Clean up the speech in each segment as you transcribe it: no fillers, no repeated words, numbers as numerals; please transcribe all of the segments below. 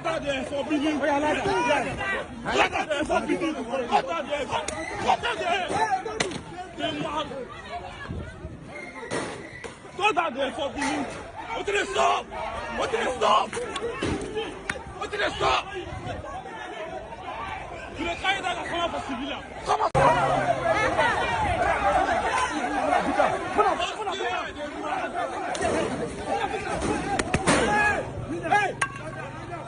Cut out there for Benin. Cut out there for Benin. Cut out there. Cut out there. They mad. Cut out there for Benin. What did they stop? What did they stop? What did they stop? You dey carry that come out for civilian. Come out. Hey!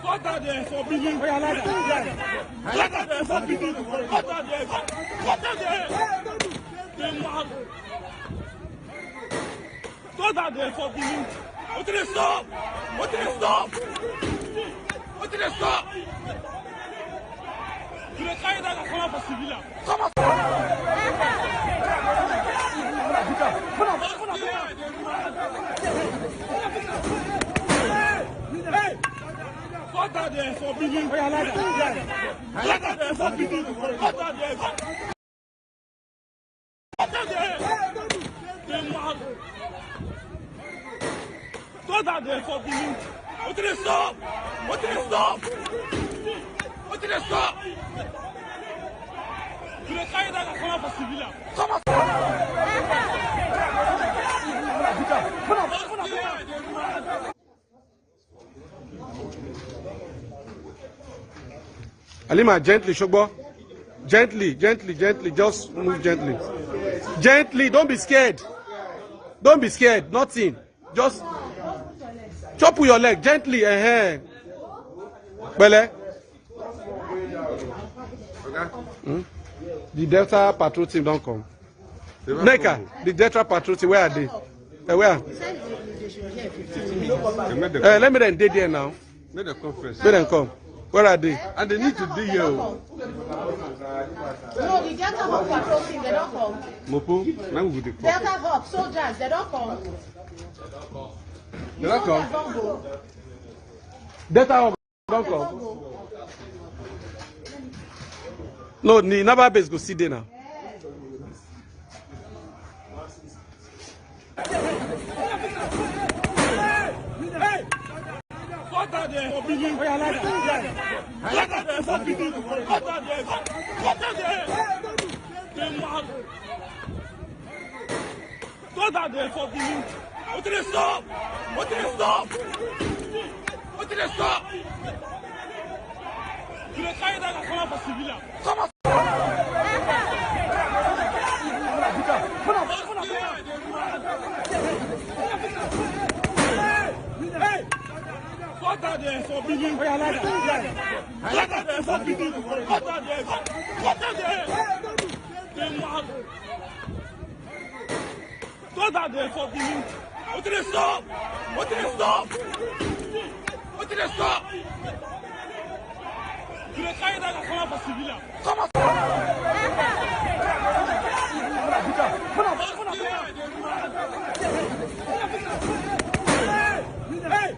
Cut out there for Benin. Cut out there for Benin. Cut out there. Cut out there. They mad. Cut out there for Benin. What did they stop? What did they stop? What did they stop? You dey carry that come out for civilian. Come out. Hey! Cut out there for Benin. Cut out there for Benin. Cut out there. Cut out there. They mad. Cut out there for Benin. What did they stop? What did they stop? What did they stop? You dey carry that come out for civilian. Come out. Halima, gently, Shogbo. Gently, gently, gently. Just move gently. Gently, don't be scared. Don't be scared. Nothing. Just chop with your leg gently. Bele. The Delta Patrol team don't come. Neka, the Delta Patrol team, where are they? Where? Let me then dey there now. Make them come first. Let them come. Where are they? And they need to be here. No, the Delta Hawk patrol team, they don't come. Mopo, now we go dey come. Delta Hawk soldiers, they don't come. They don't come. Soldiers don't go. Delta Hawk don't They come. don't go. No, the naval base go see there now. Hey! Cut out there for Benin. Cut out there for Benin. Cut out there. Cut out there. They mad. Cut out there for Benin. What did they stop? What did they stop? What did they stop? You dey carry that come out for civilian. Come out. Hey! Cut out there for Benin. Cut out there for Benin. Cut out there. Cut out there. They mad. Cut out there for Benin. What did they stop? What did they stop? What did they stop? You dey carry that come out for civilian. Come out. Hey!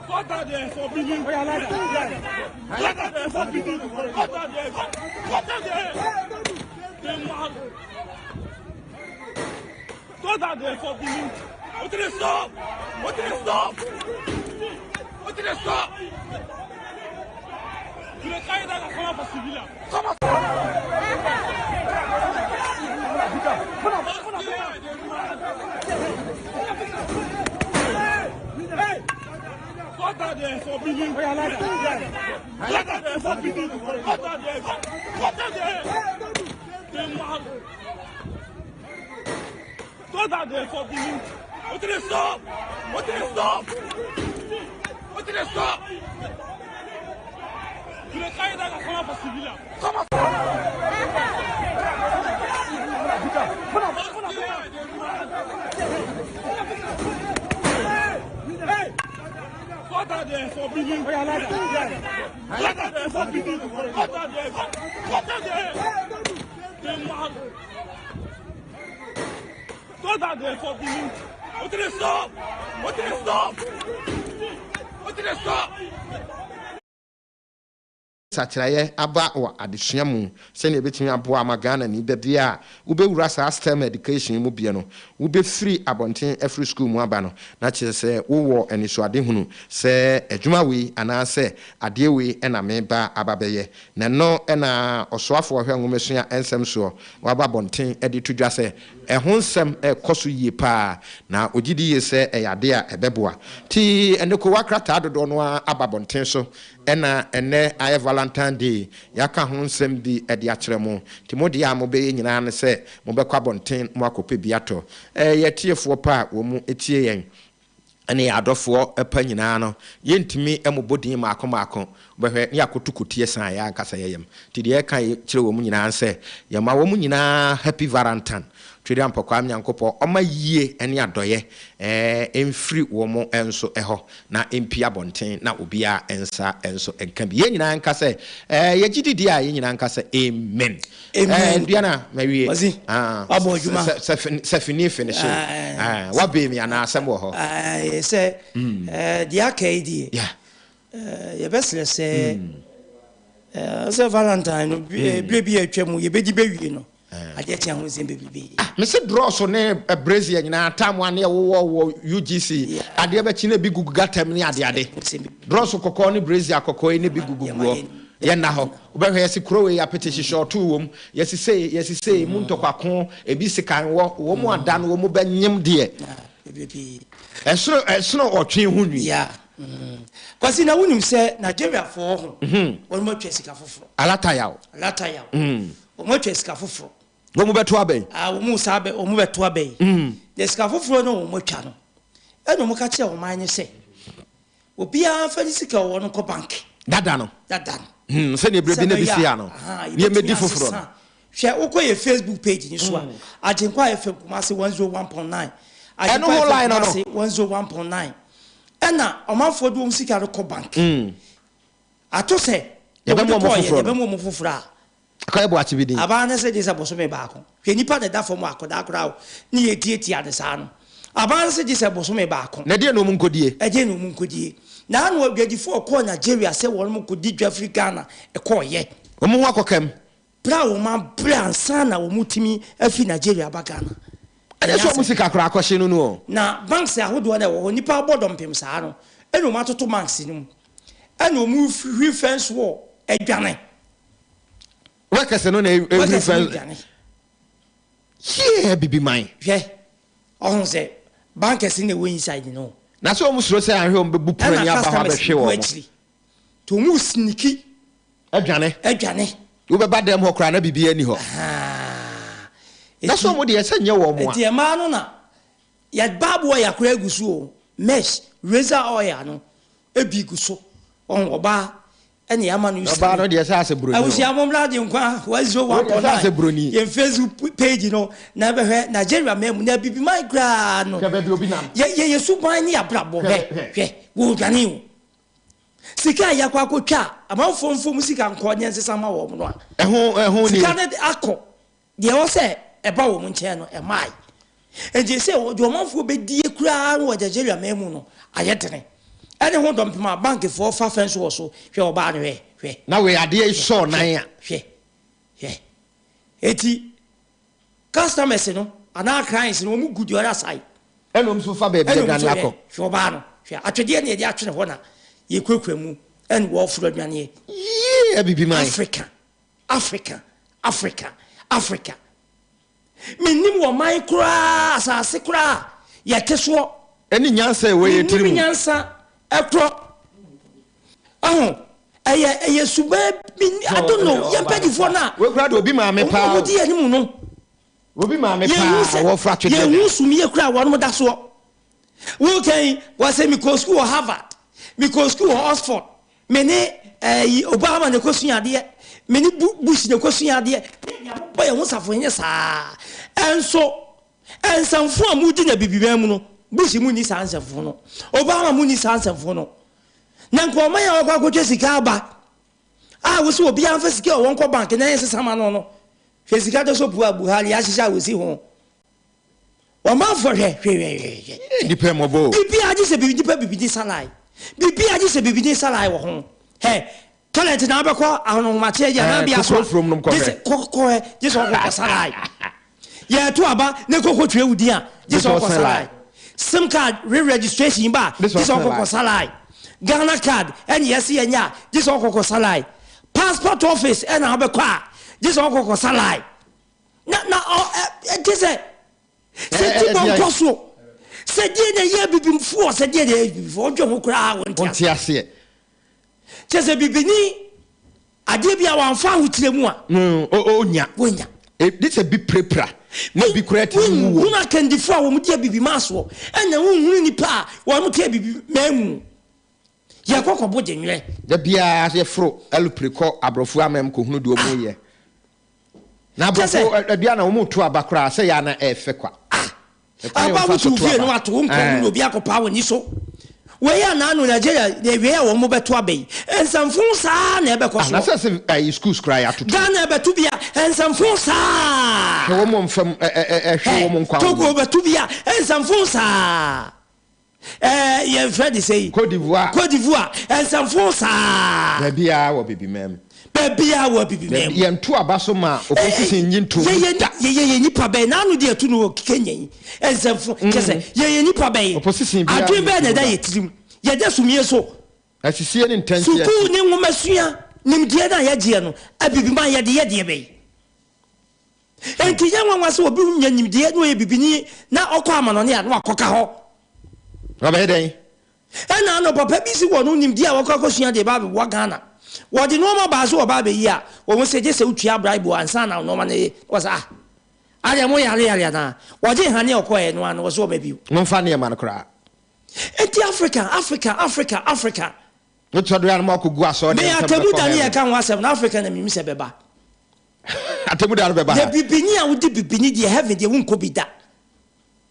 Cut out there for Benin. Cut out there for Benin. Cut out there. Cut out there. They mad. Cut out there for Benin. What did they stop? What did they stop? What did they stop? You dey carry that come out for civilian. Come out. Hey! Cut out there for Benin. Cut out there for Benin. Cut out there. Cut out there. They mad. Cut out there for Benin. What did they stop? What did they stop? What did they stop? You dey carry that come out for civilian. Come out. Hey! Cut out there for Benin. Cut out there for Benin. Cut out there. Cut out there. They mad. Cut out there for Benin. What did they stop? What did they stop? What did they stop? Nsakyeraeɛ aba wɔ adesua mu sɛdeɛ ɛbɛtumi aboa ama Ghanani da biara a wobɛwura saa STEM education yi mu bia no, wobɛfiri abɔnten afiri sukuu mu aba no na kyerɛ sɛ wowɔ anisoadehunu sɛ adwuma wei anaasɛ adeɛ wei na mereba aba bɛyɛ. Na ɛno na Ɔsoafoɔ Ɔhwɛ Nwomasua Nsɛm soɔ waba abɔnten de reto dwa sɛ ɛho nsɛm rekɔ so yie pa ara na ɔgye di yie sɛ ɛyɛ adeɛ a ɛbɛboa. Nti ɛnnɛ kowa krataa dodoɔ no ara aba abɔnten so Ɛna ɛnnɛ ayɛ Valentine Day, yɛaka ho nsɛm bi de akyerɛ mo. Nti mo deɛ a mobɛyɛ nyinaa ne sɛ mobɛkɔ abɔnten na moakɔpɛ bi atɔ. Yɛn atiefoɔ pa a wɔn tie yɛn ne yɛn adɔfoɔ pa nyinaa no, yɛntumi mmobɔ din mmaako mmaako. Wobɛhwɛ na yɛakɔto kotie san yɛn ankasa yɛn yam. Nti deɛ yɛka kyerɛ wɔn nyinaa ne sɛ, yɛma wɔn nyinaa Happy Valentine. Twedeɛ Ampɔkwaa Nyankopɔn ɔma yie ne adɔeɛ mfiri wɔn nso hɔ na ɛmpue abɔnten na obiara nsa nso nka bi. Yɛn nyinaa nka sɛ, yɛgye di deɛ a, yɛn nyinaa nka sɛ, Amen. Amen. Duana, mawie. Kwasi, wabɔ adwuma. Sɛ fini finishe. Wabee mi anaa asɛm wɔ hɔ? Sɛ deɛ aka yi deɛ, yɛbɛsrɛ sɛ sɛ Valentine no berɛ bi a atwa mu yɛbɛdi bɛwie no, Adeɛ kye a ho nsɛm bebrebe. Ah mese drɔso ne brazier nyinaa tam a ne ɛwowɔ wɔ UGC adeɛ bɛkye na ebi gugu gutter mu ne ade ade drɔso kɔkɔɔ ne brazier kɔkɔɔ yi na ebi gugu guɔ yɛ nna hɔ wobɛhwɛ yɛse kuro wei apete hyehyɛ ɔtoo wom yɛse sei yɛse sei mu ntɔkwako ebi sekan wɔ wɔ mu ada no wɔ mu bɛnyem deɛ ɛsono ɛsono ɔtwe ho nwi. Yeah. Mm. Kwasi na wonim sɛ Nigeriafoɔ ho wɔn mu atwa sika foforɔ. Alatayaw. Alatayaw. Mm. Wɔn atwa sika foforɔ. Wɔn bɛto abɛn. Ah, wɔn saa bɛ, wɔn bɛto abɛn. Mm. Na sika foforɔ no wɔn atwa no, ɛna wɔn ka kyerɛ wɔn man no sɛ, obiara nfa ne sika ɔwɔ no nkɔ bank. Dada no. Dada no. Hmm, sɛdeɛ ebire bi na bi si ano. Nneɛma di foforɔ no. Hwɛ, wokɔ yɛ Facebook page ni so a, mm. Agyenkwa FM Kumasi 101.9. Ɛno ho line no. Kumasi 101.9. Ɛna ɔmanfoɔ de wɔn sika no kɔ bank. Mm. Ato sɛ Yɛbɛma wɔn wɔn foforɔ no. Yɛbɛma wɔn foforɔ a. Akɔyɛ boakye bi din. Abaa no sɛ gye sɛ bosome baako. Hwɛ nipa na ɛda fam akɔdaa koraa o ne yɛtiatia no saa no. Abaa no sɛ gye sɛ bosome baako. Na ɛdeɛn na wɔn nkɔdie? Ɛdeɛn na wɔn nkɔdie? Na ano adwadifoɔ kɔɔ Nigeria sɛ wɔn kɔdi dwa firi Ghana kɔɔyɛ. Wɔn ho akɔkam. Berɛ a wɔn abrɛ ansa na wɔn tumi afiri Nigeria aba Ghana. Ɛnyɛ sɛ wɔn sika koraa akɔhye no no o. Na banks ahodoɔ no a ɛwɔ hɔ nipa abɔ dɔmpem saa no ɛna wɔn atoto banks no mu. Ɛna ɔmo hwiri fence wall ɛdwane. Workers no na ehwiri fence. Dwane. Yie bibi man. Hwɛ ɔho sɛ bankers na ɛwɔ inside no. Na sɛ ɔmo suro sɛ anhwɛ ɔmo bɛbu pono ani aba hɔ abɛhwe wɔn. Akyiri. Nti ɔmo sniki. Ɛdwane. Ɛdwane. Wobɛba dɛm hɔ koraa na biribi ani hɔ. Na sɛ ɔmo deɛ sɛ nyɛ wɔn a. Nti ɛmaa no na yɛ baabu oil koraa egu so o mesh razor oil no. Ebi gu so. Ɔho ɔbaa ɛna yɛama no Ɔbaa no deɛ sɛ asɛ broni o. Abusua mo mmra Agyenkwa 101.9 yɛn Facebook page no na bɛhwɛ Nigeria man mu na Abibiman koraa no. Hwɛ baabi obi nam. Yɛ yɛ suban ne abrabɔ hwɛ hwɛ wɔredwane o. Sika a yɛakɔ akɔtwa a amanfoɔ mfom sika nkɔ ne nsesa ma wɔn no a. Ɛho ɛho nie. Sika no akɔ. Deɛ ɛwɔ sɛ ɛba wɔn nkyɛn no, ɛmmae. Enti seesei deɛ ɔmanfoɔ bɛdie koraa wɔ Nigeria man mu no ayɛ dene. Ɛne ho dɔmpem a bankfoɔ fa fɛn so wɔ so. Hwɛ ɔbaa no, hwɛ, hwɛ. Na wei adeɛ yi sɔɔ nan a. Hwɛ, hwɛ. Enti customers no anaa clients no wɔn gu the other side. Ɛna wɔn nso fa baabi adwane akɔ. Hwɛ ɔbaa no, hwɛ atwedeɛ na yɛde atwene hɔ na yɛkurakura mu ɛna wɔreforo adwaneɛ. Yie abibiman. Africa. Africa, Africa, Africa. Mennim wɔ man koraa, asase koraa a yɛte soɔ. Ɛne nyansa ɛwɔ yɛ tiri mu. Mennim nyansa ɛkorɔ. Ɔho, ɛyɛ ɛyɛ suban bi, I don't know, yɛn mpanyinfoɔ no a. Wei koraa de obi maame paa o. Wɔn a wɔdi yɛn anim no. Obi maame paa wɔfra twedeɛ. Yɛn hu sumie koraa wɔn da soɔ. Wokɛn, wɔsɛ mekɔ sukuu wɔ Harvard, mekɔ sukuu wɔ Oxford. Me ne ɛyi Obama na ɛkɔsua adeɛ, me ne Bush na ɛkɔsua adeɛ, ne yɛabobɔ yɛn ho safohene saa. Ɛnso nsɛmfo a modi na bibiman mu no, Bush mu nni saa nsɛmfo no, Obama mu nni saa nsɛmfo no. Na nka ɔman a wɔkɔ akɔtwa sika aba a wɔsi obiara mfa sika a wɔn kɔ bank na yɛn ma no no, hwɛ sika dɔ so pua Buhari ahyehyɛ a wɔsi ho. Ɔmanfoɔ hwɛ hwɛ hwɛ hwɛ hwɛ. Nnipa mmɔbɔ o. Biribiara gye sɛ biribi nipa biribi de salae. Biribiara gye sɛ biribi de salae wɔ ho. Hɛ. Toilet na wobɛkɔ ahonohomakye agya na bia so a, nom gye sɛ kɔkɔɛ gye sɛ ɔkɔkɔ salae. Yɛto aba ne kɔkɔ twerɛ wo din a, gye sɛ ɔkɔ salae. Sim card re-registration ba a, gye sɛ ɔkɔkɔ salae. Ghana card ɛne yɛse yɛnyɛ a, gye sɛ ɔkɔkɔ salae. Passport office ɛna wobɛkɔ a, gye sɛ ɔkɔkɔ salae. Na na ɔ ɛ gye sɛ sɛ ti bɔ nkɔ so. Sɛ deɛ na ɛyɛ abibifoɔ, sɛ deɛ na ɛyɛ abibifoɔ, ɔdwe ho koraa wɔnte aseɛ. Kyerɛ sɛ bibini adeɛ bi a wamfa ahokyerɛ mu a. Ɔnya. Wɔnya. Gye sɛ bi pirapira na bi koraa tumi wu wɔ. Wonhunu akandifoɔ a wɔn di abibiman soɔ, ɛna wonhunu nnipa a wɔn te abibiman mu. Yɛkɔ kɔbo gye nwerɛ. Da biara yɛforo alupre kɔ aborɔfo aman mu kɔhunu deɛ wɔn yɛ. Na aborɔfo aduane a wɔn to aba koraa sɛ yɛ a na ɛyɛ fɛ kwa. Ah! Aba wotu fie no ato wo nkɔn mu na obi akɔpaa w'ani so. Wei a naano Nigeria na awiei a wɔn bɛto aba yi, nsɛmfoo saa na ɛbɛkɔ Ah, na soɔ. sɛ sɛ ayi schools koraa yɛatoto. Ghana ɛbɛto bi a, nsɛmfoo saa. Hwɛ wɔn mfam ɛ ɛ ɛ hwɛ wɔn nkwa Togo bɛto bi a, nsɛmfoo saa. Ɛɛ yɛfrɛ de sɛ yi. Cote d'Ivoire. Cote d'Ivoire, nsɛmfoo saa. Baabiara wɔ Abibiman mu. Baabiara wɔ Abibiman mu. Yɛnto aba so ma opposition nyi nto mu da. Yɛyɛ yɛ nipa bɛn na ano deɛ ɛto no wɔ Kenya yi nsɛmfo kyɛ sɛ yɛyɛ nipa bɛn. Opposition biara Adwene bɛn na ɛda yɛ tirim? Yɛda sumie so. Asisie ne ntɛnkyea. Sukuu ne nwomasua nimdeɛ no a yɛgyeɛ no Abibiman yɛde yɛ deɛ bɛn? Enti nyɛ nwanwa sɛ obi nya nimdeɛ na ɔyɛ bibini na ɔkɔ amanɔne a na wakɔka hɔ. Ɔbɛyɛ dɛn? Ɛna ano papa bi si wɔ no nimdeɛ a wɔkɔ akɔsua de ba abɛboa Ghana. Wɔde nnoɔma baa so wɔba abɛyi a, wɔhu sɛ gye sɛ wotua bribe ansa na nnoɔma no ye. Wɔ sɛ ah, adeɛ mo yare yare anaa? Wɔgye hane a ɔkɔɛ no ano wɔ sɛ wɔma bio. Momfa nneɛma no koraa. Enti Africa, Africa, Africa, Africa. Wotɔ do a na moakɔgu asɔre Me dɛm sɛ atemmu mobɛkɔ da ne heaven. yɛka ho asɛm no, Africa na menim sɛ ɛbɛba. Atemmu da no bɛba Na ha. bibini a wodi bibini deɛ heaven deɛ wonkɔ bi da.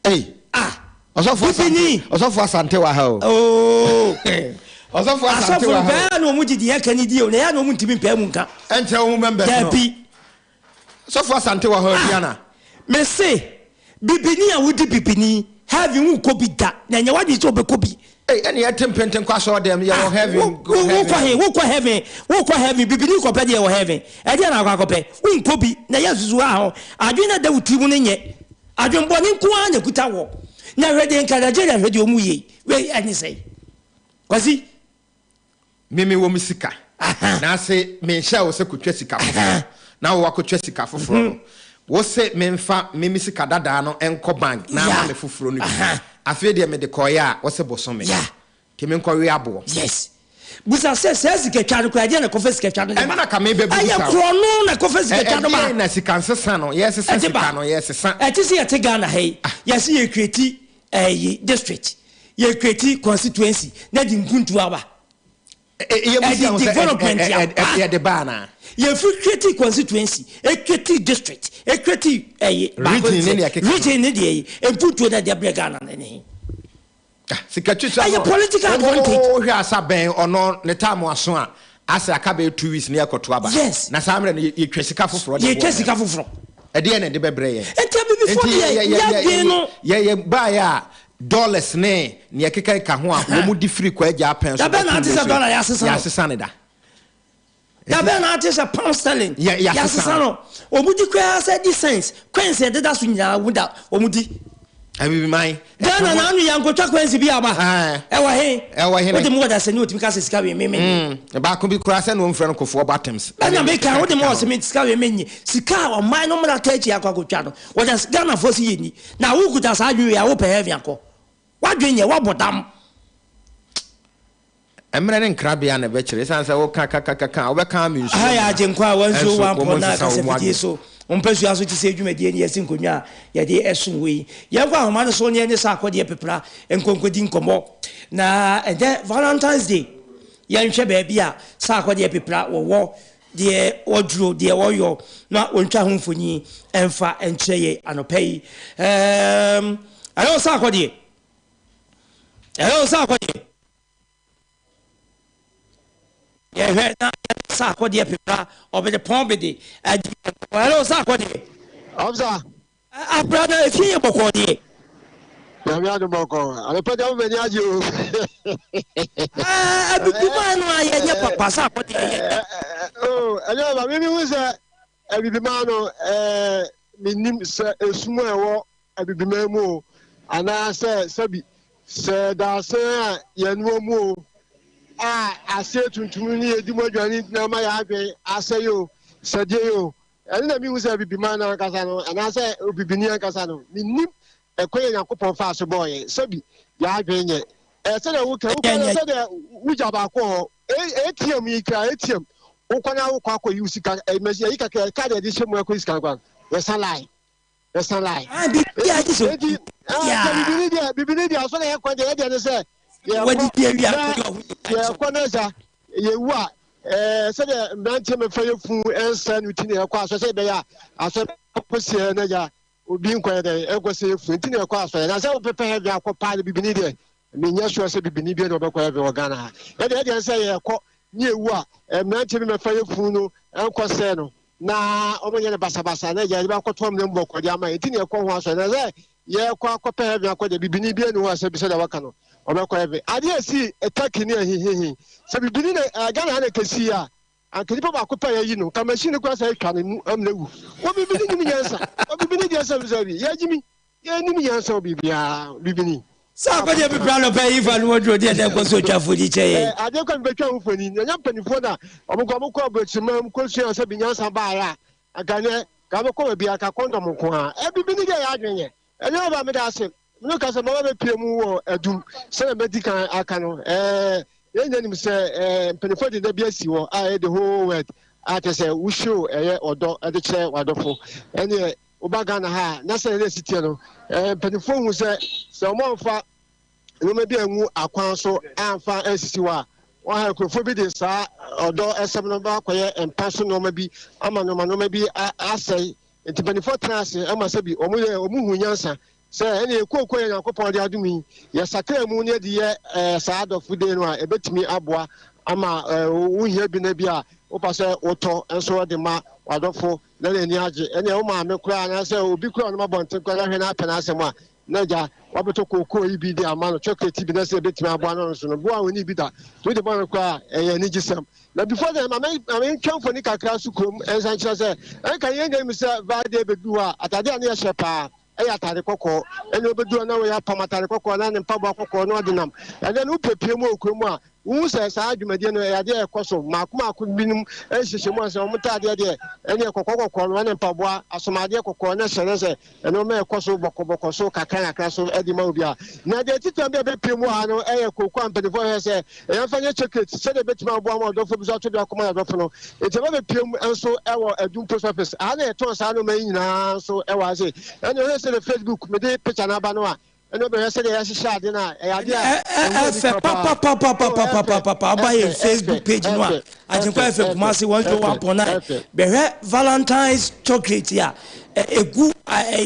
Ei. Ah. Ɔsɔfo Asante. Bibini. Ɔsɔfo Asante wɔ ha o. Oh. Ɔsɔfo Asante Asɔfo wɔ no ha o. pɛɛ na wɔn gye deɛ ɛka ne die o na ɛyɛ na wɔn ntumi mpɛɛ mu nka. Ɛnkyerɛ wɔn members no. Dabi. Ɔsɔfo Asante wɔ ha o Ah. Diana. Mese bibini a wodi bibini heaven wonkɔ bi da na ɛnyɛ w'adwene sɛ wobɛkɔ bi. Ei ɛne yɛte mpenten kɔ asɔre dɛm yɛwɔ heaven go heaven. Wokɔ he wokɔ heaven wokɔ heaven bibini kɔpɛ deɛ wɔ heaven ɛdeɛ na akɔ akɔpɛ wonkɔ bi na yɛ susu ha ho adwene na da wo tiri mu no nyɛ adwene bɔne nko ara na kuta wɔ na hwɛ deɛ nka Nigeria hwɛ deɛ ɔmu yie wei ɛne sɛe Kwasi. Me me wɔ me sika na se me nhyɛ wo sɛ kotwa sika foforɔ na wo akotwa sika foforɔ no wo se me nfa me me sika dadaa no nkɔ bank na ama me foforɔ no bi afei deɛ me de kɔeɛ a wo se bosome nti me nkɔ we aboɔ. Yes busa sɛ saa sika twa no koraa ɛdeɛn na ɛkɔfa sika twa no de ba Ɛno na ka me bɛ ɛyɛ busa wo korɔno na ɛkɔfa sika twa no ba ɛdeɛn na sika nsesa no yɛsesa ɛde ba sika no yɛsesa. Ɛte sɛ yɛte Ghana ha yi yɛse yɛ create ɛyi district yɛ create constituency na ɛde mpuntuo aba. Ɛde development aba. Yɛde ba anaa? Yɛfiri create constituency, create district, create ɛyi baako Region ne deɛ ɛkeka ho. Region ne deɛ yi mpuntuo na ɛde abrɛ Ghana no ne he. Sika twitwa Ɛyɛ no. political advantage. Wohwɛ asa bɛn ɔno ne time aso a asɛ aka bɛyɛ 2 weeks ne yɛkɔto aba. Yes. Na saa mmerɛ no yɛtwa sika foforɔ de Yɛtwa sika foforɔ. Ɛdeɛ na ɛde bɛbrɛ yɛn. Nti abibifoɔ deɛ yɛadwene no. Yɛyɛ baeɛ a dollars ne nea ɛkeka ka ho a wɔn di firi kɔ agya apɛn so. Da bɛn na ate sɛ dollar yɛasesa no? Yɛasesa no da. Da bɛn na ate sɛ pound sterling yɛasesa yɛasesa no? Wɔn di koraa sɛ di cents, coins ɛdeda so nyinaa wɔn da wɔn di. Abibiman. Ghana na ano yɛnkotwa coins bi aba. Ɛwɔ he? Ɛwɔ he? Wode mu ɔda sɛ ne otumi ka sɛ sika wei me menye. Baako bi koraa sɛ na wɔmfrɛ no Kofoɔ Batems. Ɛna meka wode mu ɔsɛ me sika wei menye. Sika a ɔman no mmara taa akyi akɔ akɔtwa no, wɔda Ghanafoɔ sɛ yɛnni. Na wokuta saa adwene wei a wopɛ heaven akɔ. W'adwene nyɛ, woabɔ dam. Mmerɛ ne nkrabea na ɛbɛkyerɛ, ɛsiane sɛ woka kakakaka a, wobɛka ama nsuo Aha yɛ amena. Agyenkwa a wansuo Ɛnso wampɔ wɔn na nsesa wɔn kasafidie adwene. so mpasua so te sɛ dwumadie ne yɛasi nkonnwa a yɛde ɛsom wɔ yi. Yɛnkɔ ahoma no so ne yɛne Sarkodie Pepra nkɔnkɔdi nkɔmmɔ. Na ɛnnɛ Valentine's Day, yɛnhwɛ baabi a Sarkodie Pepra wɔwɔ, deɛ wɔduro, deɛ wɔyɔ na wɔntwa ho mfoni mfa nkyerɛ yɛn anɔpa yi. Ɛɛm, hello Sarkodie. Hello Sarkodie. Yɛhwɛ na yɛne Sarkodie Pepra ɔbɛde pɔn bede adi nkɔmmɔ. Hello Sarkodie. Ɔbsa. Abra na efie yɛ bɔkɔɔ deɛ. Nyame adom bɔkɔ. Anɔpa deɛ mo m'ani agye o. Ɛɛ abibiman no a yɛnyɛ papa sɛ akɔ deɛ yɛ. Oh, ɛnyɛ ɔba mi mi hu sɛ abibiman no ɛɛ mi nim sɛ esum a ɛwɔ abibiman mu o anaasɛ sɛbi sɛ daasɛn a yɛn wɔ mu o a aseɛ tuntum ne yɛdi mu aduane na ama yɛ adwen asɛe o sɛdeɛ yi o ɛno na mi hu sɛ abibiman no ankasa no anaasɛ obibini ankasa no mi nim Ɛkwan a Nyankopɔn faa so bɔɔ yɛn, sɛbi yɛn adwene nyɛ. Ɛɛ sɛdeɛ woka, wokɔ no sɛdeɛ wogya baako wɔ hɔ, ATM yi kra, ATM, wokɔ na wokɔ akɔyi wo sika, ɛyi kakra, kaadi a yɛde hyɛ mu akɔyi sika no koraa, yɛsa line, yɛsa line. Enti, sɛ bibini deɛ, bibini deɛ, asɔ na yɛkɔ deɛ, yɛdeɛ ne sɛ, yɛkɔ na, yɛkɔ na sa, yɛwu a, ɛɛ sɛdeɛ mmeranteɛ mɛfa yɛ funu ɛnsa no ti na yɛkɔ asɔ sɛ ɛbɛyɛ a, asɔ kɔsiɛ na gya, Obi nkɔ yɛ dɛn ɛnkɔ sɛ efunu nti na ɛkɔ asɔre na sɛ wopɛpɛ heaven akɔ paa no bibini deɛ menyɛ sure sɛ bibini bi na ɔbɛkɔ heaven wɔ Ghana ha ɛdeɛ ɛdeɛ sɛ yɛkɔ ne ewu a mmeranteɛ bi mɛfa yɛ funu no ɛnkɔ sɛ no na wɔn nyɛ no basabasa na ɛgya yɛde akɔto amena mu bɔkɔ de ama yɛ nti na ɛkɔ ho asɔre na sɛ yɛkɔ akɔpɛ heaven akɔ deɛ bibini bi ɛni hɔ a sɛ bi sɛ deɛ waka no ɔbɛkɔ heaven adeɛ esi Turkey ne ahihihi sɛ bibini na Ghana ha na kɛsi a Anka nipa baako pɛ a yɛayi no, nka machine no koraa sɛ atwa ne mu amena awu. Wɔ biribi ne nim nyansa. Wɔ biribi ne deɛ sɛ sɛ bi. Yɛagyimi. Yɛnim nyansa wɔ biribiara. Biribi ni. Sɛ akɔdeɛ pepra anɔpa yi fa no wɔduro deɛ dɛ kɔ so twa foni kyɛ yɛn. Eh, adeɛ kɔ mebɛtwa wo foni. Na nya mpanimfoɔ na wɔn kɔ wɔn kɔ aburokyima mu kɔ sua sɛ bi nyansa baeɛ a, anka nɛ ka bɛkɔ baabi anka kɔndɔm nko ara. Eh, biribi ne deɛ yɛ adwene yɛ. Ɛnyɛ ɔba meda ase. Me no ka sɛ maba bɛpie mu wɔ adum sɛdeɛ madi kan aka no. Ɛɛ yɛn nyinaa nim sɛ ɛɛ mpanimfoɔ de da bi asi hɔ a ɛyɛ the whole world a kyerɛ sɛ wo show ɛyɛ ɔdɔ de kyerɛ w'adɔfo. Ɛneɛ woba Ghana ha a na sɛdeɛ na ɛsi teɛ no ɛɛ mpanimfoɔ hu sɛ sɛ wɔn amfa nneɛma bi angu akwan so amfa ansisi hɔ a wɔn ha nkurɔfoɔ bi de saa ɔdɔ ɛsɛm no bɛakɔyɛ mpa so nneɛma bi ama nneɛma nneɛma bi asɛe. Enti mpanimfoɔ tenaa ase ma sɛbi wɔn yɛ wɔn hu nyansa sɛ ɛne kooko yɛ Nyankopɔn de adom yi yɛsakra mu ne yɛde yɛ ɛɛ saa adɔfo den no a ɛbɛtumi aboa ama ɛɛ wohia bi na bi a wopa sɛ wotɔ nso de ma w'adɔfo na n'ani agye ɛne wo maame koraa anaasɛ obi koraa ɔnom abɔnten koraa na hwɛ na apɛ n'asɛm a na agya wabɛtɔ kooko yi bi de ama no chocolate bi na sɛ ɛbɛtumi aboa no nso no boa a ɔni bi da nti wode bɔ no koraa ɛyɛ anigyesɛm. Na before then, ma me ma me ntwa mfoni kakra so kurom nsa nkyerɛ sɛ ɛnka yɛn nyinaa nim sɛ Valde bɛduru hɔ a atade a ne yɛhyɛ paa ɛyɛ atade kɔkɔɔ ɛna ɔbɛduru hɔ na wɔyɛ apam atade kɔkɔɔ na ne mpaboa kɔkɔɔ na ɔde nam ɛnɛ no wopepie mu wɔ kurom a wohu sɛ saa dwumadie no ɛyɛ adeɛ a ɛkɔ so mmaako mmaako binom nhyehyɛ mu a sɛ wɔn ntaadeɛ deɛ ɛne kɔkɔɔ kɔkɔɔ no ɛne mpaboa asomadeɛ kɔkɔɔ na hyɛ ne sɛ Nneɛma a ɛkɔ so bɔkɔbɔkɔ so kakrakakra so de ma obi a. Na deɛ titire bi a ɛbɛpue mu wɔ ha no yɛ kooko a mpanimfoɔ hwɛ sɛ yɛmfa nyɛ chocolate sɛdeɛ ɛbɛtumi aboa ma ɔdɔfoɔ bi nso ato de akɔma n'adɔfo no. Enti ɛba bɛpue mu nso wɔ Adum Post Office. Aha na yɛtɔn saa nneɛma yi nyinaa nso wɔ ha sei. Ɛnna wohwɛ sɛdeɛ Facebook mede picture no aba no a, ɛnna wobɛhwɛ sɛdeɛ yɛahyehyɛ ade no a, ɛyɛ adeɛ a ɛho ani Ɛfɛ ka paa. Oh, ɛfɛ, papapapapapapa ɔba yɛn ɛfɛ, Facebook ɛfɛ, page no a ɛfɛ, Agyenkwa ɛfɛ, FM ɛfɛ, Kumasi ɛfɛ, 101.9 ɛfɛ. bɛhwɛ Valentine's chocolate a ɛgu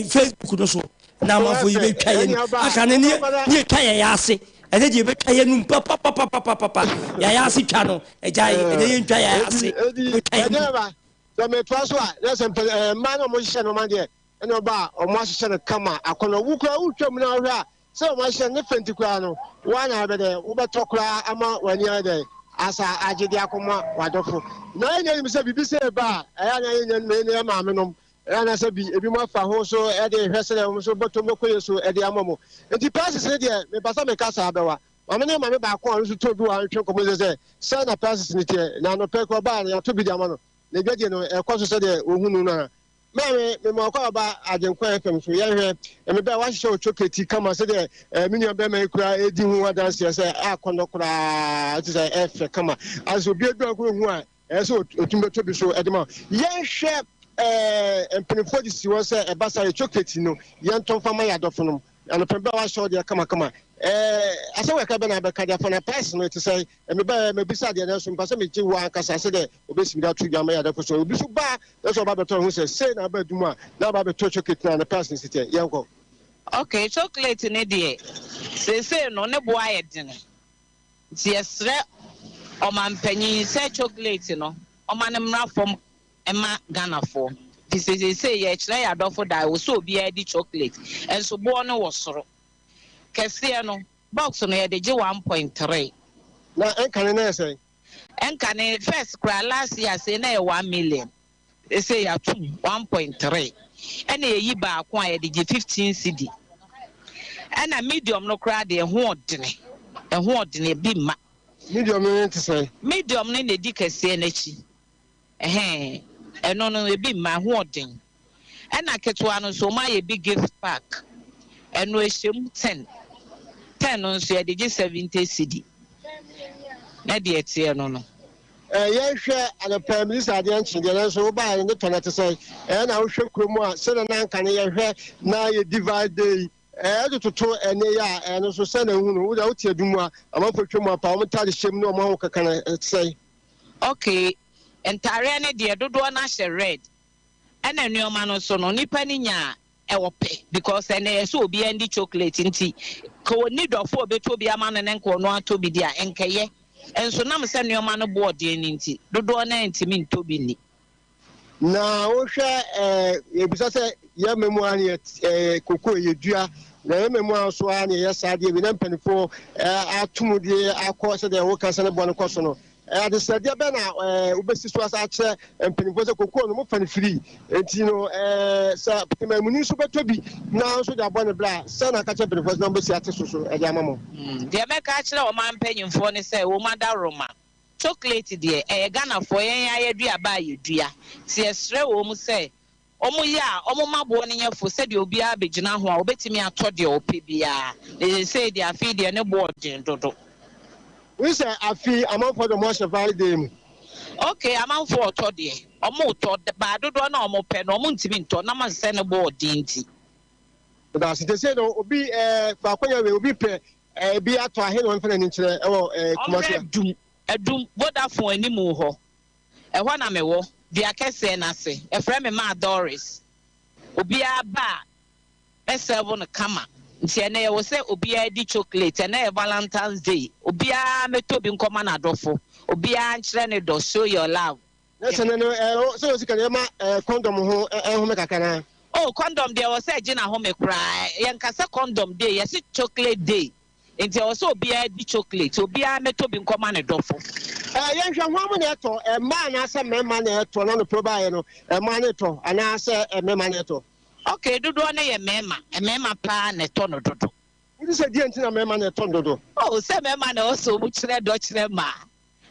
Facebook no so na Oh, amanfoɔ yi ɛfɛ, bɛtwa yɛn ɛne aba a, aka no ne aba na. ne yɛtwa yɛn ase ɛnɛ deɛ yɛbɛtwa yɛn num papapapapapa yɛayɛ ase twa no agyae ɛnɛ yɛntwa yɛn Edi, ase edi, yɛbɛtwa yɛn ɛne num. aba. Sɛ metoa so a, na sɛ mpɛ, ɛɛ, mmaa na wɔhyehyɛ nneɛma deɛ, ɛna ɔba a wɔahyehyɛ no kama akɔnɔ. Wo koraa wotwa mu na wohwɛ a, Sɛ wɔahyɛ ne fɛ nti koraa no, wo ara na wobɛdɛn? Wobɛtɔ koraa ama w'ani ayɛ dɛn? Asa agye de akɔma w'adɔfo. Na yɛn nyinaa nim sɛ biribi sɛ ɛba a, ɛyɛ a na yɛn nyinaa nim, yɛn yɛn maamenom, ɛyɛ a na sɛ bi, ebinom afa ho so de rehwɛ sɛdeɛ wɔn nso bɔtɔm bɛkɔ yie so de ama mo. Nti prices no deɛ, mepɛ sɛ meka saa bɛwa. Maame ne maame baako a ɔno nso tɔ bi wɔ ha ntwe nkɔmmɔ sɛ sɛ, sɛn na prices no teɛ. Na anɔpa yi koraa ɔbaa no, yɛatɔ bi de ama no. Na dwadie no, ɛkɔ so sɛdeɛ wɔhu no no ara. Maame, mema ɔkɔ aba Agyenkwa FM so. Yɛnhwɛ, mebɛ a woahyehyɛ wo chocolate kama sɛdeɛ eh, me nua bɛrima yi koraa ɛdi ho adanseɛ sɛ akɔnnɔ koraa te sɛ ɛfɛ kama. Asɛ obi adu akɔ ehu a ɛyɛ sɛ otumi bɛtɔ bi so ɛde ma. Yɛnhwɛ eh, mpanimfoɔ de si hɔ sɛ ɛba saa yɛ chocolate no yɛntɔ mfa ma yɛ adɔfo nom. Anɔpɛ bɛ a wahyɛ wo deɛ kamakama. Eh, asɛm kakra bɛ na abɛka de afa na price no te sɛ mebɛ mabisa deɛ nanso mpa sɛ megye wo ankasa sɛdeɛ obɛsi de ato dwa ama yɛ adɔfo so. Obi so ba na sɛ ɔba bɛtɔ ho sɛ sei na aba adum a na aba bɛtɔ chocolate na ne price no si teɛ. Yɛnkɔ. Okay, chocolate no deɛ seesei no ne bo ayɛ dene nti yɛsrɛ ɔmanpanyin sɛ chocolate no ɔma no mmra fam mma Ghanafoɔ fisɛ seesei yɛrekyerɛ yɛn adɔfo da a ɛwɔ sɛ obiara di chocolate nso boɔ no wɔ soro. Kɛseɛ no, box no yɛde gye 1.3. Na ɛnkane no yɛ sɛn? Ɛnkane, first koraa last year sei na ɛyɛ 1 million. Seesei yɛatom 1.3. Ɛna yɛyi baako a yɛde gye 15 cedi. Ɛna medium no koraa deɛ ɛho ɔdene. Ɛho ɔdene, ebi mma. Medium no te sɛn? Medium no na edi kɛseɛ n'akyi. Ɛhɛn, ɛno no ebi mma, ɛho ɔden. Ɛna ketewa no nso wɔn ayɛ bi gift pack. Ɛno ɛhyɛ mu 10. 10 no nso yɛde gye 70 cedi. Na deɛ ɛteɛ no. Yɛnhwɛ anɔpa minisa adeɛ nkye deɛ, nanso wobaeɛ no ne tɔ no te sɛn? Ɛɛ na wohwɛ kurom a sɛdeɛ na anka no yɛhwɛ na yɛdi Valentine's Day yi ɛde toto ɛnɛ yi a, ɛno nso sɛ na ehu no wode wote adu mu a, amanfoɔ atwa mu apa wɔn ntaade hyɛ mu ne wɔn ahokeka no ɛte sɛn? Okay, ntaareɛ no deɛ dodoɔ no ahyɛ red. Ɛna nneɛma no nso no, nipa no nya ɛwɔ pɛ because ɛnɛ yɛ sɛ obiara ndi chocolate, nti ka oni dɔfo a obɛtɔ bi ama no ne nka ɔno atɔ bi di a nkɛyɛ. Nso nam sɛ nneɛma no boɔ den no nti, dodoɔ no ntumi ntɔ bi ni. Na wohwɛ yɛbisa sɛ yɛma mu a ne yɛ koko yɛdua na yɛma mu a nso a ne yɛyɛ saa deɛ bi na mpanimfoɔ atom deɛ akɔ sɛdeɛ woka sɛ ne bɔ no kɔ so no, adesrɛdeɛ bɛ na wobɛsi so asa akyerɛ mpanimfoɔ sɛ koko no mofa no firi nti no sɛ temamuni nso bɛtɔ bi na nso de abɔ ne bra sɛ na aka kyerɛ mpanimfoɔ sɛ na mobɛsi ate so so ɛde ama mo? Deɛ mɛka akyerɛ ɔman mpanyimfoɔ ne sɛ wɔn adaworoma, chocolate deɛ ɛyɛ Ghanafoɔ yɛn ayɛduaba a yɛdua, nti yɛsrɛ wɔn mu sɛ wɔn yɛ a wɔn ma boɔ no nyɛ fo sɛdeɛ obiara bɛgyina ho a obɛtumi atɔ deɛ ɔpɛ biara. Na seesei deɛ, afei deɛ ne boɔ den dodo. Woyi sɛ afei amanfoɔ de ɔmo ahyɛ Valentine's Day mu? Okay, amanfoɔ ɔtɔ deɛ, ɔmo tɔ baa dodoɔ na ɔmo pɛ no ɔmo ntumi ntɔ nam sɛ ne boɔ den nti. Daase. Te sɛ no obi fa akɔnya wei, obi pɛ ebi atɔ ahe na ɔmfa n'ani nkyerɛ ɛwɔ Kumasi? Ɔmmerɛ Dum, Adum Vodafone anim hɔ, ɛhɔ na mewɔ, dua kɛseɛ n'ase. Ɛfrɛ me Maa Doris. Obiara ba a, mɛsɛbo no kama. Nti ɛnɛ yɛwɔ sɛ obiara di chocolate. Ɛnɛ yɛ Valentine's Day. Obiara mɛtɔ bi nkɔma n'adɔfo. Obiara nkyerɛ ne dɔ, show your love. Na sɛ no sɛ osi ka no yɛma condom ho ɛhome kakra na. Oh, condom deɛ wɔ sɛ gyina home koraa. Yɛnkasa condom day, yɛse chocolate day. Nti ɛwɔ sɛ obiara di chocolate, obiara mɛtɔ bi nkɔma ne dɔfo. Yɛnhwɛ ho mo na ɛtɔ, mmaa anaasɛ mmarima na ɛtɔ? Na nopɛ baeɛ no, mmaa na ɛtɔ anaasɛ mmarima na ɛtɔ? Okay, dodoɔ no yɛ mmarima, mmarima paa na ɛtɔ no dodo. Wodi sɛ deɛ nti na mmarima na ɛtɔ no dodo? Oh, sɛ mmarima na ɛwɔ sɛ ɔmu kyerɛ dɔ kyerɛ mmaa.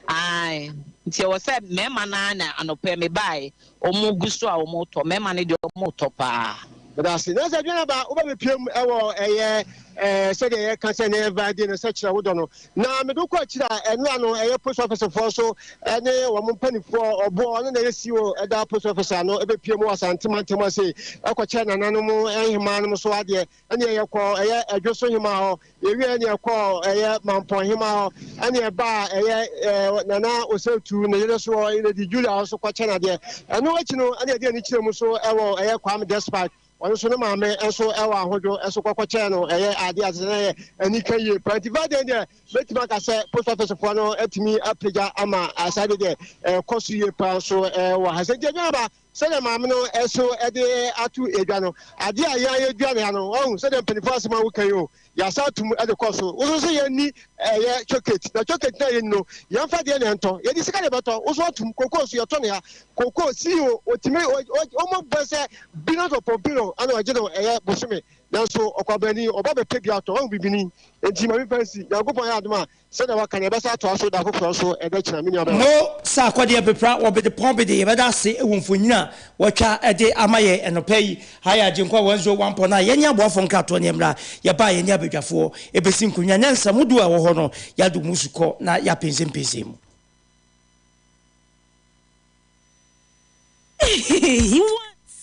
Ae, nti ɛwɔ sɛ mmarima naa na anɔpɛ mebaeɛ ɔmo gu so a ɔmo tɔ. Mmarima no deɛ ɔmo tɔ paa. Medase. Na sɛ aduane ba wobɛbɛpiem ɛwɔ ɛyɛ sɛdeɛ yɛka sɛ ne ɛva di no sɛ kyerɛ wodɔ no, na mede wokɔ akyiri a, ɛnora no ɛyɛ post office foɔ so ɛne wɔn mpanimfoɔ ɔboɔ ɔno na ɛyɛ CEO ɛda post office ano ɛbɛpiem wɔ Asante mantam ase ɛkɔkyɛ nananom nhema nom so adeɛ. Ɛne yɛkɔ ɛyɛ Ɛdwo so hema hɔ, yɛwie ɛne ɛkɔ ɛyɛ Mampɔn hema hɔ, ɛne ɛba a ɛyɛ Nana Osei ne yere so hɔ, Lady Julia hɔ so kɔkyɛ nadeɛ. Ɛno akyi no ɛne ɛde ani kyerɛ mu so ɛwɔ ɛyɛ Kwame Despite, ɔno nso ne maame nso ɛwɔ Ahodwo ɛso kɔkɔkyɛ no ɛyɛ adeɛ ase na ɛyɛ anika yie paa. Nti vaden deɛ mɛtumi aka sɛ post office foɔ no atumi apagya ama saa de deɛ ɛkɔ so yie paa nso ɛwɔ ha sɛ nti adwuma ba sɛdeɛ maame no ɛso ɛde ato edwa no, adeɛ a yɛn yɛdua ne ha no, ɔhu sɛdeɛ mpanimfoɔ asɛm a woka yi o, yɛasa atum ɛde kɔ so. Woso sɛ yɛnni ɛyɛ chocolate, na chocolate na yɛnni no, yɛmfa deɛ na ɛntɔ, yɛde sika na ɛbɛtɔ. Woso atum koko so yɛtɔ ne ha koko CEO otumi ɔmo bɛ sɛ billions upon billion ɛna ɔgye no ɛyɛ bosome, nanso ɔkwabani ɔba bɛpɛ bi atɔ. Ɔhu bibini nti maame fansi Nyankopɔn yɛ adom a, sɛdeɛ waka no, yɛbɛsa atoa so da foforɔ nso ɛbɛkyerɛ me nua bɛma. Mo sɛ akɔdeɛ pepra wɔ bede pɔn bede, yɛbɛda ase wɔ mfonyin a wɔatwa de ama yɛ ɛnɔpɛ yi. Ha yɛ Agyenkwa 101.9. Yɛne aboafoɔ nkratoɔ ne mmra yɛbaa yɛne abadwafoɔ ɛbɛsi nkonnwa ne nsɛm hodoɔ a ɛwɔ hɔ no, yɛado mu sukɔ na yɛapɛnsɛmpɛnsɛn mu.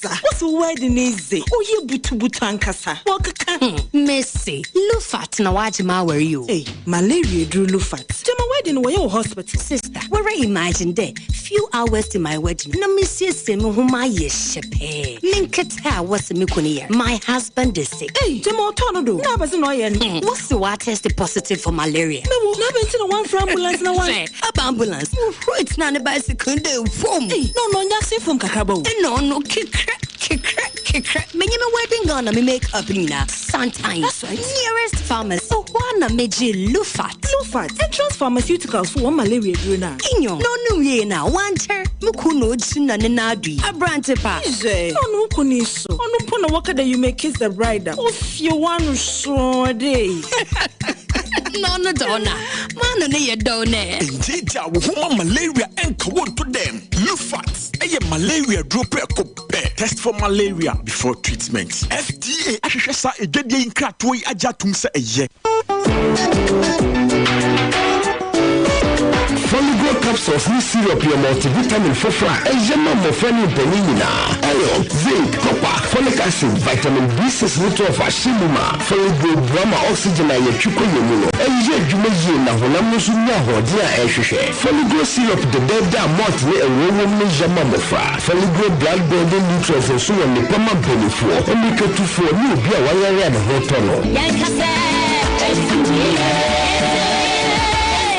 What's wedding is it? Oh, ye butu butu ankasa. Wakaka. Mercy, Lufat na wagye ma aware yi o. Hey, malaria duru Lufat. Jama wedding wɔ yɛ hospital. Sister, where imagine there few hours to my wedding. Na me siesie me ho ma yɛ hyɛ pɛɛ. Me nkete a wɔsi me kunu yɛ. My husband is sick. Hey, jama ɔtɔ no do. Na abɛsi na ɔyɛ no. Wɔsi wa test positive for malaria. Mewo, na abɛnti na wɔn fra ambulance na wɔn. Hwɛ, aba ambulance. Wɔ tena ne bicycle de fom. Hey, no no, nya se fom kakraba o. Ɛna ɔno kekra kekra. Kekrɛ, menye me wedding gown na me make up nyinaa santan. That's right. Nearest pharmacy. Ɔhɔ ara na megyee Lufat. Lufat, Entrance Pharmaceuticals fo wɔn malaria aduro no a. Nyew, na ɔnom wiei no a, ɔannkyɛr, mo kun na ogyina ne nan do yi. Aberante pa. Izɛ, na ɔno wo kun yi so, ɔno mpo na wɔka dɛ you may kiss the bride a, ofie w'ano soo dei. Na ɔno dze ɔno a, m'ano no yɛ dɛw nɛ. Ngyeegyaa wo ho ma malaria nka wo nto dɛm. Lufat yɛ malaria duro prɛko pɛ. Test for malaria before treatment. FDA ahwehwɛ saa adwadie yi nkratoɔ yi agye atom sɛ ɛyɛ. Foligo capsules ne syrup yɛ multivitamin foforo a ɛyɛ ma mmofra ne mpanyin nyinaa. Iron, zinc, copper, folic acid, vitamin B6 ne 12 ahyɛ mu ma. Foligo boa ma oxygen a yɛtwe kɔ yɛn mu no yɛ adwuma yie na honam no nso nya ahoɔden a ɛhwehwɛ. Foligo syrup dɛdɛɛdɛ a malt ne ɛwoɔ wom no yɛ ma mmofra. Foligo blood building nutrients nso wɔ nnepa ma mpanimfoɔ, mmirikatufoɔ ne obi a wayare a ne ho tɔ no. Yɛnka sɛ ɛsi yie,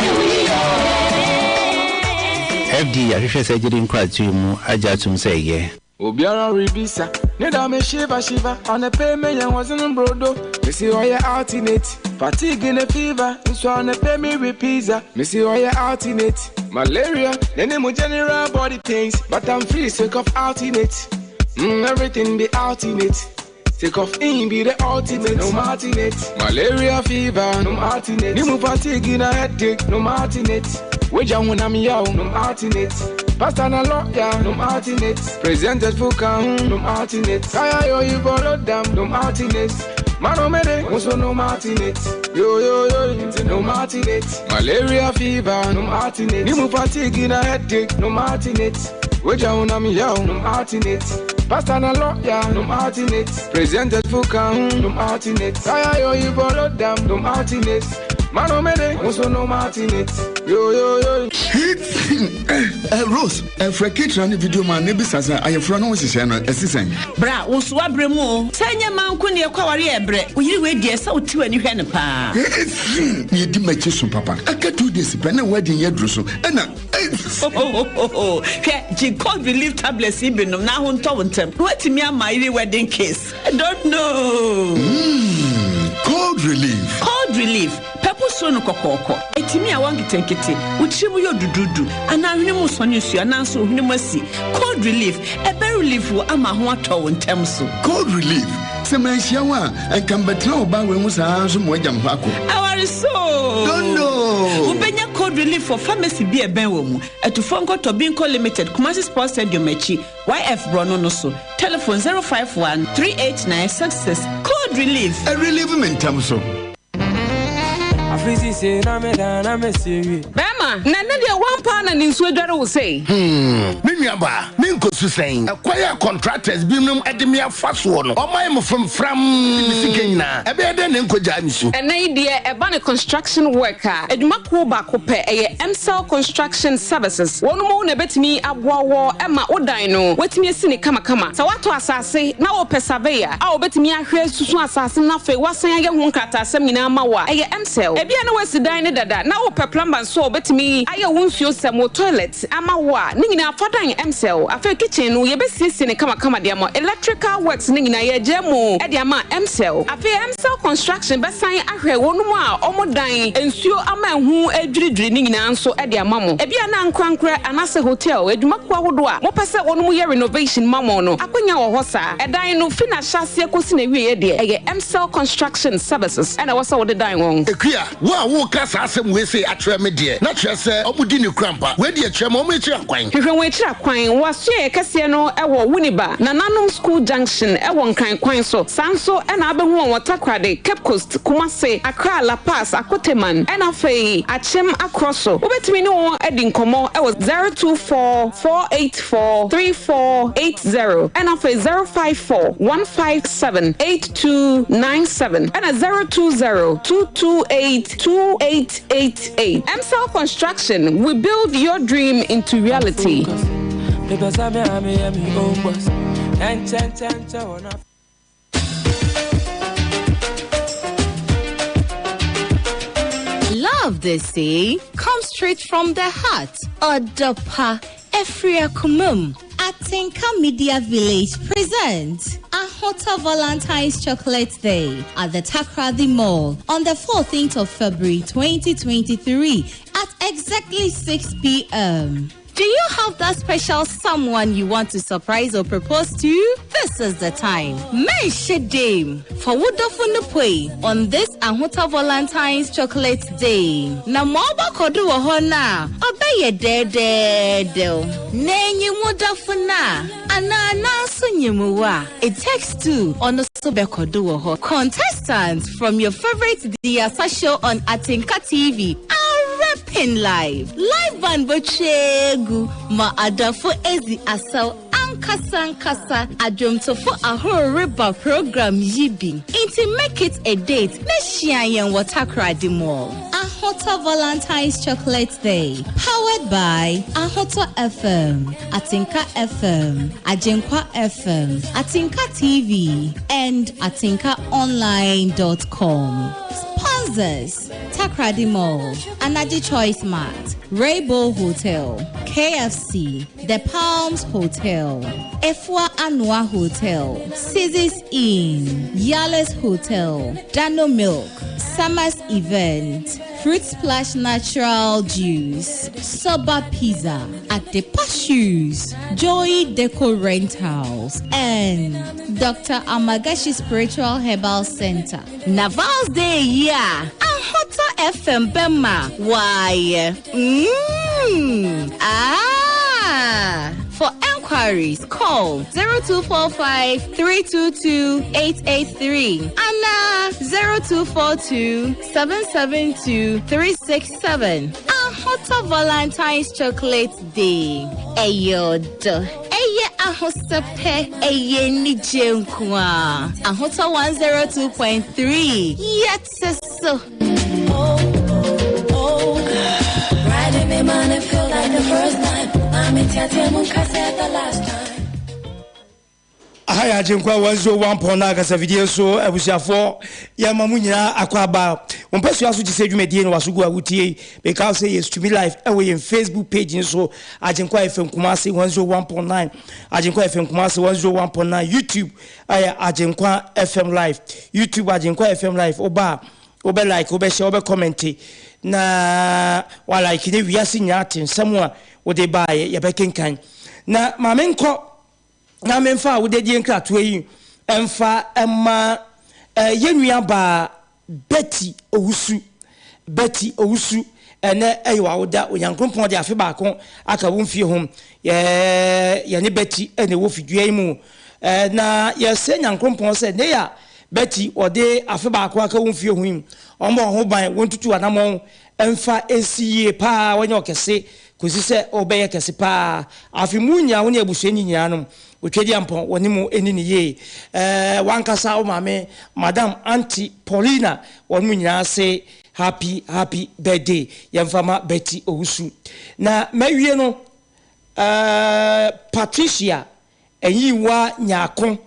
ɛsi yie. FDA ahwehwɛ saa gyidi nkratoɔ yi mu agye atom sɛ ɛyɛ. Obiara rebisa ne da me shiva shiva ɔne me yɛn wɔsen brodo mesi ɔyɛ alternate fatigue ne fever nso ɔne me with pizza mesi ɔyɛ alternate malaria ne mu general body pains but I'm free sake of alternate everything be alternate Take off in be the ultimate, no alternate. Malaria fever, no alternate. Nimu fatigue na headache, no alternate. Weja when I'm yow, no alternate. Pastor na lawyer, no alternate. Presented for no alternate. Kaya yo you borrow them, no alternate. Mano mede, also no alternate. Yo yo yo, no alternate. Malaria fever, no alternate. Nimu fatigue na headache, no alternate. Weja when I'm yow, no alternate. Pastor na lawyer, no alternate. Presented for no alternate. Kaya yo you borrow them, no alternate. Mano mede, also no alternate. Yo yo yo. Rose, ɛfrɛ ketra ne video ma ne bisa sɛ ayɛfra no ho hyehyɛ no ɛsi sɛn? Bra, wo nso woabrɛ mu o. Sɛ ɛnyɛ mmaa nko ne ɛkɔ aware yɛ brɛ. Wo yere wei deɛ sɛ wote w'ani hwɛ no paa. Yɛdi m'akyi so papa. Aka 2 days pɛ na wedding yɛ duru so. Ɛna Hwɛ, gye cold relief tablets yi bi nom na ho ntɔ wo ntɛm. Na woatumi ama yere wedding kiss. I don't know. Cold relief. Cold relief. Pɛpo suro no kɔkɔɔkɔ. Ɛtumi a wɔn nketenkete. Wo tiri mu yɛ duduudu anaa hwene mu sɔne nsuo anaa nso hwene mu asi. Cold relief. Ɛbɛ relief wo ama ho atɔ wo ntɛm so. Cold relief. Sɛ manhyia wo a, ɛnka mbɛtena wo ba wei ho saa nso mo agya mo hɔ akɔ. Aware so. Don't know. Wobɛnya cold relief for pharmacy bi a ɛbɛn wɔ mu. Atufoɔ nkɔtɔ Binko Limited, Kumasi Sports Stadium akyi, YF Borɔno no so. Telephone 051 389 66. Cold relief. Ɛ relieve me ntɛm so. Bɛɛma, na ɛnɛ deɛ woampa na ne nsuo adware wo sei? Hmm, me nuabaa, me nkɔsu sɛn? Ɛkwan a contractors binom de me afa soɔ no, wɔayɛ me framfram de me sika nyinaa. Ɛbɛyɛ dɛn na ɛnkɔgyaa me su? Ɛnnɛ yi deɛ ɛba no construction work a, adwuma kuo baako pɛ, ɛyɛ Emcell Construction Services. Wɔnom na ɛbɛtumi aboa woɔ ma wo dan no woatumi asi no kamakama. Sɛ woatɔ asase na wopɛ surveyor a ɔbɛtumi ahwɛ asusu asase no na afei wasan ayɛ ho nkrataasɛm nyinaa ama wo a, ɛyɛ Emcell. Ebia na woasi dan no dada na wopɛ plumber nso a ɔbɛtumi ayɛ wo nsuo sɛm, wo toilet ama wo a, ne nyinaa fa dan Emcell. Afei kitchen no yɛbɛsiesie no kamakama de ama wo. Electrical works no nyinaa yɛagyaa mu de ama Emcell. Afei Emcell Construction bɛsan ahwɛ wɔnom a wɔn dan nsuo ama ɛho redwiridwiri no nyinaa nso de ama mo. Ebia na ankorankorɛ anaasɛ hotel, adwumakuo ahodoɔ a mopɛ sɛ wɔnom yɛ renovation ma mo no, akwanya wɔ hɔ saa. Ɛdan no fi n'ahyɛaseɛ kɔsi n'awieɛ deɛ, ɛyɛ Emcell Construction Services na ɛwɔ sɛ wode dan wɔn. Akua, wo a woreka saa asɛm wei sei akyerɛ me deɛ, na kyerɛ sɛ wɔdi ne kura ampa. Wei deɛ kyerɛ me wɔn akyiri akwan. Hwehwɛ wɔn akyiri akwan. Wɔ asuaeɛ kɛseɛ no wɔ Winneba, Nananom School Junction wɔ Nkran kwan so. Saa nso na wobɛhu wɔn wɔ Takoradi, Cape Coast, Kumasi, Accra, La Paz, Akoteman, ɛna afei Akyem Akorɔ so. Wobɛtumi ne wɔn adi nkɔmmɔ wɔ 024 484 3480 ɛna afei 054 157 8297 ɛna 020 228 2888. Emsal Construction, we build your dream into reality. Love, they say, comes straight from the heart. Odopa Efria Kumum. Atinka Media Village presents. Ahota Valentine's Chocolate Day at the Takoradi Mall on the 14th of February 2023 at exactly 6 p.m. Do you have that special someone you want to surprise or propose to? This is the time. Menhyɛ dame fa wo dɔfo no pue on this Ahotɔ Valentine's Chocolate Day. Na ma ɔbɔkɔ do wɔ hɔ no a, ɔbɛyɛ dɛɛdɛɛdɛw. Na enye wo dɔfo no a, anaa n'aso nyim wo a, it takes two, ɔno so bɛkɔ do wɔ hɔ. Contestants from your favorite Diasa show on Atinka TV are repping live. Live band botwa egu ma adɔfo edzi asaw ankasa ankasa. Adwomtofo ahorow reba program yi bi. Nti make it a date na hyia yɛn wɔ Takoradi Mall. Ahotɔ Valentine's Chocolate Day, powered by Ahotɔ FM, Atinka FM, Agyenkwa FM, Atinka TV, and AtinkaOnline.com. Sponsors Takoradi Mall, Anaji Choice Mart, Rainbow Hotel, KFC, The Palms Hotel, Efua Anua Hotel, Caesars Inn, Yales Hotel, Dano Milk, Summers Event, Fruit Splash Natural Juice, Soba Pizza, Adepa Shoes, Joy Deco Rentals, and Dr. Amagashi Spiritual Herbal Center. Navals Day, yeah. Ahotɔ FM bɛma wayɛ. Ah. For enquiries, call 0245 322 883 anaa 0242 772 367. Ahotɔ Valentine's Chocolate Day. Ɛyɛ ɔdɔ, ɛyɛ ahosɛpɛ, ɛyɛ anigye nko a. Ahotɔ 102.3 yɛte so. Riding me man, it feel like the first time. I'm in the last time. Aha yɛ Agyenkwa 101.9 kasafidie so. Abusuafoɔ, yɛma mu nyinaa akɔ aba wɔn mpɛsua so te sɛ dwumadie no waso gu a wotie meka sɛ yɛ stream live ɛwɔ yɛn Facebook page nso, Agyenkwa FM Kumase 101.9, Agyenkwa FM Kumase 101.9. YouTube ɛyɛ Agyenkwa FM Live, YouTube Agyenkwa FM Live. Woba a, wobɛ like, wobɛhyɛ, wobɛ comment na wa like ne wiase nyinaa te nsɛm a wode baayɛ yɛbɛkenkan. Na maame nkɔ na memfa a wodadie nkratoɔ yi ɛmfa ɛma yɛn nua baa Betty Owusu. Betty Owusu, ɛnɛ ɛyɛ wawoda. Onyankopɔn de afe baako aka wo mfie ho. Yɛne Betty ɛna ɛwɔ fidua yi mu na yɛsɛ Nyankopɔn sɛ ne yɛ Betty ɔde afe baako aka wo mfie ho yi, ɔmmɔ ho ban, wɔntutu anammɔn ɛmfa ɛnsi yie paa, wɔnyɛ ɔkɛse kòsi sɛ ɔbɛyɛ kɛse paa. Afe mu nyinaa wo ne abusuani nyinaa no, otwadi ampɔn wɔne mu ɛni ne yie. Wankasa wo maame, Madam Aunty Paulina, wɔn mu nyinaa se happy happy birthday. Yɛmfa ma Betty Owusu. Na mawie no, Patricia Ɛnyiwa Nyaako,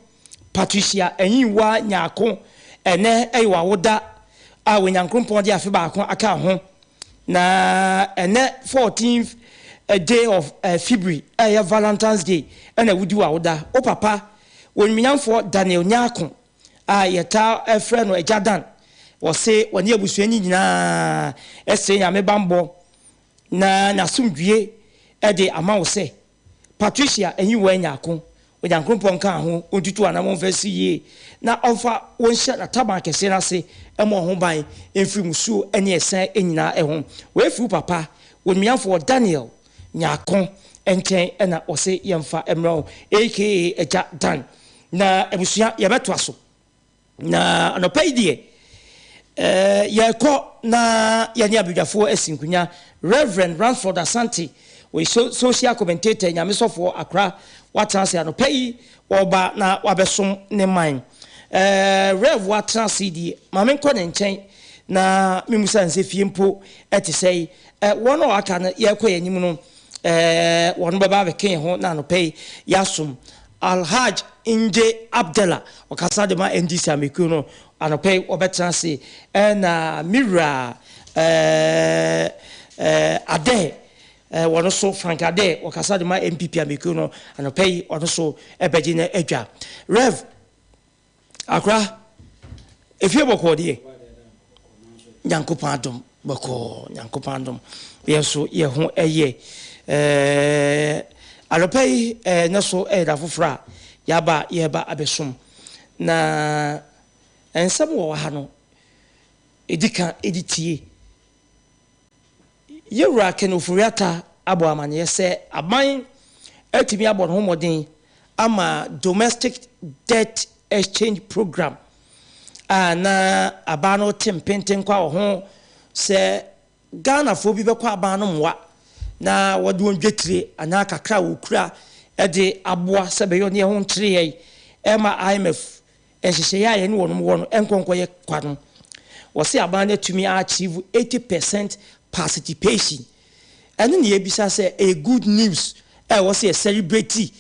Patricia Ɛnyiwa Nyaako, ɛnɛ ɛyɛ wawoda a Onyankopɔn de afe baako aka ho. Na ɛnɛ 14th day of February, ɛyɛ Valentine's Day, ɛna wodi wawoda. Wo papa wɔnwinamfoɔ Daniel Nyaako a yɛtaa ɛfrɛ no Agya Dan, wɔse wɔne abusuani nyinaa ɛsɛ Nyame bambɔ na n'asomdwie ɛde ama wo sɛ Patricia Enyiwa Nyarko, Onyankopɔn nka ho, ɔntutu anammɔn mfa si yie na ɔmfa wo nhyɛ n'ataban kɛseɛ no ase, mmɔ ho ban mfiri musuo ne ɛsan nyinaa ho. Wei firi wo papa, onwuamfoɔ Daniel Nyarko nkyɛn ɛna ɔse yɛmfa mmerɛ wo, aka Agya Dan. Na abusua, yɛbɛtoa so. Na anɔpa yi deɛ, yɛrekɔ na yɛne abadwafoɔ asi nkonya. Reverend Ransford Asante, wɔyɛ social commentator, nyamesɔfoɔ Akra, watena ase anɔpa yi, ɔreba na wabɛsom ne man. Rev watena ase deɛ, maame nkɔ ne nkyɛn na memusa nsɛ fie mpo ɛte sɛ wɔn a aka no yɛrekɔ yɛn anim no, wɔn bɛba abɛka yɛn ho na anɔpa yi yɛasom. Alhaj Nje Abdallah, ɔkasa de ma NDC amekuo no, anɔpa yi wɔbɛtena ase. Ɛna Mira Adɛ, wɔno so Frank Adɛ, ɔkasa de ma NPP amekuo no, anɔpa yi ɔno so ɛbɛgye no adwa. Rev. Akora, efie bɔkɔɔ deɛ? Nyankopɔn adom bɔkɔɔ, Nyankopɔn adom. Yɛn nso yɛn ho ɛyɛ. Ɛɛ anɔpa yi ɛɛ ne so ɛyɛ da foforɔ a yɛaba yɛreba abɛsom. Na nsɛm wɔ ha no, ɛdi kan ɛdi tie. Yɛwura Ken Ofori-Atta abɔ amaneɛ sɛ aban atumi abɔ ne ho mmɔden ama Domestic Debt Exchange Programme a na aban no te mpentenkwa wɔ ho sɛ Ghanafoɔ bi bɛkɔ aban no mmoa na wɔde wɔn dwetire anaa kakra a wɔkura de aboa sɛ ɛbɛyɛ ɔne ɛho nkyereyɛe ɛma IMF nhyehyɛeɛ a yɛne wɔnom wɔ no nkɔ nkɔyɛ kwa no. Wɔse aban no atumi a achieve 80 percent participation. Ɛno na yɛbisa sɛ ɛyɛ good news a ɛwɔ sɛ yɛ celebrate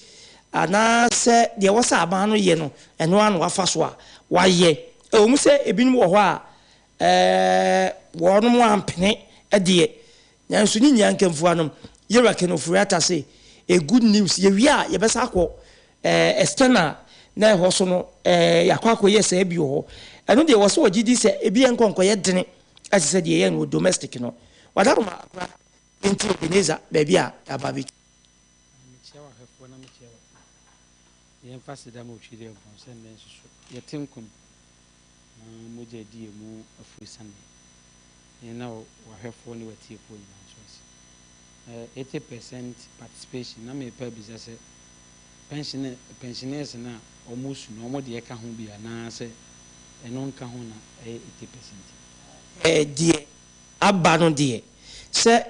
anaa sɛ deɛ ɛwɔ sɛ aban no yɛ no ɛno ara na wafa so a wayɛ. Ɛwɔ mu sɛ ebinom wɔ hɔ a ɛɛ wɔnom ampene deɛ nanso ne nyinaa nkamfua no Yɛwura Ken Ofori-Atta se ɛyɛ good news. Yɛwie a yɛbɛsan akɔ ɛɛ external na ɛhɔ so no ɛɛ yɛakɔ akɔyɛ saa bi wɔ hɔ. Ɛno deɛ ɛwɔ sɛ wɔgye di sɛ ebi ɛnkɔ nkɔyɛ dene ɛte sɛ deɛ yɛyɛ no wɔ domestic no. Wadaroma akora nti Ebenezer baabi a yɛaba abɛtwa. Mekyia w'ahwɛfoɔ na mekyia w'atiefoɔ. Yɛmfa aseda ma Otwedeɛmpɔn sɛ nnɛ nso so yɛte nkwa mu na mogya adi yɛn mu afurusiane. Yɛn na w'ahwɛfoɔ ne w'atiefoɔ nyinaa nso ase. 80 percent participation na mepɛ abisa sɛ pension pensioners no a wɔn su no wɔn deɛ ka ho bi anaasɛ ɛno nka ho na ɛyɛ 80 percent? Deɛ aba no deɛ, sɛ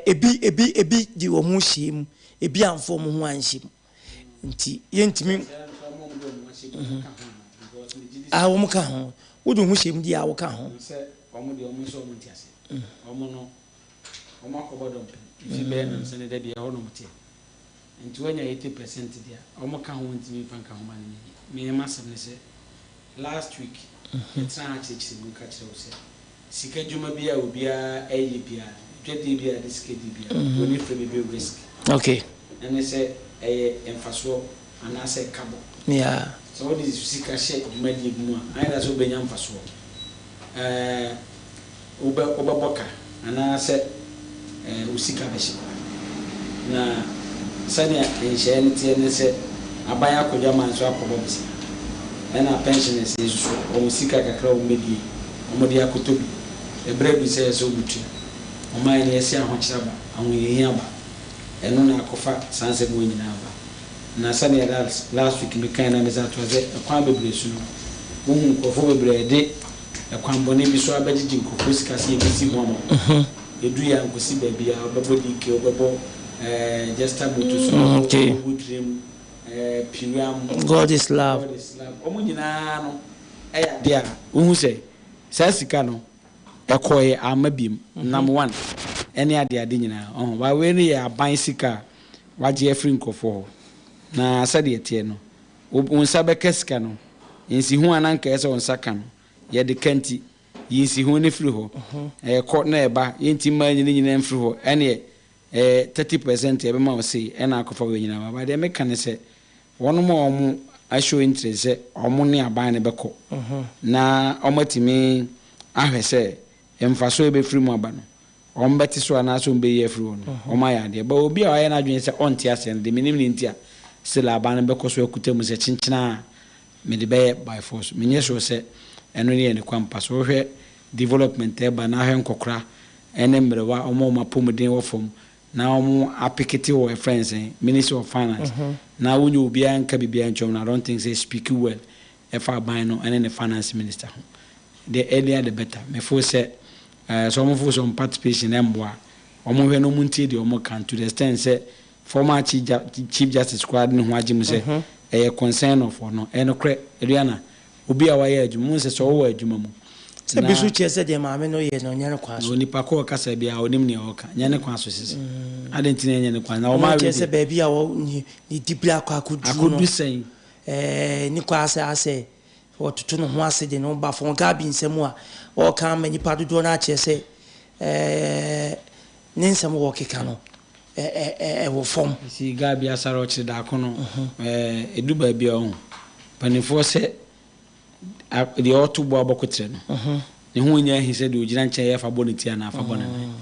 ebi ebi ebi de wɔn ho hyɛɛ mu, ebi amfa wɔn ho anhyɛ mu. Nti yɛntumi. Ah, wɔn ka ho. Wode wo ho hyɛ mu deɛ a, woka ho. Sɛ wɔn deɛ wɔn nso wɔn nte aseɛ. Wɔn no, wɔn akɔbɔ dɔmpem. Mfe bɛyɛ nansa ni da bi ɛhɔ na wɔn teɛ. Nti woanya 80 percent deɛ a, wɔn ka ho ntumi nfa nka ho ma no nyɛ yie. Me m'asɛm ne sɛ, last week yɛtenaa ha kyerɛkyerɛ mu ka kyerɛ wo sɛ, Sika dwuma bi a obiara ɛyɛ biara no, dwadie bi a yɛde sika di biara no, buroni frɛ biribi risk. Okay. Ɛne sɛ ɛyɛ mfasoɔ anaasɛ ɛkabɔ. Yeah. Sɛ wode sika hyɛ dwumadie bi mu a, either sɛ wobɛnya mfasoɔ, ɛɛ wobɛ wobɛbɔ ka anaasɛ ɛɛ wo sika bɛhye. Na sɛnea nhyehyɛeɛ no teɛ ne sɛ, aban akɔdwa man nso akɔbɔ bosea, ɛna pensioners yi nso so wɔn sika kakra a wɔbɛdie wɔde akɔtɔ bi. Ɛberɛ adu sɛ ɛsɛ sɛ wɔtua. Ɔman no yɛse ahokyere aba, ahohiahia aba. Ɛno na akɔfa saa nsɛm wei nyinaa aba. Na sɛdeɛ last last week mekaeɛ na mesan toa sɛ, ɛkwan bebree so no, wohu nkurɔfoɔ bebree a yɛde ɛkwan bɔne bi so abɛgyegye nkurɔfoɔ sika sɛ yɛbɛsi ho ama wɔn. Ɛduru yɛ a nkɔsi baabi a wobɛbɔ DK, wobɛbɔ eh, Jester Motors, wobɛbɔ Ogu Dream, eh, Piram, God is love. God is love. Wɔn nyinaa no ɛyɛ adeɛ a wohu sɛ saa sika no ɛkɔeɛ amma biom, nam one ɛne adeade nyinaa ɔho, but wei no yɛ aban sika a wagye afiri nkurɔfoɔ hɔ, na sɛdeɛ ɛteɛ no wo wo nsa bɛka sika no, nsiho a na anka ɛsɛ sɛ wo nsa ka no yɛde ka nti yi nsiho no firi hɔ, ɛkɔ na ɛba, yɛnti mma ne nyinaa mfiri hɔ, ɛneɛ ɛyɛ 30 percent yɛbɛma wo sei ɛna akɔfa wei nyinaa ba, but deɛ meka ne sɛ Wɔnom a wɔn a show interest sɛ wɔn ne aban no bɛkɔ na wɔn atumi ahwɛ sɛ mfasoɔ a ɛbɛfiri mu aba no wɔn bɛte so anaasɛ wɔn bɛyi afiri hɔ no, wɔn ayɛ adeɛ. But obi a wayɛ n'adwene sɛ ɔnte aseɛ no deɛ mennim ne nti a still aban no bɛkɔ so akuta mu sɛ kyenkyena a mede bɛyɛ by force. Menyɛ sure sɛ ɛno ne yɛ ne kwan pa so. Wohwɛ development a ɛba na ahwɛ nkɔkora ne mmerewa wɔn a wɔn apɔmuden wɔ fam na wɔn apekete wɔ yɛfrɛ no sɛn ministry of finance na wonyɛ obiara nka biribiara nkyerɛ wɔn no I don't think sɛ speak well ɛfa aban no ɛne ne finance minister ho the earlier the better me feel sɛ ɛɛ sɛ wɔn feel sɛ wɔn participation ɛmboa wɔn hwɛ na wɔn ntie deɛ wɔn ka to the extent sɛ former chief, chief justice koraa de ne ho agye mu sɛ ɛyɛ concern of ɔno ɛyɛ nokorɛ Aduana Obi a wayɛ adwuma, wohu sɛ sɛ wowɔ adwuma mu Sɛ na. bi nso kyerɛ sɛ deɛ maame no yɛ no nyɛ ne kwan Na so. onipa ko a ɔkasa biara ɔnim nea ɔreka, nyɛ ne kwan so sese. Adɛn nti na ɛnyɛ ne kwan? Na Wɔn wɔn awe kyerɛ sɛ deɛ. baabi a wɔ ne ne dibere akɔ akɔduru no. Akɔdu sɛn? Ɛɛ ne kwan sɛ asɛ ɔtoto ne ho ase de ne ho ba fam. Gabi nsɛm a ɔreka ama nnipa dodoɔ no akyerɛ sɛ ɛɛ ne nsɛm a ɔrekeka no ɛ ɛ ɛwɔ fam. You see, Gabi Asare Ɔkyere Daako no, ɛɛ ɛdu baabi a ɔho, mpanimfoɔ sɛ. Deɛ ɔto bo abɔkoterɛ no, ne ho nyɛ ahi sɛ deɛ ɔgyina nkyɛn yɛ fa bɔ ne ti anaa fa bɔ ne nan.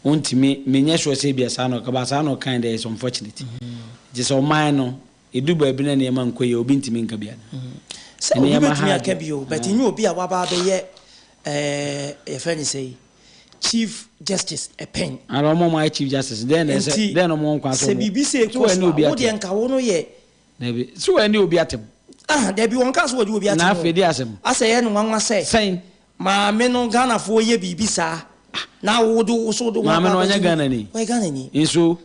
Wontumi, menyɛ sure sɛ ebia saa na ɔka, but saa na ɔkae deɛ, it's unfortunate. Nti sɛ ɔman no, ɛdu baabi na nneɛma nkɔ yie a, obi ntumi nka bi anaa? Sɛ obi Nneɛma bɛtumi ha aka adwene. bi o, but nyɛ obi a waba abɛyɛ ɛɛ yɛfrɛ no sɛi, Chief Justice pɛn. Ara wɔn a wɔayɛ Chief Justice, dɛn na ɛsɛ, Nti dɛn na wɔwɔ nkwa sɛ sɛ wɔn, biribi sei so kɔ wɔanni so a, obi wo atɛm? deɛ nka wo no yɛ Dabi, so wɔanni obi atɛm? Ah, dabi, wɔnkaa sɛ wɔde obi Na atɛm afei o. deɛ asɛm? Asɛ ɛyɛ no nwanwa sɛ. Sɛn? Maame no Ghanafoɔ yɛ biribi saa na wo de wo so wode wo ho Maame akɔ no ɔnyɛ akɔgye mu. Ghanani? Ɔyɛ Ghanani. Nso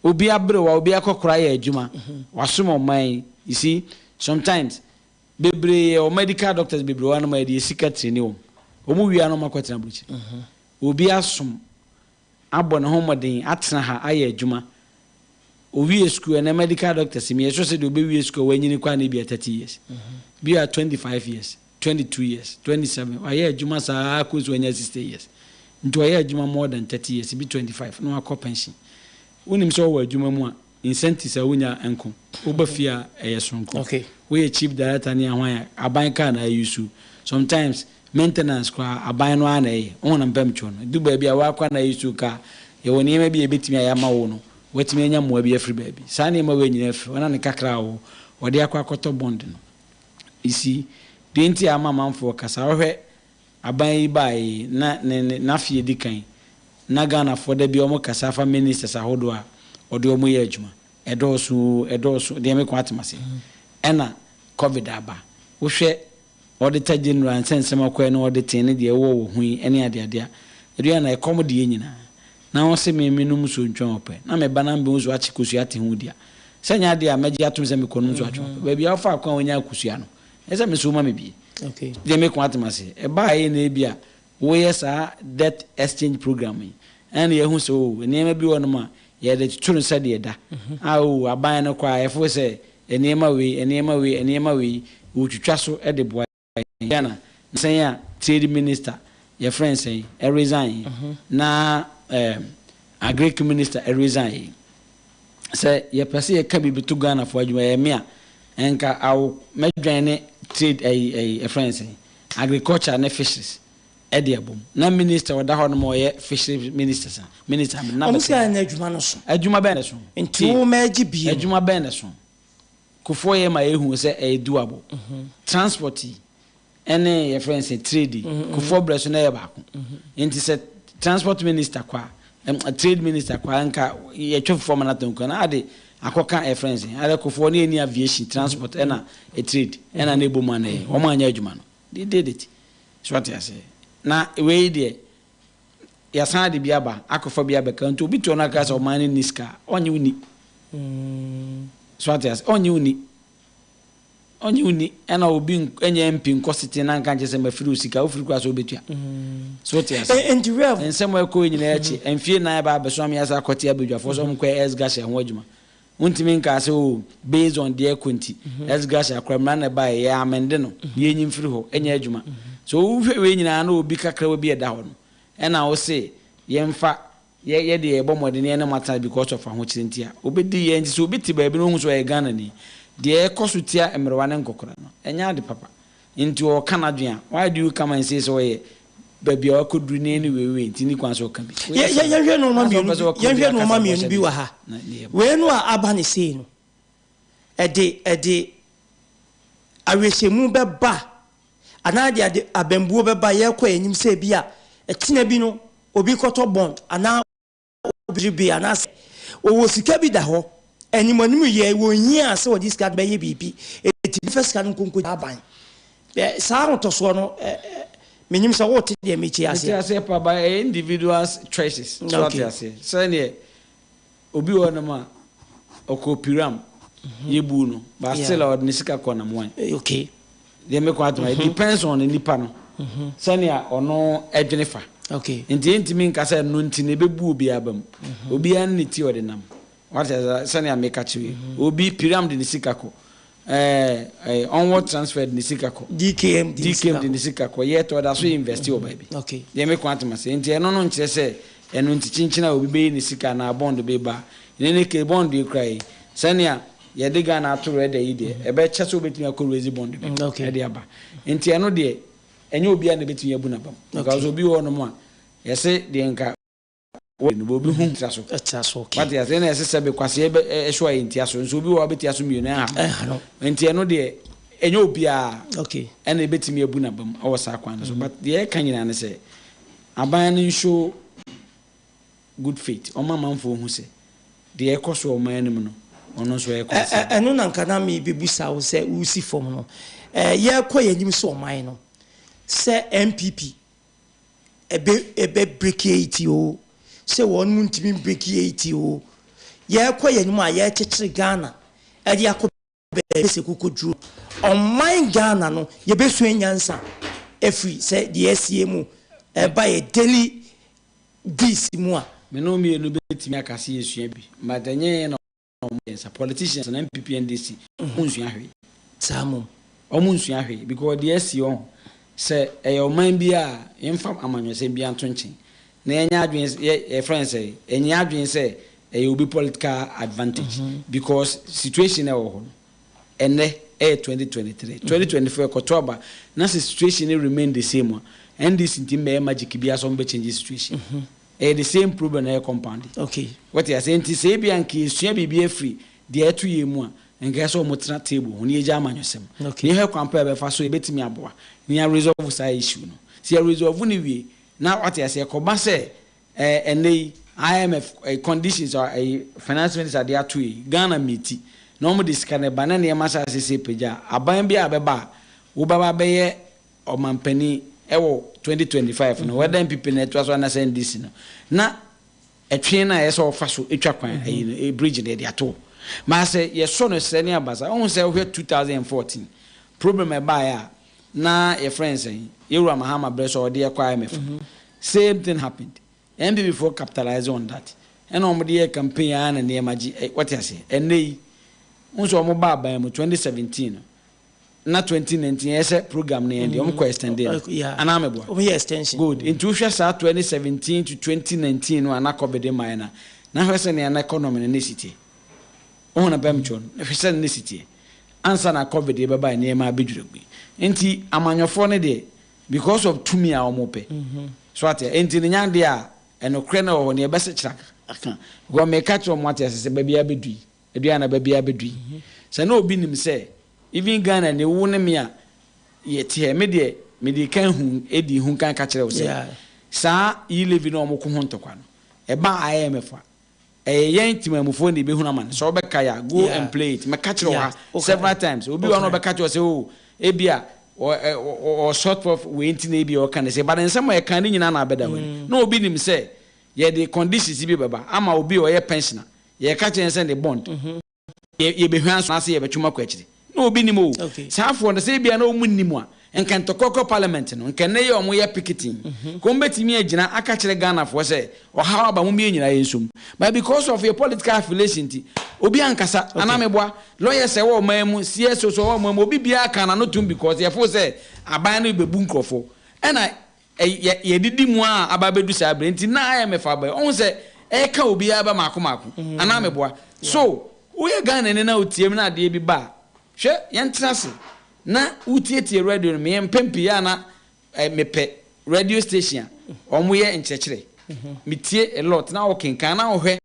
obi aberewa, obi akɔkora yɛ adwuma, wasom ɔman yi. You see, sometimes bebree yɛwɔ medical doctors bebree wɔ hanom a yɛde yɛ sika traini wɔn. Wɔn wie a na wɔn akɔtena aburokyire. Obi asom, abɔ ne ho mmɔden atena ha ayɛ adwuma. Owie sukuu, ɛnɛ medical doctors mi yɛ sure sɛ deɛ ɔbɛwie sukuu a wanyini koraa no ebia 30 years. Bi a 25 years, 22 years, 27, wayɛ adwuma saa ara kɔsi wanya 60 years. Nti wayɛ adwuma more than 30 years, ebi 25 na wakɔ pension. Wonim sɛ wowɔ adwuma mu a, incentives a wonya nko, woba fie a ɛyɛ soronko. Woyɛ chief director ne ahwan a, aban car na ayi su. Sometimes maintenance koraa aban no ara na ɛyɛ. Wohu na mpɛ mtwerɛ no. Ɛdu baabi a woara koraa na ayi su car. Yɛwɔ nneɛma bi a yɛbɛtumi ayɛ ama wo no, woatumi anya mmoa bi afiri baabi. Saa nneɛma wei nyinaa firi hɔ na ne kakra a ɔwɔ, ɔde akɔ akɔtɔ bond no. You see, deɛ nti a ama amanfoɔ kasa, wohwɛ aban yi baeɛ yi, na ne ne n'afe a ɛdi kan, na Ghanafoɔ da biara wɔkasa fa ministers ahodoɔ a ɔde wɔn yɛ adwuma. Ɛdɔɔso oo, ɛdɔɔso, deɛ meko ate m'ase. Ɛna Covid aba. Wohwɛ Auditor General nsɛnsɛm akɔɛ na ɔde ne deɛ ɛwɔ wɔ ho yi ne adeade a, aduane na ɛkɔm de yɛn nyinaa. Na wo se me menom nsuo ntwɛn ɔpɛ, na me ba na mebɛhu sɛ wakye kosua ate ho di a, sɛ nyɛ adeɛ a mɛgye atom sɛ mekɔnom nsuo atwe ɔpɛ. Baabi a wofaa kwan a wonyaa kosua no, ɛsɛ sɛ me nso woma me bi. Deɛ meko ate m'ase. Ɛbaeɛ na ebia woyɛ saa debt exchange program yi, ɛna yɛahu sɛ oh, nneɛma bi wɔ hɔnom a yɛde toto no sɛdeɛ ɛda. A oh, aban no koraa yɛfo sɛ nneɛma wei, nneɛma wei, nneɛma wei, wɔtwitwa so de boa yɛn. Ghana, sɛn a trade minister yɛfrɛ no sɛn resign na ɛɛm agric minister resign yi. Sɛ yɛpɛ sɛ yɛka biribi to Ghanafoɔ adwuma ɛyɛ me a, nka awo mɛdwɛn ne trade ɛyi ɛyi yɛfrɛ no sɛn agriculture ne fisheries ɛde abom na minister ɔda hɔ nom a ɔyɛ fisheries minister sa minister na Wɔn bɛtena sɛ na adwuma no so. Adwuma bɛn na ɛso? Nti wo mɛgye bie no. Adwuma bɛn na ɛso? Kufuor yɛ ma yɛhu sɛ ɛyɛ doable. Transport yi ɛne yɛfrɛ no sɛ trade yi, Kufuor berɛ so na ɛyɛ baako. Nti sɛ transport minister kɔ a, trade minister kɔ a, nka yɛtwa fufuo ama no atɔ nkuraa na ade akɔka yɛfrɛ no sɛ, adɛ Kufuor ne yɛnni aviation, transport ɛna trade ɛna na ɛbɔ mu a na ɛyɛ. Wɔn anyɛ adwuma no. They did it. So wate aseɛ? Na wei deɛ yɛasan de bi aba akɔfa bi abɛka nti obi to no aka sɛ ɔman no nni sika a, ɔnnye wo nni. So ate ase? Ɔnnye wo nni. Ɔnnye wo nni. Ɛna obi nyɛ MP nkɔ sitting na nka nkyerɛ sɛ mafiri wo sika, wofiri koraa sɛ wobɛtua. So wote ase? Nti Rev. Nsɛm a ɛkɔɛ nyinaa akyi, mfie nnan aba abɛso ama yɛasan akɔte abadwafoɔ sɛ wɔnkɔyɛ ex gratia ho adwuma. Wontumi nkaa sɛ oh, based on deɛ ɛkɔ nti, ex gratia koraa mmara na ɛbaeɛ, yɛ amende no, na yɛnyi mfiri hɔ, ɛnyɛ adwuma. So wohwɛ wei nyinaa na obi kakrawa bi a ɛda hɔ no, ɛna wose yɛmfa yɛ yɛ deɛ yɛbɔ mmɔden na yɛne mo atena because of ahokyere nti a, obɛdi yɛn nti sɛ obi te baabi na ohu sɛ ɔyɛ Ghanani, deɛ ɛkɔ so tia mmerewa ne nkɔkora no, ɛnyɛ ade papa. Nti ɔka n'adwene a, why do you come and say sɛ ɔyɛ baabi a wakɔduru ne ne wei wei nti ne kwan sɛ ɔka bi. Yɛ yɛ yɛnhwɛ nnoɔma mmienu bi yɛnhwɛ nnoɔma mmienu bi wɔ ha. Wei no a aba ne sei no, ɛde ɛde awerɛhyɛmu bɛba anaa de ade abambuo bɛba yɛrekɔ yɛn anim sɛ ebi a ɛkyena bi no obi kɔtɔ bond anaa obi bi anaasɛ ɔwɔ sika bi da hɔ anim anim yɛ wɔnhia sɛ wɔde sika no bɛyɛ biribi eti fa sika no nkonko aban saa ahotɔsoɔ no menim sɛ wote deɛ mekyɛ aseɛ. Mete aseɛ pa but ɛyɛ individuals choices so ate aseɛ sɛdeɛ obi wɔ hɔnom a ɔkɔ piram yɛbuu no but still ɔde ne sika kɔ nam wan. Okay. Deɛ mekɔ atoma it depends on nipa no sɛnea ɔno ɛdwene fa. Okay. Nti yɛntumi nka sɛ ɛno nti na ɛbɛbu obiara ba mu. Obiara ne ne ti ɔde nam. Wate aseɛ sɛnea meka kyerɛ yi. Obi piram de ne sika kɔ. Ɛɛ ɛɛ onward transfer de ne sika kɔ. DKM de ne sika kɔ. DKM de ne sika kɔ. Yet ɔda so invest wɔ baabi. Okay. Deɛ meko atoma sɛ nti ɛno no nkyerɛ sɛ ɛno nti kyenkyen a obi bɛyi ne sika anaa bond bi ba. In any case bond yi kura yi sɛnea. Yɛde Ghana ato rɛda yi deɛ, ɛbɛkyɛ sɛ wobɛtumi akɔ raise bond bi ɛde aba. Nti ɛno deɛ, ɛnyɛ obiara na ɛbɛtumi abu n'abam. Because obi wɔ hɔnom a, yɛse deɛ nka wɔ no, obi hu tra so. Ɛtra so, okay. Wate aseɛ, ɛna yɛse sɛbe kwaseɛ bɛ ɛhyew a yɛntia so, nso obi wɔ hɔ a ɔbɛtia so mmienu, ɛnha no. Nti ɛno deɛ, ɛnyɛ obiara ɛna ɛbɛtumi abu n'abam wɔ saa kwan no so. But deɛ yɛka nyinaa ne sɛ, aban no nshow good faith, ɔma amanfoɔ hu sɛ deɛ ɛrekɔ so wɔ ɔman no mu no, ɔno nso ɛyɛ concern. Ɛno na nka na merebɛbusa wo sɛ woresi fam no, yɛrekɔ yɛn anim sɛ ɔman no, sɛ NPP ɛbɛ ɛbɛ break eight o, sɛ wɔn mu ntumi break eight o, yɛrekɔ yɛn anim a yɛrekyekyere Ghana ɛde akɔ baabi sɛ kokoduro. Ɔman Ghana no, yɛbɛsua nyansa afiri sɛ deɛ asie mu ɛba yɛ daily deeds mu a. Me ne wo mmienu bɛtumi aka sɛ yɛsua bi, but ɛnyɛ yɛn na wɔn yɛ nsa. Politicians na NPP NDC, wɔn nsua hwee. Saa mmom. Wɔn nsua hwee because deɛ asi wɔn sɛ ɛyɛ ɔman bi a yɛmfa amanyɔsɛm biara nto nkyɛn na yɛnyɛ adwene yɛ yɛfrɛ no sɛ yɛnyɛ adwene sɛ ɛyɛ obi political advantage because situation a ɛwɔ hɔ no ɛnɛ ɛyɛ 2023 2024 ɛkɔto aba na sɛ situation no remain the same a NDC ntumi bɛyɛ magic biara sɛ wɔn bɛ change situation ɛyɛ the same problem na ɛyɛ compound okay wɔte ase nti sɛ ebi a nka yɛsua biribi afiri deɛ ɛto yɛn mu a nka ɛsɛ wɔn tena table ho na yɛgya amanyɔsɛm okay na yɛhwɛ kwan pa a yɛbɛfa so yɛbɛtumi aboa na yɛ resolve saa issue no sɛ yɛ resolve no wie na wate ase ɛkɔba sɛ ɛɛ ɛnɛ yi IMF ɛɛ conditions a ɛyi finance minister de ato yi Ghana meet na wɔn de sika no ba na nneɛma hyɛ ase sɛ pagya aban bi a bɛba a wobɛba bɛyɛ ɔmampanin ɛwɔ 2025 no whether NPP na ɛtoa so anaasɛ NDC no na ɛtwe no a ɛyɛ sɛ ɔfa so atwa kwan ɛyi no eh, bridge no yɛde ato maa sɛ yɛsɔ no srɛ ne abasa ɔhu sɛ wohwɛ 2014 problem ɛbaeɛ a na yɛfrɛ no sɛn yɛwura Mahama berɛ so a ɔde yɛkɔ IMF same thing happened NPP foɔ capitalize on that ɛna wɔn de yɛ campaign a na nneɛma gye ɛ wɔte ase ɛnɛ yi n sɛ wɔn ba aban mu 2017 no na 2019 ɛyɛ sɛ program no yɛn deɛ wɔn kɔ extend no anaa mɛboa wɔn yɛ extension good nti wohwɛ saa 2017 to 2019 no a na COVID mmaeɛ na na hwɛ sɛ nea na economy no ne si teɛ wohu na bɛm kyɛw no hwɛ sɛ ne si teɛ ansa na COVID yɛ bɛba nneɛma abɛdwira gui nti amanyɔfoɔ no deɛ because of tumi a wɔn pɛ so ate nti ne nya deɛ a ɛnokorɛ no wɔ hɔ nea ɛbɛsɛ kyerɛ aka because meka kyerɛ wɔn ate ase sɛ baabi abɛdu yi aduane baabi abɛdu yi sɛ na obi nim sɛ even Ghana ne wo ne me a yɛte ha me deɛ mede kan hu edi hu kan ka kyerɛ wo sɛ saa e-levy no a wɔn ko ho ntɔkwa no ɛba IMF a ɛyɛ yɛn temamufoɔ na ebɛhunu ama no sɛ ɔbɛka yɛ a go and play it mɛka kyerɛ wo ha several times obi wɔ no ɔbɛka kyerɛ wo sɛ o ebi a ɔ short of wei nti na ebi a ɔka ne sɛ but nsɛm a yɛka ne nyinaa na abɛda hɔ ni na obi nim sɛ yɛde conditions bi bɛba ama obi a ɔyɛ pensioner yɛka kyerɛ sɛ ne bond yɛbɛhwɛ nso ase yɛbɛtwom akɔ akyiri na obi nim o saa afoɔ no sɛ ebia na ɔmu nim a nka ntɔkɔkɔ parliament no nka nnɛ yɛ ɔmo yɛ picketing ka ɔmo bɛtumi agyina aka kyerɛ Ghanafoɔ sɛ ɔhaw aba mo mmiɛ nyinaa yɛ nsom but because of your political affiliation nti obi ankasa anaa meboa lawyers ɛwɔ ɔman mu CSO so ɛwɔ ɔman mu obi biara ka n'ano tom because yɛfo sɛ aban no bɛbu nkurɔfoɔ ɛna yɛdidi mu a aba abɛdu saa berɛ nti na IMF aba ɔhu sɛ ɛka obiara ba maako maako anaa meboa so woyɛ Ghana ni na wotie mu na adeɛ bi ba a hwɛ yɛntena ase na wotietie radio no meyɛ mpɛn pii a na mepɛ radio station a wɔn yɛ nkyerɛkyerɛ metie a lot na wɔkenkan na wɔhwɛ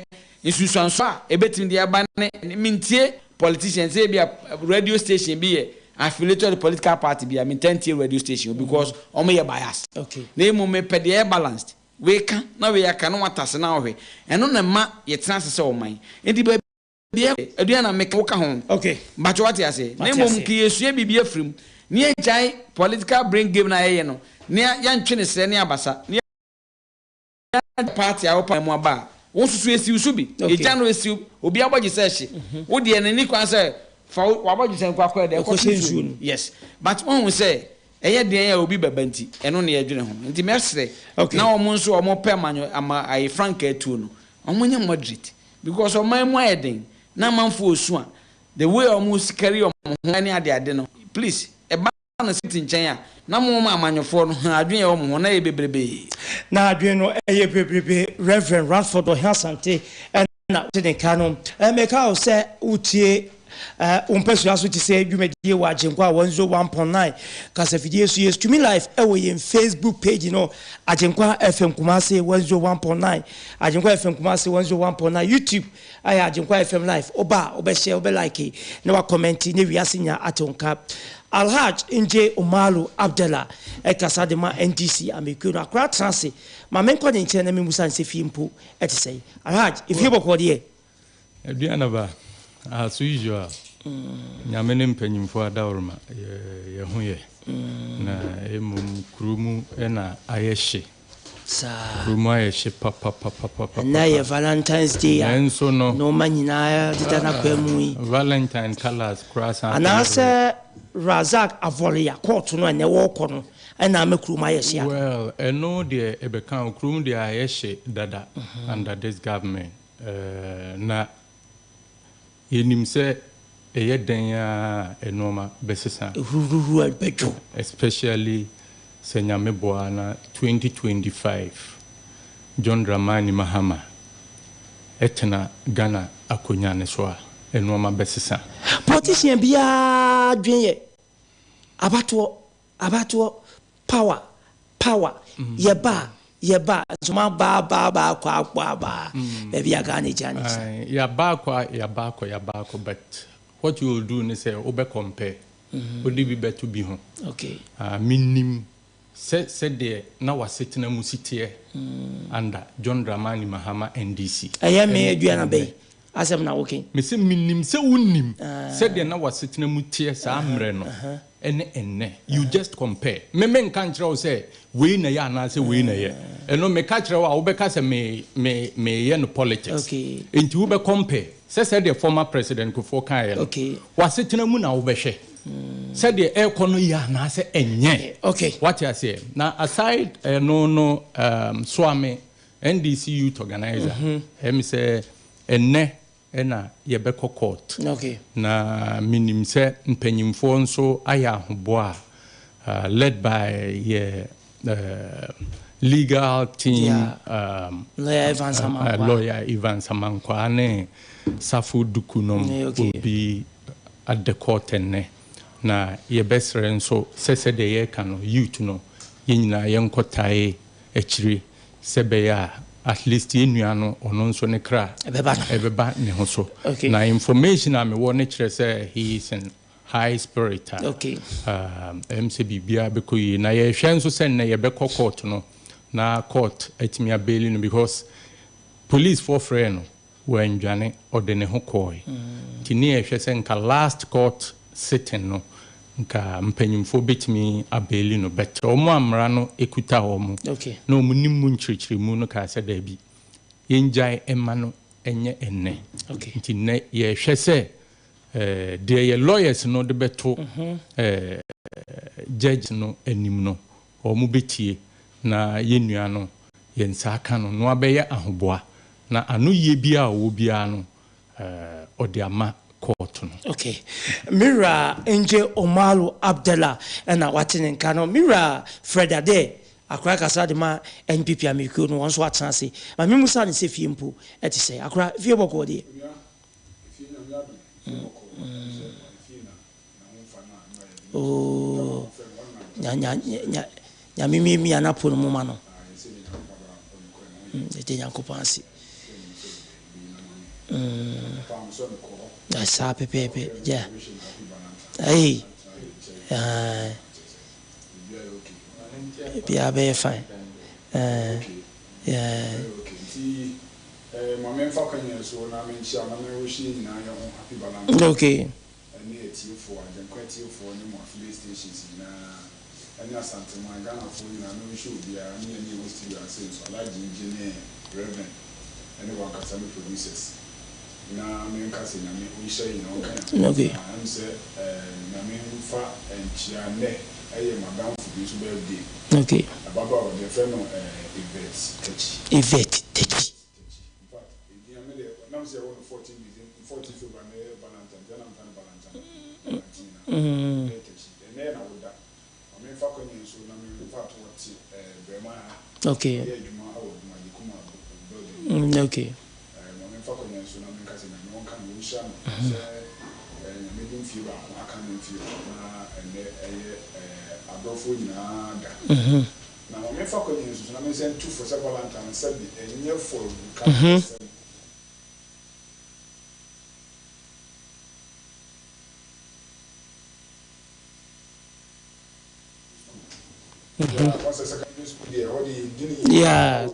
nsusuanso a ebetumi de aba ne mentie politicians sɛ ebi a radio station bi yɛ affiliated to political party bi a mentan tie radio station because wɔn yɛ bias na emu mepɛ deɛ ɛyɛ balanced wei ka na wei aka na watase na wɔhwɛ ɛno na ɛma yɛtena ase sɛ ɔman nti baabi aduane na meka woka ho bakyɛ wate ase na mmom nka yɛsua biribi afiri mu ne yɛgyae political brain game na yɛyɛ no ne yɛntwe ne serɛ ne abasa ne party a wopa mu aba a wo nso so esiw so bi yɛgya no esiw obi abɔgye sɛ ɛhye wo deɛ n'ani kwan sɛ fa wabɔgye sɛ nkɔ akɔ ɛdɛ ɛkɔhyɛ nsuo no yes but wɔn sɛ ɛyɛ deɛ a obi bɛba nti ɛno ne yɛdwene ho nti mɛsrɛ na wɔn nso wɔn pɛ amanyo ama ayi frankaa tuo no wɔn nyɛ moderate because ɔman mu ayɛ den na amanfo osu a the way wɔn carry wɔn ho ne ade ade no please ɛba no siti nkyɛn a na mo ma amanyɔfoɔ no adwene yɛ wɔn ho na yɛ bebrebe. Na adwene no ɛyɛ bebrebe. Reverend Radford Ɔhene Asante ɛna te ne ka no. Ɛmɛka wo sɛ wotie. Wo mpasua so te sɛ dwumadie wɔ Agyenkwa 101.9 kasafidie so. Yɛ streaming live ɛwɔ yɛn Facebook page no, Agyenkwa FM Kumasi 101.9, Agyenkwa FM Kumasi 101.9, YouTube ayɛ Agyenkwa FM live. Woba a wobɛhyɛ, wobɛ like na wa comment ne wiase nyinaa ate wo nka. Alhaj Nje Umaru Abdallah ɛkasa de ma NDC amekuo no. Akora tena ase ma menkɔ ne nkyɛn na memmusa no sɛ fie mpo ɛte sɛn. Alhaj, efie bɔkɔɔ deɛ? Aduanaba, as usual, Nyame ne mpanyimfoɔ adaworoma, yɛ ho yɛ. Na mmom kuro mu na ayɛ hye. Saa. Kuro mu ayɛ hye papapapapapa. Ɛnnɛ yɛ Valentine's Day a Nanso no. nnoɔma nyinaa deda n'akwan mu yi. Valentine colours koraa san kɔ Anaasɛ Razak Avolia kɔɔto no a ɛnnɛ wɔrekɔ no na ama kurom ayɛ hye anaa? Well, ɛno deɛ ɛbɛka o, kurom deɛ ayɛ hye dada under this government. Na yɛnim sɛ ɛyɛ dɛn ara a nnoɔma bɛsesa. Huruhuru bɛdwo. Especially sɛ Nyame boa na 2025 John Dramani Mahama tena Ghana akonwa no so a, nnoɔma bɛsesa. Politician biara dwen yɛ abatoɔ Abatoɔ, power, power, yɛba a, yɛba a, nso moaba aba aba akɔ akɔ aba baabi a Ghana gyina no gyina. Aye, yɛaba akɔ a, yɛaba akɔ, yɛaba akɔ but what you will do ne sɛ wobɛ compare, wode bi bɛto bi ho. Okay. Ah, menim sɛ sɛdeɛ na w'asetena mu si teɛ under John Dramani Mahama NDC. Ɛyɛ me Ɛne aduana ɛnnɛ. bɛn asɛm na woke? Mese menim sɛ wonim sɛdeɛ na w'asetena mu teɛ saa mmerɛ no ne ɛnnɛ. You just compare. Me menka nkyerɛ wo sɛ wei na ɛyɛ anaasɛ wei na ɛyɛ. Ɛno meka kyerɛ wo a wobɛka sɛ me me meyɛ no politics. Enti wobɛ compare sɛ sɛdeɛ former President Kufuor kaeɛ no, w'asetena mu na wobɛhwɛ sɛdeɛ ɛrekɔ no yɛ anaasɛ ɛnyɛ. Wate aseɛ? Na aside ɛno no, um, Soame, NDC youth organiser, ɛyɛ me sɛ Ɛnnɛ na yɛbɛkɔ court. Na menim sɛ mpanyimfoɔ nso ayɛ ahoboa a led by yɛ legal team Lawyer Evans Amankwaa. Lawyer Evans Amankwaa ne Safo Duku nom will be at the court ɛnnɛ. Na yɛbɛsrɛ nso sɛ sɛdeɛ yɛreka no youth no yɛn nyinaa yɛnkɔtae akyire sɛ ɛbɛyɛ a at least yɛn nua no ɔno nso ne kra ɛbɛba ne ho so. Na information a mewɔ no kyerɛ sɛ he is in high spirit a ɛm sɛ biribiara bɛkɔ yie. Na yɛhwɛ nso sɛ nnɛ yɛbɛkɔ court no na court atumi abaili no because police foɔ frɛɛ no Wandwane, ɔde ne ho kɔɔe. Nti ne yɛhwɛ sɛ nka last court sitting no nka mpanyimfoɔ bɛtumi abeeli no but wɔn a mmara no kuta wɔn na wɔn nim mu nkyerɛkyerɛmu no kaa sɛ daabi, yɛngyae mma no nyɛ ɛnnɛ. Nti nnɛ yɛhwɛ sɛ deɛ yɛ lawyers no de bɛto judge no anim no wɔbɛtie na yɛn nua no yɛn nsa aka no na wabɛyɛ ahoboa na ano yie biara a ɔwɔ biara no ɔde ama kɔɔto no. Ok. Me wura Ngye Omalu Abdallah na wate ne nka no. Me wura Fred Adair, Akora kasa de ma NPP amekuo no, wɔn nso atena ase. Ma me mmusa no sɛ fie mpo te sɛn? Akora, fie bɔkɔɔ deɛ? Oh, nya nya nya nyame miamia n'apo no mu ma no. Yɛda Nyankopɔn ase. Saa pɛpɛɛpɛ. Yeah. Hey. Biara bɛyɛ fine. Yeah. Okay. Ɛne atiefoɔ, Agyenkwa atiefoɔ ne mo affiliate stations nyinaa, ɛne Asanteman, Ghanafoɔ nyinaa, me wish obiara, ne yɛne yɛwɔ studio ha sei nso, Alhaji Ngye ne Rev. Ɛne wankasa ne producers, na me nka sɛ Nyame ɔnhyira yɛn nyinaa, ɔnka yɛn ho, na ɛm sɛ Nyame mfa nkyea, nnɛ ɛyɛ m'adamfo bi nso birthday, ababaawa bi, yɛfrɛ no Yvette Takyi. Yvette Takyi. Okay. Okay. Nyame de mfie baako aka ne mfie ho na ɛnnɛ ɛyɛ adɔfoɔ nyinaa da. Na ma memfa kwanya yi nso so na mensan ntu fo sɛ Valentine sɛbe ɛnyɛ for ka asɛm. Yeah.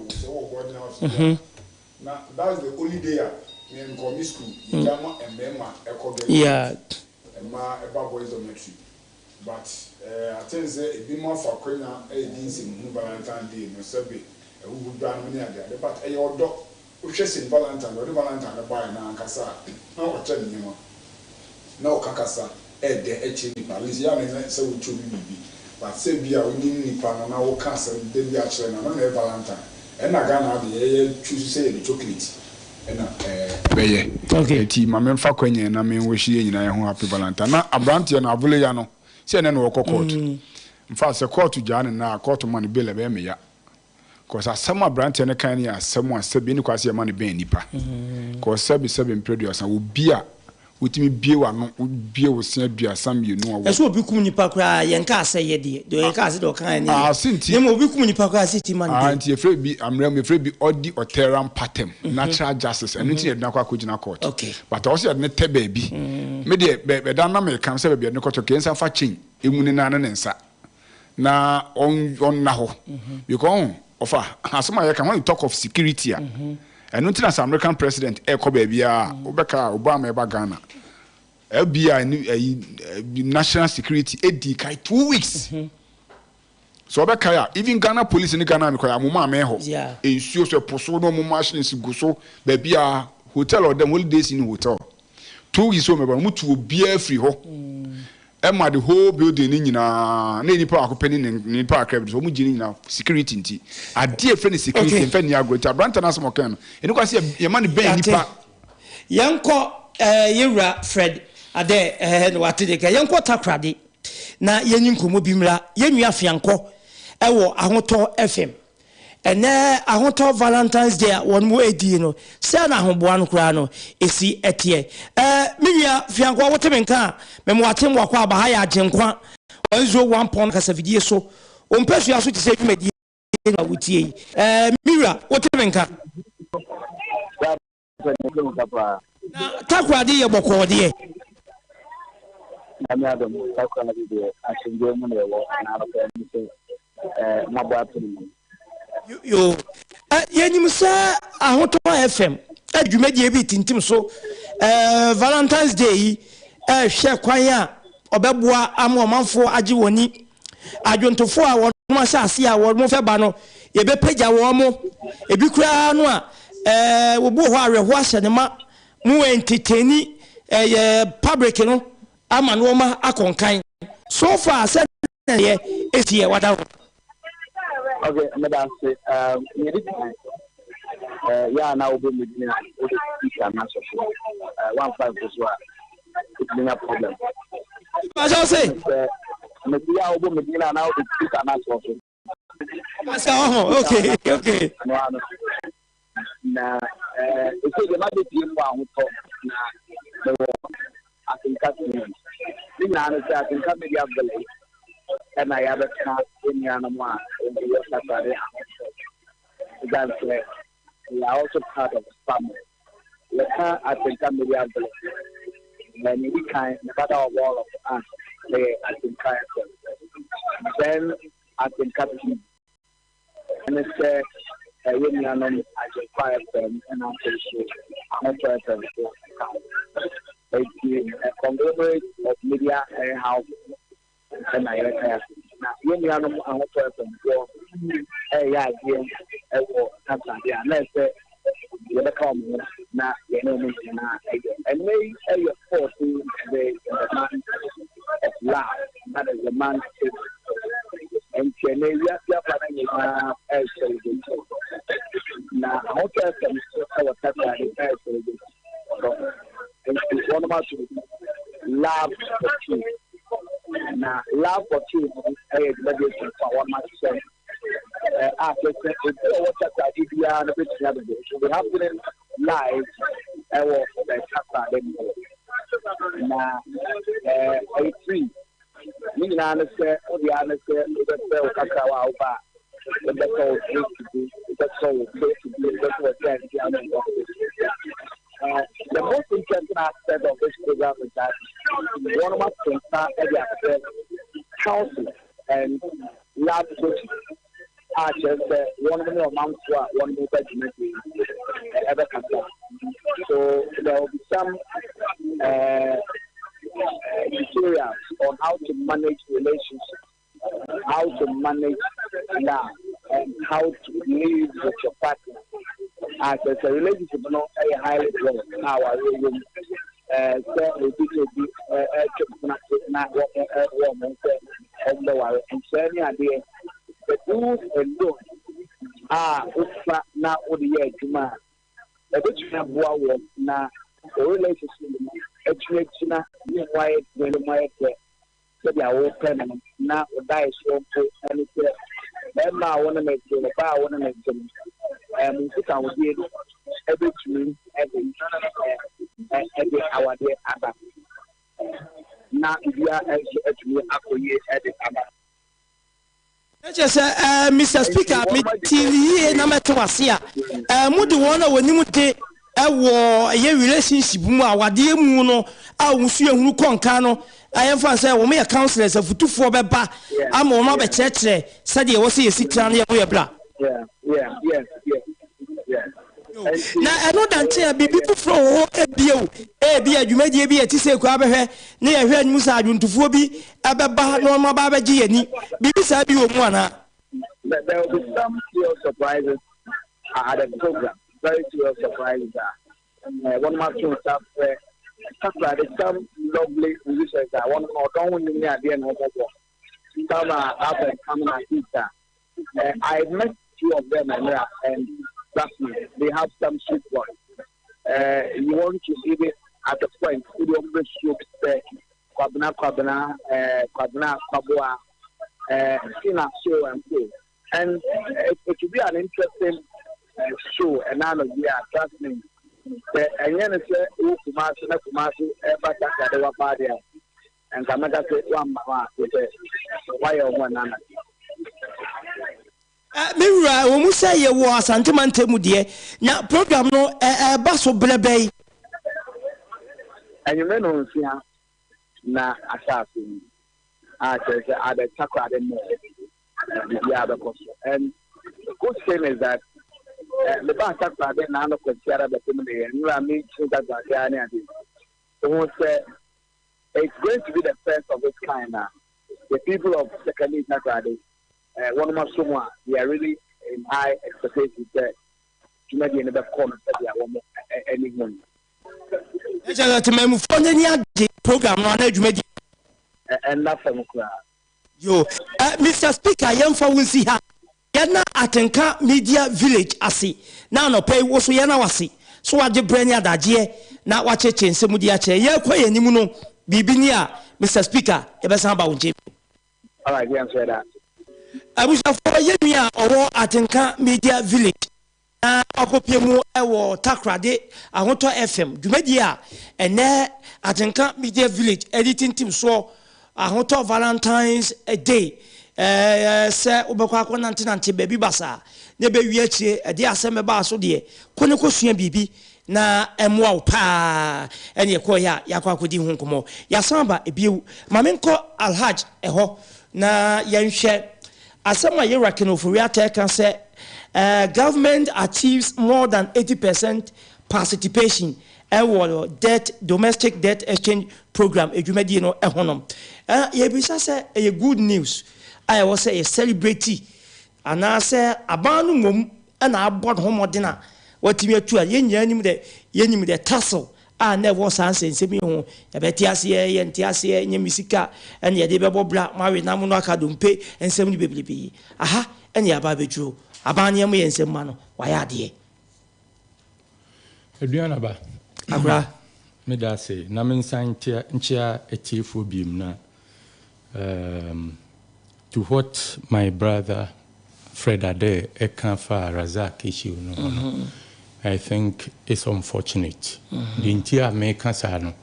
Yeah. Wohwɛ Saint Valentine, deɛ ɔde Valentine no baeɛ no ankasa a, na ɔkyɛ ne nneɛma, na ɔka kasa ɛɛdɛ kyerɛ nipa, at least ɛyɛ a na ɛnyɛ sɛ wokyɛ obi biribi, but sɛ bi a wonim nipa no na woka asɛm da bi akyerɛ no, ɛno na ɛyɛ Valentine. Ɛna Ghana ha deɛ yɛyɛ choose sɛ yɛde chocolate ɛna ɛbɛyɛ. Nti ma memfa kwanya yi na me wish yɛn nyinaa yɛn ho happy Valentine. Na abranteɛ no, Avuleya no, sɛ ɛnɛ na ɔrekɔ court, infact sɛ court gyaa no nnɛ a, court ma no bail a ɛbɛyɛ me ya. Cause asɛm a abranteɛ no kae no yɛ asɛm a sɛbi ɛnni kwan sɛ yɛma no bɛn nnipa. Cause sɛbi sɛbi mprɛ aduasa obi a wotumi bue w'ano wobue wo se 32 a wɔ. Ɛsɛ obi kum nipa koraa yɛn kaa sɛ yɛ deɛ deɛ yɛn kaa sɛ deɛ ɔkaeɛ no Ah yɛ se nti. Na mmom obi kum nipa koraa sɛ ti ma no Ah deɛ. nti yɛfrɛ bi ammerɛ mu yɛfrɛ bi ɔdi ɔtɛram patam natural justice ɛno nti na yɛde no akɔ akɔgyina court Okay. but ɔwɔ sɛ yɛde no tɛ baabi me deɛ bɛ bɛda na meka sɛ baabi yɛde no kɔtɔ kɛ yɛnsan fa chain emu ne nan ne ne nsa na ɔnna hɔ because ɔho ɔfa asɛm a yɛka when you talk of security a ɛno nti na sɛ American president ɛkɔ baabiara a wobɛka a Obama ɛba Ghana FBI ne ɛyi national security ɛdi kae 2 weeks so ɔbɛkae a even Ghana police ne Ghana army kɔ yɛ amoma amɛn hɔ nsuo so ɛpo so na ɔmo machines gu so baabi a hotel ɔdɛm Holidays Inn hotel 2 weeks so ɔmɛba ɔmo tu obiara firi hɔ ɛma the whole building ne nyinaa na nipa baako pɛ ne ne nipa akra bi so ɔmo gye ne nyinaa security nti adeɛ efɛ ne security nfɛ ni agorɔ nti aberante n'asɛm ɔkɛn no ɛni kwa sɛ yɛma ne bɛn nipa. Yɛnkɔ yɛwura Fred Adɛ na wate de ka yɛnkɔ Takoradi na yɛnyi nkɔmmɔ bi mmra yɛnua Fiankɔ ɛwɔ Ahotɔ FM. Ɛnɛ Ahotɔ Valentine's Day a wɔn mu edi no sɛ na ahoboa no koraa no esi ɛteɛ. Me nua Fiankɔ, wote me nka a, mɛmo ate mo akɔ aba ha yɛ Agyenkwa 101 pɔn kasafidie so. Ompɛsua so te sɛ dwumadie na wotie yi. Me wura, wote me nka? Na Takoradi yɛ bɔkɔɔ deɛ. Nyame adom, Takoradi deɛ asomdwoe mu na yɛwɔ, na anɔpa yi sɛ mabɔ apene mu. Yo, yɛnim sɛ Ahotɔ FM dwumadie bi tintim so Valentine's Day yi ɛhwɛ kwan a ɔbɛboa ama ɔmanfoɔ agye wɔn ni. Adwontofoɔ a wɔn ahyɛ ase a wɔn fɛ ba no, yɛbɛpagya wɔn mo. Ebi koraa no a wɔbu wɔ hɔ awerɛhoɔ ahyɛ ne ma mo entertaini ɛyɛ public no ama nneɛma akɔ nkan. So far sɛ yɛ esi yɛ wada hɔ. Okay, meda ase. Yɛdi kan yɛ a na wobɔ mu din a wode speaker no ahyɛ so. Woamfa nto so a wotumi nya problem. Mpakyɛw se. Sɛ mesi yɛ a wobɔ mu din a na wode speaker no ahyɛ so. Asa ɔho, okay. No ano. Na ɛsɛ deɛ mabɛpie mu ahotɔ na mewɔ Atenka TV. Ne nyinaa no sɛ Atenka Media Village ɛna yɛabɛka nnuanom a wɔwɔ Takoradi ahotɔ. Ɛsiane sɛ we are also part of the family. Yɛka Atenka Media Village. Na nea ɛdi kan, the mother of all of us ɛyɛ Atenka FM. Then Atenka TV. Ɛne sɛ ɛyɛ nuanom Agyenkwa FM ɛna afei so Ahotɔ FM so ka ho. Eti a conglomerate of media house ɛna yɛreka yɛ na yɛn nuanom Ahotɔ FM foɔ ɛyɛ adeɛ ɛwɔ Takoradi a na ɛsɛ yɛbɛka wɔn ho na yɛne wɔn nyinaa ɛyɛ. Ɛnɛ yi ɛyɛ 14th day in the month of love, that is the month April. Nti ɛnɛ wiase afa no nyinaa ɛyɛ celebrate na Ahotɔ FM so ɛwɔ Takoradi ɛyɛ celebrate ɔdɔ. Nti wɔn ato Love for Two, na Love for Two no ɛyɛ dwumadie sononko a wɔn ahyehyɛ a kyerɛ sɛ obi a ɔwɔ Takoradi biara no bɛtumi abɛbɛ. It will be happening live ɛwɔ Takoradi mu. Na ɛyɛ free. Ne nyinaa ne sɛ, wo deɛ ara ne sɛ wobɛfrɛ wo kakrawa a woba a, wobɛtɔ wo drink bi, wobɛtɔ wo cake bi, wobɛtɔ w'aduane bi ama wo. The most interesting aspect of this program is that wɔn ato nsa de afrɛ counselors and lab coaches a kyerɛ sɛ wɔn ne ɔmanfoɔ a wɔn ba dwumadie yi ɛbɛkasa. So there will be some tutorials on how to manage relationships, how to manage love, and how to live with your partner. A kyerɛ sɛ relationship no ɛyɛ highly broad na awareɛ wɔ mu. Sɛ obi ne obi ɛretwe mpena ase na wɔn ɛwɔ wɔn sɛ wɔn bɛware nkyerɛ ne adeɛ. The do's and don'ts a wofa na wode yɛ adwuma a ɛbɛtumi aboa wɔ na wo relationship no atumi agyina ne mu ayɛ den ne mu ayɛ dɛ sɛdeɛ wopɛ no no, na wo daeɛsoɔ mpo ne sɛ barima a wo ne no te, ɔbaa a wo ne no te no, mo nkutahodie no bɛtumi de ɛde awadeɛ aba, na biribiara nso atumi akɔ yie de aba. Na kyerɛ sɛ eh, Mister Speaker, me tee no yie na mɛte w'ase a, eh, mo de wɔn a wɔnim de wɔ ɛyɛ relationship mu, awadeɛ mu no, a wɔn su ehunu kɔ nkan no, a yɛmfa no sɛ wɔn yɛ counsellors, afutufoɔ bɛba ama wɔn abɛkyerɛkyerɛ sɛdeɛ ɛwɔ sɛ yɛsi tena no yɛbɔ yɛ bra. Yeah, yeah, yes, yes, yes. Na ɛno da nkyɛn a, biribi foforɔ wɔ hɔ bio. Ebia dwumadie bi a ɛte sei koraa bɛhwɛ na yɛhwɛ anim sɛ adwontofoɔ bi bɛba na wɔn aba abɛgye yɛn ani. Biribi saa bi wɔ mu anaa? There will be some serious surprises at the program, very serious surprises a wɔn ato nsa frɛ Takoradi some lovely musicians a wɔn ɔdɔn ho nnwom ne adeɛ na wɔbɔ. Some are up and coming artists a I met two of them ɛnora and trust me they have some sweet voice. You want to even at a point wode wɔn bɛ suo bi sɛ Kwabena Kwabena Kwabena Kwaboa Sina so and so and it will be an interesting show ɛna no bi a trust me sɛ ɛnyɛ no sɛ wo Kumasi na Kumasi ɛba Takoradi waba adeɛ a. Nka mɛka sɛ woamma hɔ a, kyerɛ sɛ woayɛ wo ho ɛnana. Me wura, ɛwɔ mu sɛ yɛwɔ Asante mantam mu deɛ, na program no ɛreba so berɛ bɛn? Anwummere nnɔnsia na ahyɛ ase yi, a kyerɛ sɛ at the Takoradi Mall na biribiara bɛkɔ so. And the good thing is that mebaa Takoradi naano Kwasiada bɛpem nnɛ, nnora mekyini Takoradi ara ne ade. Wohu sɛ It's going to be the first of its kind a the people of Sekondi Takoradi wɔnom aso mu a they are really in high expectation sɛ dwumadie no bɛkɔ no sɛdeɛ wɔn ani hu no. Ɛkyɛ sɛ temanmufoɔ no ani agye program no anaa dwumadie no. Ɛnna fam koraa. Yo, eh, Mister Speaker, yɛmfa wo nsi ha. Yɛna Atenka Media Village ase na anɔpa yi wo so yɛna wo ase so wagye berɛ ne adagyeɛ na wakyerɛkyerɛ nsɛm mu de akyerɛ yɛn. Yɛrekɔ yɛn anim no, biribi ni a, Mister Speaker, yɛbɛsan aba wo nkyɛn bio. Alright, yɛn nso yɛda ase. Abusuafoɔ, yɛn nua a ɔwɔ Atenka Media Village na wakɔpue mu wɔ Takoradi Ahotɔ FM dwumadie a ɛnnɛ Atenka Media Village de tintim soɔ Ahotɔ Valentine's Day sɛ wobɛkɔ akɔnantenante baabi basaa na ɛbɛwie akyire ɛde asɛm bɛbaa so deɛ kɔ ne kɔsua biribi na ɛmmoa wo paa ɛne ɛkɔɔyɛ a yɛakɔ akɔdi ho nkɔmmɔ. Yɛasan aba bio ma menkɔ Alhaj ɛhɔ na yɛnhwɛ Asɛm a Yewura Ken Ofori-Atta ka sɛ government achieves more than 80 percent participation wɔ debt domestic debt exchange program dwumadie no ho no, yɛbisa sɛ ɛyɛ good news a ɛwɔ sɛ yɛ celebrate anaasɛ aban no mmom na abɔ ne ho mmɔden a watumi atu a yɛn nyinaa nim dɛ yɛnim dɛ tussle a na ɛwɔ saa nsɛnsɛm yi ho, yɛbɛte aseɛ, yɛnte aseɛ, ɛnyɛ me sika ɛna yɛde bɛbɔ bra, moawe nam no aka dompe, nsɛm no bebrebe yi. Aha ɛna yɛaba abɛduru. Aban no yɛmmɔ yɛn nsam mma no, wayɛ adeɛ. Aduanaba, Akora. Meda ase na mensan nkyea atiefoɔ biom na um to what my brother Fred Adair ɛka faa Razak issue no ho no, I think it's unfortunate. Deɛ nti a meka saa no,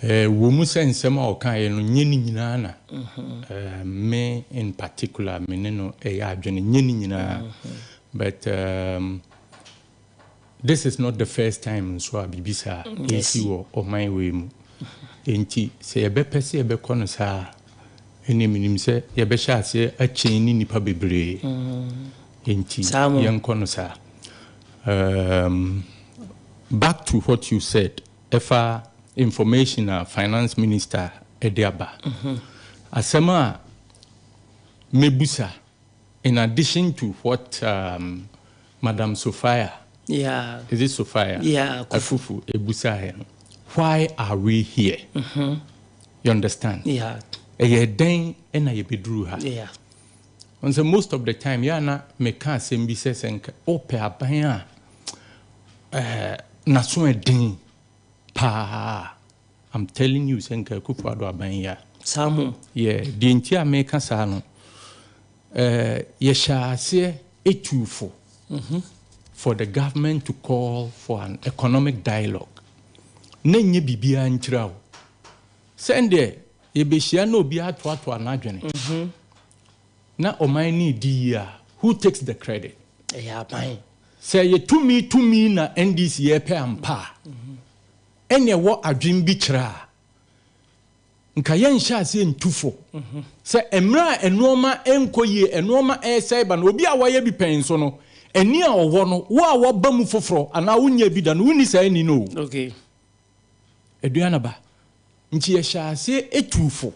Ɛwɔ mu sɛ nsɛm a ɔkaeɛ no nyɛ ne nyinaa na me in particular me ne no yɛ adwene, nyɛ ne nyinaa but this is not the first time nso a biribi saa ɛresi wɔ ɔman wei mu. Enti sɛ yɛbɛpɛ sɛ yɛbɛkɔ no saa a, ɛnneɛ menim sɛ yɛbɛhyɛ aseɛ akyɛni nnipa bebree. Enti yɛnkɔ no saa. Back to what you said. Ɛfa information a finance minister de aba. Asɛm a mɛbusa in addition to what Madam Sophia, Yeah. is it Sophia? Yeah, Akuffo. Akuffo ɛbusaeɛ no, why are we here? You understand? Yeah. Ɛyɛɛ dɛn na yɛbɛduruu ha? Yeah. Wohu sɛ most of the time yɛ a na meka asɛm bi sɛ sɛ nka wopɛ aban a eh, n'aso ɛden paa. I'm telling you sɛ nka Akufo Addo aban yi a. Saa ho. Yeah, deɛ nti a meka saa no, eh, yɛhyɛ aseɛ etuu fo for the government to call for an economic dialogue. Na nyɛ biribiara nkyira o. Sɛndeɛ yɛbɛhyia na obiara atoatoa n'adwene. Na ɔman no redi yie a, who takes the credit? Ɛyɛ aban. Sɛ ɛyɛ tumi tumi na NDC repɛ ampa a, ɛnna ɛwɔ adwene bi kyerɛ a, nka yɛnhyɛ aseɛ ntu fo sɛ mmerɛ a nnoɔma nkɔ yie, nnoɔma resɛe ba no, obi a wayɛ bi pɛn nso no, ani a ɔwɔ no, wo a woaba mu foforɔ anaa wonyɛɛ bi da no, wonni saa ani no o. Okay. Aduanaba. Nti yɛhyɛɛ aseɛ tuu fo.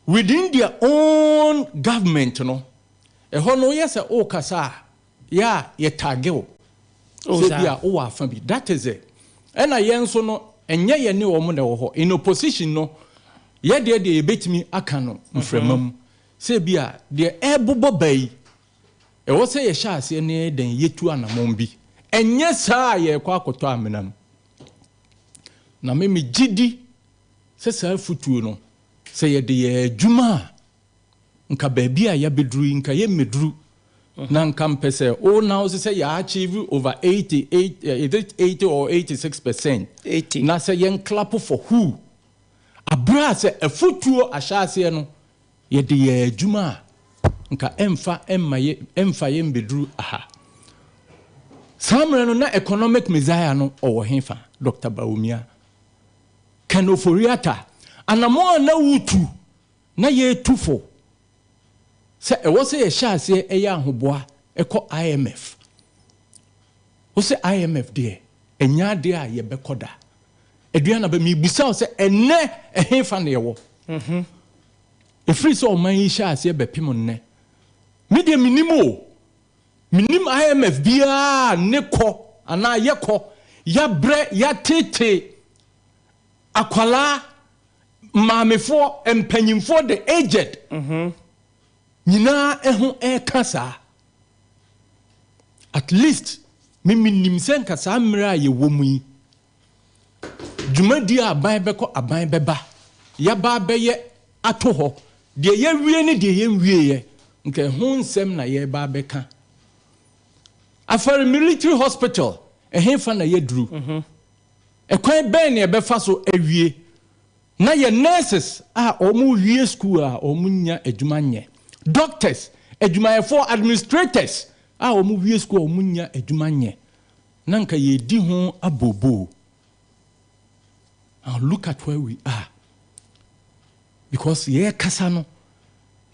Within their own government no, ɛhɔ no woyɛ sɛ wokasa a, yɛ a yɛ tagge wo sɛ bi a wowɔ afa bi. That is it. Ɛna yɛn nso no, ɛnyɛ yɛne wɔn na ɛwɔ hɔ. In opposition no, yɛ deɛ deɛ yɛbɛtumi aka no mframa mu sɛ bi a deɛ ɛrebobɔ ba yi, ɛwɔ sɛ yɛhyɛ aseɛ na yɛyɛ dɛn, yɛtu anamɔn bi. Ɛnyɛ saa a yɛrekɔ akɔtɔ amena mu. Na me megye di sɛ saa afotuo no, Sɛ yɛde yɛ adwuma a, nka baabi a yɛabɛduru yi, nka yɛmmɛduru. Na nka mpɛ sɛ wo na wo sɛ yɛ achieve over 88, is it 80 or 86%? 80. Na sɛ yɛn clap for who? Aberɛ a sɛ afutuo ahyɛaseɛ no, yɛde yɛ adwuma a, nka ɛmfa mma yɛ, ɛmfa yɛn mmɛduru aha. Saa mmerɛ no na economic messiah no ɔwɔ hefa? Doctor Bawumia. Ken Ofori-Atta, anammɔn a na woretu na yɛretu fo sɛ ɛwɔ sɛ yɛhyɛ aseɛ yɛ ahoboa kɔ IMF. Wo sɛ IMF deɛ, ɛnyɛ adeɛ a yɛbɛkɔ da. Aduana bɛ, mebisa wo sɛ ɛnnɛ ɛhefa na yɛwɔ? Ɛfiri sɛ ɔman yi hyɛɛ aseɛ bɛpem nnɛ. Me deɛ mennim o. Mennim IMF biara a ne kɔ anaa yɛkɔ, yɛabrɛ, yɛateetee akwadaa, maamefoɔ, mpanyinfoɔ, the aged nyinaa ho ɛreka saa. At least me menim sɛ nka saa mmerɛ a yɛwɔ mu yi, dwumadie a aban bɛkɔ aban bɛba, yɛaba abɛyɛ ato hɔ, deɛ yɛawie ne deɛ yɛnwieɛ, nka ɛho nsɛm na yɛreba abɛka. Afari Military Hospital, ɛhefa na yɛaduru? Ɛkwan bɛn na yɛbɛfa so awie na yɛn nurses a wɔrewie sukuu a wɔnnya adwuma nyɛ, doctors, adwumayɛfoɔ, administrators a wɔwie sukuu a wɔnnya adwuma nyɛ, na nka yɛredi ho abooboo. Now look at where we are. Because yɛrekasa no,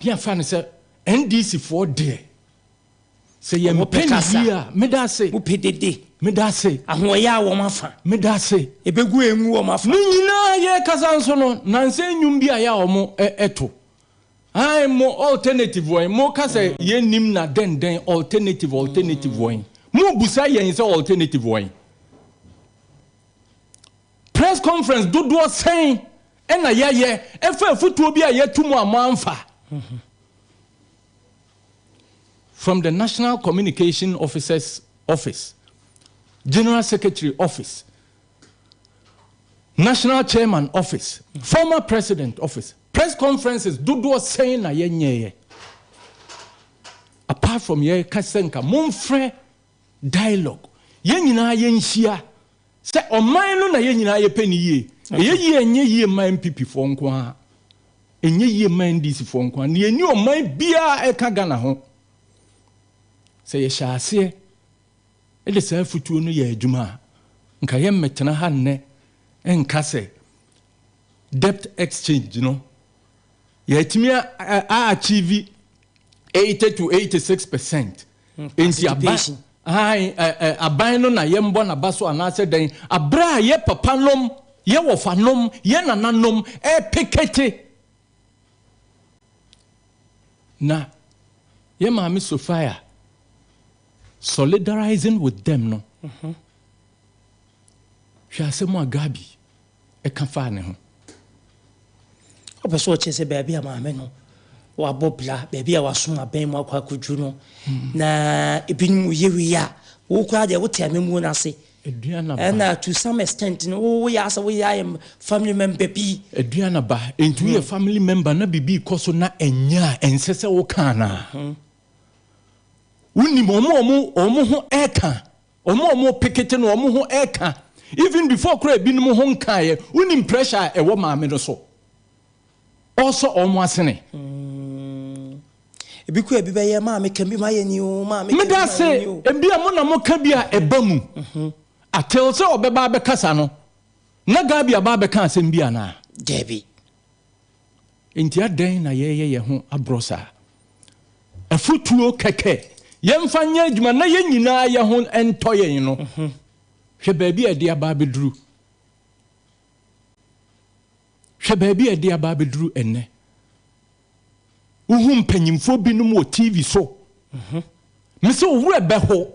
ne yɛafa no sɛ NDC foɔ deɛ, Sɛ yɛn Wɔpɛ pɛ ne kasa. yie a, meda ase. Wopɛ dede. Meda ase. Ahoɔyɛ a wɔn afa. Meda ase. Ebegu engu wɔn afa. Ne nyinaa yɛrekasa nso no, nansa nnwom bi a yɛ a wɔn ɛto. Ae mo alternative wɔn, mo ka sɛ yɛn nim na dɛn dɛn alternative alternative wɔn. Mo busa yɛn sɛ alternative wɔn. Press conference dodoɔ sɛn ɛna yɛayɛ ɛfa afutuo bi a yɛatu mu a mo amfa. From the National Communication Officer's Office, General Secretary Office, National Chairman Office, Former President Office, press conferences dodoɔ sɛn na yɛnyɛeɛ? Apart from yɛka sɛ nka momfrɛ dialogue, yɛn nyinaa yɛnhyia sɛ ɔman no na yɛn nyinaa yɛpɛ ne yie. Ɛyɛ yie a ɛnyɛ yie mma NPP foɔ nko ara, ɛnyɛ yie mma NDC foɔ nko ara, na yɛnni ɔman biara ɛka Ghana ho. Sɛ yɛhyɛ aseɛ de saa afutuo no yɛ adwuma a, nka yɛmmɛtena ha nnɛ nka sɛ debt exchange no yɛatumi a achieve 80 to 86 percent. Enti aban, ae, aban no na yɛmbɔ n'aba so anaasɛ dɛn? Aberɛ a yɛ papa nom, yɛ wɔfa nom, yɛ nana nom ɛpekete. Na yɛ maame Sophia solidarizing with them no, hwɛ asɛm a Gabi ɛka faa ne ho. Ɔpɛ sɛ ɔkyerɛ sɛ baabi a maame no wabɔ bra, baabi a wasom abɛn mu akɔ akɔduru no, na ebinom yɛ wei a, wo koraa deɛ wote amammuo no ase. Ɛna to some extent no, wo woyɛ asɛ woyɛ ayɛ family member bi. Aduana ba, enti woyɛ family member na biribi rekɔ so na ɛnyɛ a, ɛnsɛ sɛ woka anaa? Wonim wɔn a wɔn ho ɛka. Wɔn a wɔn pekete no wɔn ho ɛka even before koraa ebinom ho nkaeɛ wonim pressure a ɛwɔ maame no so ɔresɔ wɔn asene. Ebi kɔ ebi bɛyɛ maame ka bi ma yɛ ni o maame ka bi ma yɛ ni o. Medase ebi a mo na mo ka bi a ɛba mu atil sɛ ɔbɛba abɛkasa no na Gabi aba abɛka asɛm bi anaa? Dabi. Enti adɛn na yɛreyɛ yɛn ho aborɔ saa? Afotuo kɛkɛ, yɛmfa nyɛ adwuma na yɛn nyinaa yɛn ho ntɔ yɛn no, hwɛ baabi a ɛde aba abɛduru. Hwɛ baabi a ɛde aba abɛduru ɛnnɛ. Wohu mpanyimfoɔ binom wɔ TV so. Mese wo werɛ bɛho.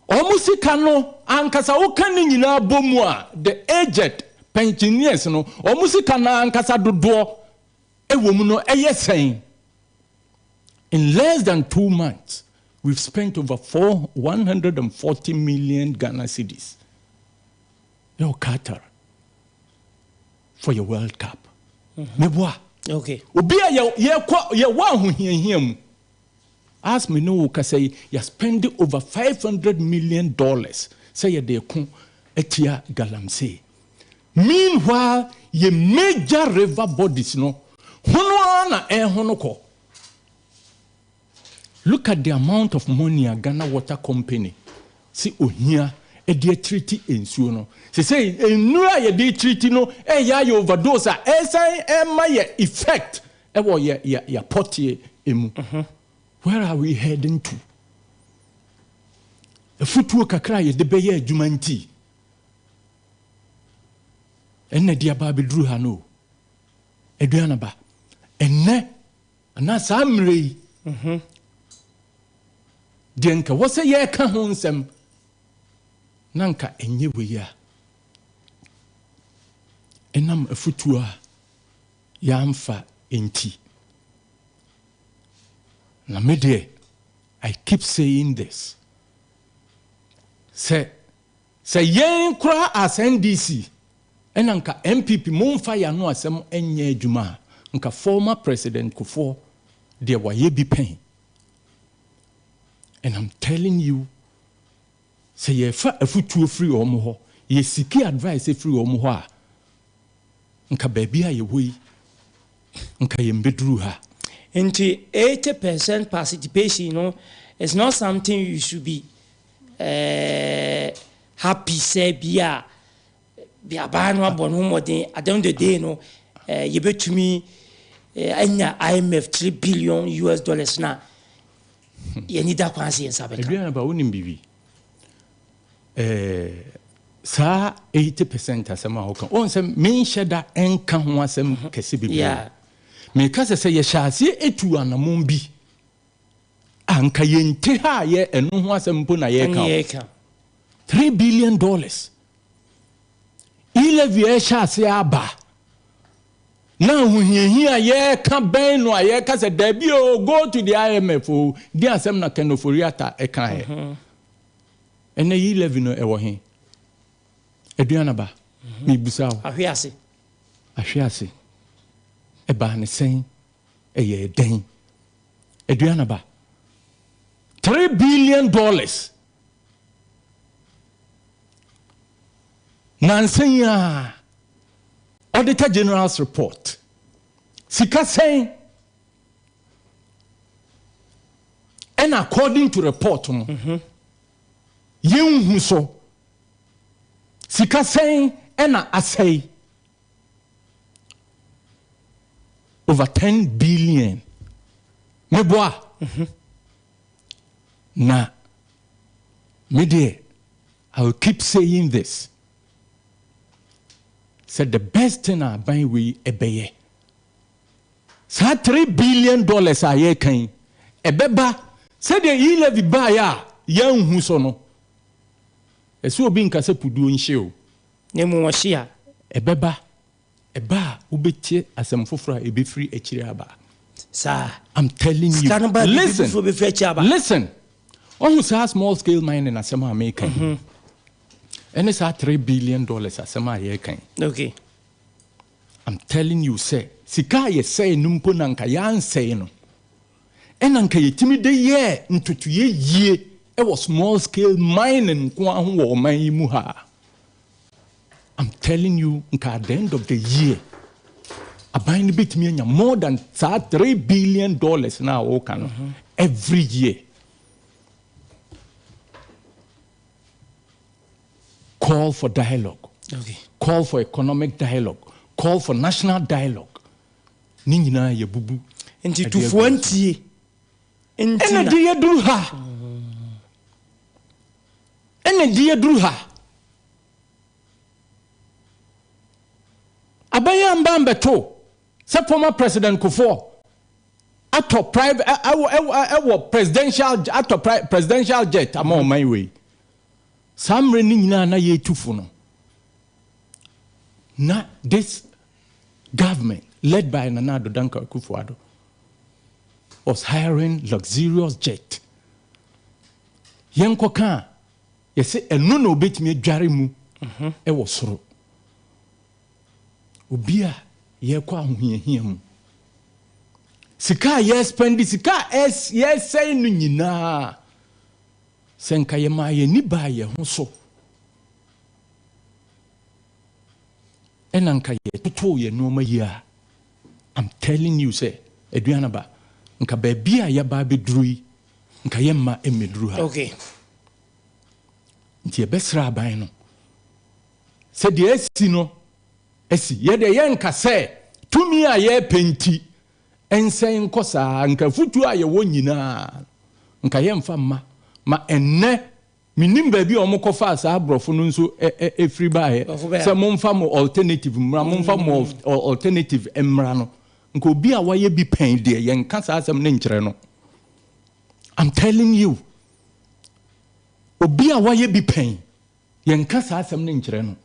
Wɔn sika no ankasa woka ne nyinaa bɔ mu a, the aged pensioners no, wɔn sika no ankasa dodoɔ wɔ mu no ɛyɛ sɛn? In less than 2 months, we've spent over 4, 140 million Ghana cedis. Yɛwɔ Qatar for your World Cup. Meboa. Obi a yɛkɔ yɛwɔ ahohiahia mu. As me ne wo kasa yi, yɛ spend over $500 million sɛ yɛde ko atia galamsey. Meanwhile, yɛ major river bodies no, hono ara na ɛhono kɔ. Look at the amount of money a Ghana Water Company si ohia de atreat nsuo no. Sesei nnuro a yɛde treat no ɛyɛ ayɛ overdose a ɛsan ɛma yɛ effect ɛwɔ yɛ yɛ yɛ pɔteɛ mu. Where are we heading to? Afutuo kakra a yɛde bɛyɛ adwuma nti ɛnna de aba abɛduru ha no o. Aduana ba, ɛnnɛ anaa saa mmerɛ yi deɛ nka wɔ sɛ yɛreka ho nsɛm na nka ɛnyɛ wei a ɛnam afutuo a yɛamfa nti. Na me deɛ, I keep saying this sɛ sɛ yɛn koraa as NDC ɛna nka NPP momfa yɛn ano asɛm nyɛ adwuma a, nka former President Kufuor deɛ wayɛ bi pɛn. And I'm telling you sɛ yɛfa afutuo firi wɔn hɔ, yɛseek advice firi wɔn hɔ a, nka baabi a yɛwɔ yi, nka yɛmbɛduru ha. Nti 80% participation no is not something you should be happy sɛ bi a bi abaa no abɔ ne ho mmɔden. At the end of the day no, yɛbɛtumi anya IMF US$3 billion na yɛni da kwan sɛ yɛn nsa bɛka. Aduane ba, wonim biribi, saa 80% asɛm a woka wɔn sɛ menhyɛ da nka ho asɛm kɛse bebree. Meka sɛ yɛhyɛ aseɛ etu anammɔn bi a nka yɛnte ha a yɛ ɛno ho asɛm mpo na yɛreka ɛne o. Yɛreka. $3 billion e-levy ɛhyɛ aseɛ aba na ahohiahia a yɛreka bɛn no a yɛreka sɛ daabi o, go to the IMF o, di asɛm na Ken Ofori-Atta ɛkaeɛ. Ɛnɛ e-levy no ɛwɔ he? Aduana ba, mebusa wo. Ahwe ase. Ahwe ase ɛbaa ne sɛn? Ɛyɛ dɛn? Aduana ba, $3 billion. Nansa yi ara, Auditor General's report, sika sɛn ɛna according to report no, yɛnhu so, sika sɛn ɛna asɛe? Over 10 billion. Meboa? Na me deɛ, I will keep saying this sɛ the best thing a aban wei ɛbɛyɛ, saa $3 billion a yɛreka yi, ɛbɛba sɛdeɛ e-levy baeɛ a yɛanhu so no. Ɛsɛ obi nka sɛ puduo nhye o. Na mmom ɔhye a. Ɛbɛba. Ɛba a, wobɛtie asɛm foforɔ a ɛbɛfiri akyire aba. Saa. I'm telling you. Sika no ba a, biribi Listen. foforɔ bɛfiri akyire aba. Listen. Wahu saa small scale mining asɛm a meka yi? Ɛne saa $3 billion asɛm a yɛreka yi. I'm telling you sɛ, sika a yɛsɛe no mpo na anka yɛansɛe no, ɛna anka yɛtumi de yɛɛ ntotoeɛ yie wɔ small scale mining nko ara ho wɔ ɔman yi mu ha a, I'm telling you, nka at the end of the year, aban no bɛtumi anya more than saa $3 billion no a wɔka no every year. Call for dialogue. Call for economic dialogue. Call for national dialogue. Ne nyinaa yɛ bubu. Nti tufoɔ ntie. Nti Ɛna de yɛduru ha. Ɛna de yɛduru ha. Aban amba mbɛto sɛ former President Kufuor atɔ private ɛwɔ ɛwɔ ɛwɔ presidential atɔ presidential jet ama ɔman wei. Saa mmerɛ no nyinaa na yɛretu fo no, na this government led by Nana Addo Dankwa Akufo-Addo was hiring luxurious jet. Yɛnkɔka a, yɛsɛ ɛno na obetumi adware mu ɛwɔ soro. Obi a yɛrekɔ ahohiahia mu. Sika a yɛrespend, sika a yɛresɛe no nyinaa, sɛ nka yɛmaa yɛn ani baa yɛn ho so, ɛna nka yɛtotoo yɛn nneɛma yie a, I'm telling you sɛ, Aduanaba, nka baabi a yɛaba abɛduru yi, nka yɛmma mmɛduru ha. Nti yɛbɛsrɛ aban no sɛ deɛ asi no asi. Yɛdeɛ yɛnka sɛ tumi a yɛrepɛ nti ɛnsɛn nkɔ saa. Nka afutuo a yɛwɔ nyinaa nka yɛmfa mma. Ma ɛnnɛ mennim baabi a wɔkɔfaa saa aborɔfo no nso firi baeɛ sɛ momfa mo alternative mmra, momfa mo alternative mmra no. Nka obi a wayɛ bi pɛn deɛ yɛnka saa asɛm no nkyerɛ no. I'm telling you. Obi a wayɛ bi pɛn, yɛnka saa asɛm no nkyerɛ no.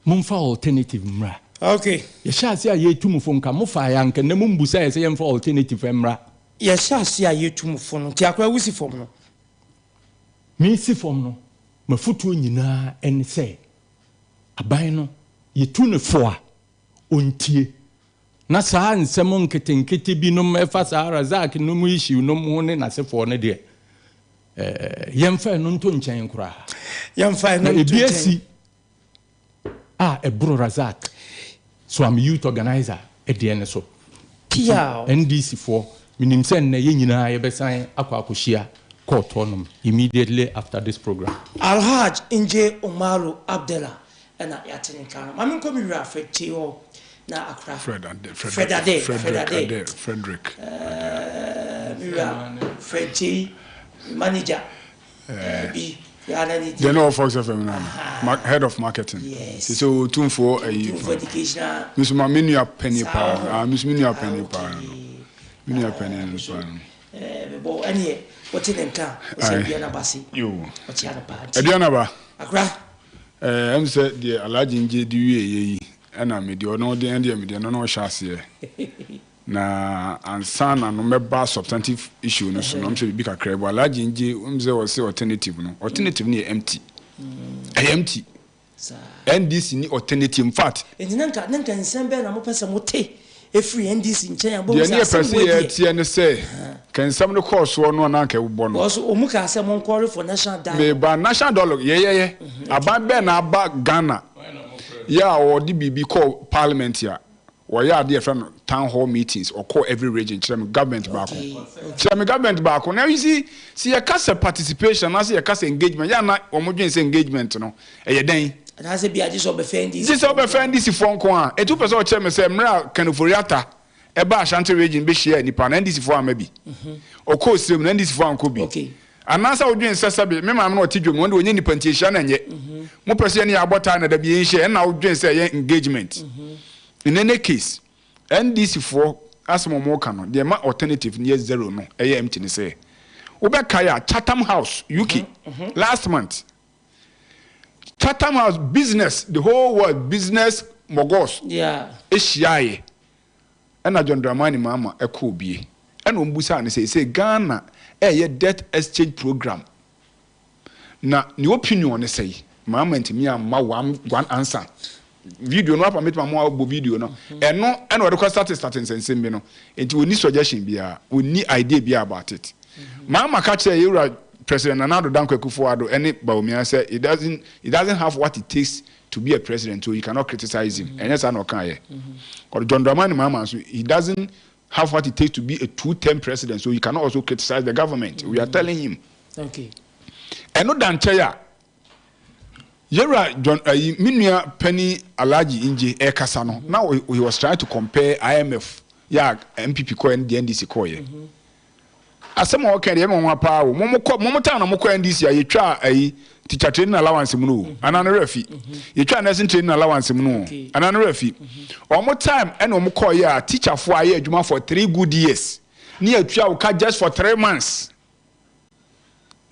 Momfa alternative mmra. Yɛhyɛ ase a yɛretu mo fo, nka mofaeɛ a, nka nnɛ mommusa yɛ sɛ yɛmfa alternative mmra. Yɛhyɛ ase a yɛretu mo fo no, nti akora wosi fam no? Mesi fam no, m'afotuo nyinaa ne sɛ, aban no, yɛtu no fo a, ɔntie. Na saa nsɛm nketenkete binom ɛfa saa Razak nom issue nom ho ne n'asefoɔ no deɛ, yɛmfa ɛno nto nkyɛn koraa. Yɛmfa ɛno Na nto ebi nkyɛn. asi a ɛboro Razak, so I'm youth organizer deɛ no so. Nti Piaw. NDC foɔ, menim sɛ nnɛ yɛn nyinaa yɛbɛsan akɔ akɔhyia court hɔnom immediately after this program. Alhaj Nje Umaru Abdallah ɛna yɛate ne nka no. Ma menkɔ me wura Fred Kyei hɔ na akora. Fred Ade, Fred Ade, Fred Frederick Ade. Ade, Frederick. Me wura Fred Kyei, manager bi yɛa na ne Deɛ na ɔwɔ Fox FM no ano, head of marketing. Yes. Sɛ Otumfoɔ ayi. Otumfoɔ educational. Me nso ma me nua panyin Saa paa. ɔho. Ah, me nso me nua panyin paa no. Me nua panyin no paa no. Mebɔ ɛneɛ wote ne nka a ɔsɛ Aye. Aduana ba se Yo. ɔkyea no paa nti. Aduana ba. Akora. Ɛm sɛ deɛ Alhaji Ngye de wie yɛ yi ɛna me deɛ ɔno de ɛndeɛ me deɛ no na ɔhyɛ aseɛ. Na ansa na no mɛba substantive issue no so no, ɛm sɛ biribi kakra bi. Alhaji Ngye ɛm sɛ ɔse alternative no, alternative no yɛ empty. Ɛyɛ empty. NDC ni alternative in fact. Nti na nka na nka nsɛm bɛn na mopɛ sɛ mote? ɛfiri NDC nkyɛn a, wobɛhu Deɛ sɛ ne yɛpɛ asɛm sɛ wei deɛ. yɛteɛ ne sɛ, ka nsɛm no kɔɔ soɔ no a na anka ɛbobɔ no. Because wɔn kaa sɛ monkɔre for national dialogue. Meba national dialogue yɛyɛyɛ. Aban bɛn na aba Ghana yɛ a ɔde biribi kɔɔ parliament a wɔyɛ adeɛ yɛfrɛ no town hall meetings ɔkɔɔ every region kyerɛ me government baako kyerɛ me government baako now you see sɛ yɛka sɛ participation anaasɛ yɛka sɛ engagement yɛ a na wɔn dwen sɛ engagement no ɛyɛ dɛn. Anaasɛ bia gye sɛ ɔbɛfɛ NDC Gye sɛ ɔbɛfɛ NDC foɔ nko a eti wopɛ sɛ ɔkyerɛ me sɛ mmerɛ a Ken Ofori-Atta ɛbaa Ashanti region bɛhyiaa nnipa no NDC foɔ amma bi ɔkɔɔ Sirem no NDC foɔ ankɔ bi Anaasɛ wodwen sɛ sɛbe me maame na ɔte dwom no, ɔno deɛ ɔnyɛ nipa nti yɛhyia no ɛnyɛ. Mopɛ sɛ yɛne yɛn abɔ tie na dabi yɛnhyia, ɛnna wodwen sɛ ɛyɛ engagement. In any case, NDC foɔ asɛm a wɔka no, deɛ ɛma alternative no yɛ zero no ɛyɛ empty ne sɛ, wobɛkae a Chatham House, UK, last month, Chatham House business, the whole world business moguls hyiaeɛ. Ɛna John Dramani Mahama kɔɔ bie ɛna wɔn busaa no sɛ seisei Ghana ɛɛyɛ debt exchange program na ne opinion ne sɛi? Mahama ntumi amma one one answer. Video no apa mɛtumi ama wabɔ video no ɛno ɛna ɔde kɔ starte starte nsɛnsɛm bi no nti ɔnni suggestion biara ɔnni idea biara about it. Mahama ka kyerɛɛ yɛwura President Nana Addo Dankwa Akufo-Addo ɛne Bawumia sɛ he doesn't he doesn't have what it takes to be a president so you cannot criticize him ɛnyɛ saa na ɔkaeɛ ɔde John Dramani Mahama nso he doesn't have what it takes to be a two term president so you cannot also criticize the government we are telling him okay ɛno da nkyɛn a yɛwura John ayi me nua panyin Alhaji Ngye ɛkasa no na he was trying to compare IMF yɛ a NPP kɔɛ ne deɛ NDC kɔɔyɛ mm -hmm. Asɛm a ɔka deɛ ɛyɛ me nwanwa paa o. Mo mo kɔ mo mo time na mo kɔ NDC a yɛtwaa ayi teacher training allowance mu no o. Anaa ne werɛ afi. Yɛtwaa nursing training allowance mu no o. Anaa ne werɛ afi. Ɔmo time ɛna ɔmo kɔɔ yɛ a teacher foɔ ayɛ adwuma for 3 good years ne yɛtua wo ka just for 3 months.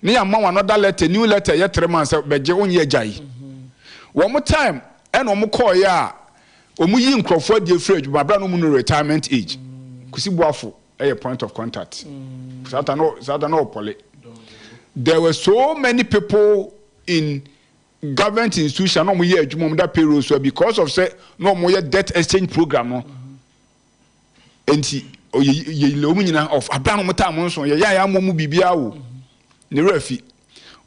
Ne yɛama wo another letter new letter yɛ 3 months sɛ bɛgye wonyɛ agyae. Wɔn time ɛna ɔmo kɔɔ yɛ a ɔmo yi nkorɔfoɔ adie firi adwuma abira na ɔmo nu retirement age. Kusi Boafo. ɛyɛ point of contact saa no saa ta no ɔpɔle there were so many people in government institution na wɔn yɛ adwuma wɔn da payroll so because of sɛ na wɔn yɛ debt exchange program no nti ɔyɛ yɛ wɔn nyinaa off abira na wɔn taa wɔn nso yɛ yɛ ayɛ ama wɔn biribiara o ne werɛ fi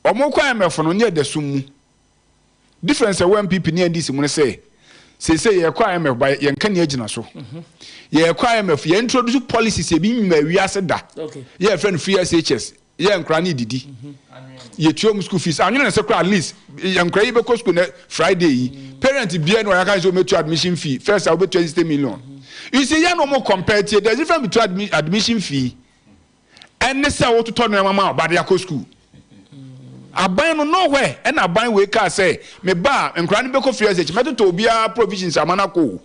wɔn kɔ IMF no ne yɛ da sum mu. Difference a ɛwɔ NPP ne NDC mu ne sɛ, seesei yɛrekɔ IMF ba yɛn nkanea gyina so. Yɛrekɔ IMF, yɛ introduce policies ebi mma wiase da. Yɛ yɛfrɛ no free SHS, yɛ nkora ne didi. Yɛtua mu school fees. Anwene ne sɛ koraa at least yɛ nkora yi bɛkɔ school nɛ Friday yi. Parent biara ni wɔyɛ aka sɛ wɔbɛtua admission fee. First a wobɛtua 60 million. You see, yɛn na wɔn compare tie. There's difference between admission fee ɛne sɛ wototɔ nneɛma ma ɔba de akɔ sukuu. Aban no nowhere ɛna aban wei kaa sɛ me ba a nkwadaa no bɛkɔ free SH mɛtotɔ obiara provisions ama no akɔ o.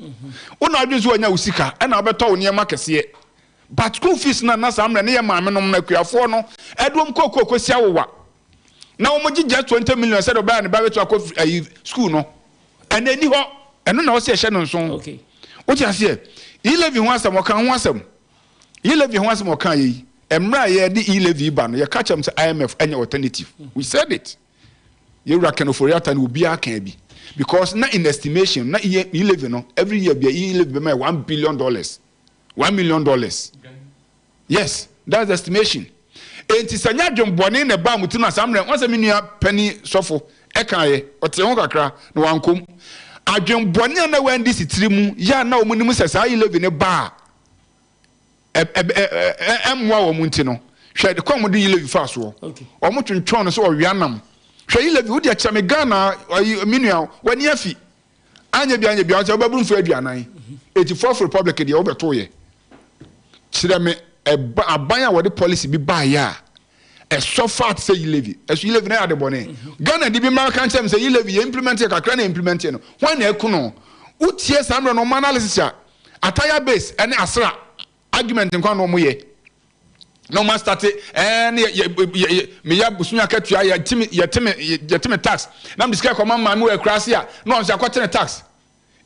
Wo na wodwene sɛ wanya wo sika ɛna wobɛtɔ wo nneɛma kɛseɛ but school fees no a na saa mmerɛ no yɛ maame nom no akuafoɔ no ɛde wɔn kɔ kuo kɔsi awowa na wɔn gye just 20 million sɛdeɛ ɔbɛyɛ a ne ba bɛtumi akɔ ayi school no ɛna ɛni hɔ ɛno na ɔsɛ ɛhyɛ no nso wote aseɛ e-levy ho asɛm ɔka ho asɛm E-levy ho asɛm a ɔkaeɛ yi, mmerɛ a yɛde e-levy ba no, yɛka kyerɛɛ wɔn sɛ IMF nyɛ alternative. We said it. Yɛwura Ken Ofori-Atta ne obiara kaa bi. Because na in estimation, na e-levy no, every year bia e-levy bɛma yɛ $1 billion. $1 million. Yes, that's the estimation. Enti sɛ nyɛ adwenbɔne na ɛbaa mo tirim a saa mmerɛ, wɔn sɛ me nua panin sɔfo ɛkaeɛ, ɔtee ho kakra na wankɔ mu. Adwenbɔne a na ɛwɔ NDC tiri mu yɛ a na wɔn nim sɛ saa e-levy no ba a, ɛmmoa wɔn nti no, hwɛ kwan a wɔde e-levy faa soɔ. Wɔn twentwɛn no sɛ ɔwea nam. Hwɛ e-levy, wo deɛ kyerɛ me Ghana, me nua, w'ani afi. Anyɛ bi anyɛ bi, sɛ wobɛboro mfeɛ 40, eti Fourth Republic deɛ wobɛto yɛ. Kyerɛ me ɛba aban a wɔde policy bi baeɛ a ɛsɔ fat sɛ e-levy. Ɛso e-levy na yɛ ade bɔne. Ghana de bi mmara ka nkyerɛ me sɛ e-levy yɛ implement yɛ kakra na implement yɛ no. Hwan na ɛko no? Wotie saa mmerɛ no wɔn analysis a ataya base ɛne asra argument nkwa na wɔn yɛ. Na wɔn astate ɛɛ ne yɛ yɛ yɛ meyɛ bosomi akatua yɛ te me yɛ te me yɛ te me tax na mede sika kɔma maame wɔ akuraase a na wɔn nso akɔte ne tax.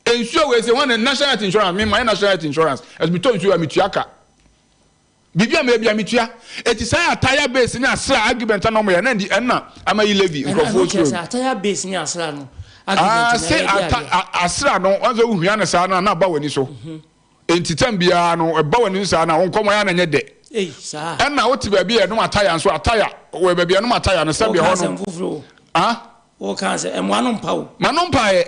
Nsuo wei sɛ wɔn na national health insurance me ma yɛ national health insurance ɛso metɔ nsuo a metua ka. Biribi a meyɛ bia metua. Eti saa ataya base ne asra argument na wɔn yɛ na ndi ɛna ama yi levy nkurɔfoɔ suro. Ɛna ataya base ne asra no argument na ɛyɛ ase ata asra no wɔn sɛ wohua no saa no a na aba w'ani so. Enti tɛm biara no, ɛba w'ani so saa na wo nkɔmmɔ yɛ a na ɛnyɛ dɛ. Ei, saa. Ɛna wote baabi a yɛnom ataya nso, ataya, wɔ baabi a yɛnom ataya no, sɛdeɛ Woka hɔ asɛm no. foforɔ o. Ah? Woka asɛm, ɛmmoa no mpa o. Ma no mpaeɛ.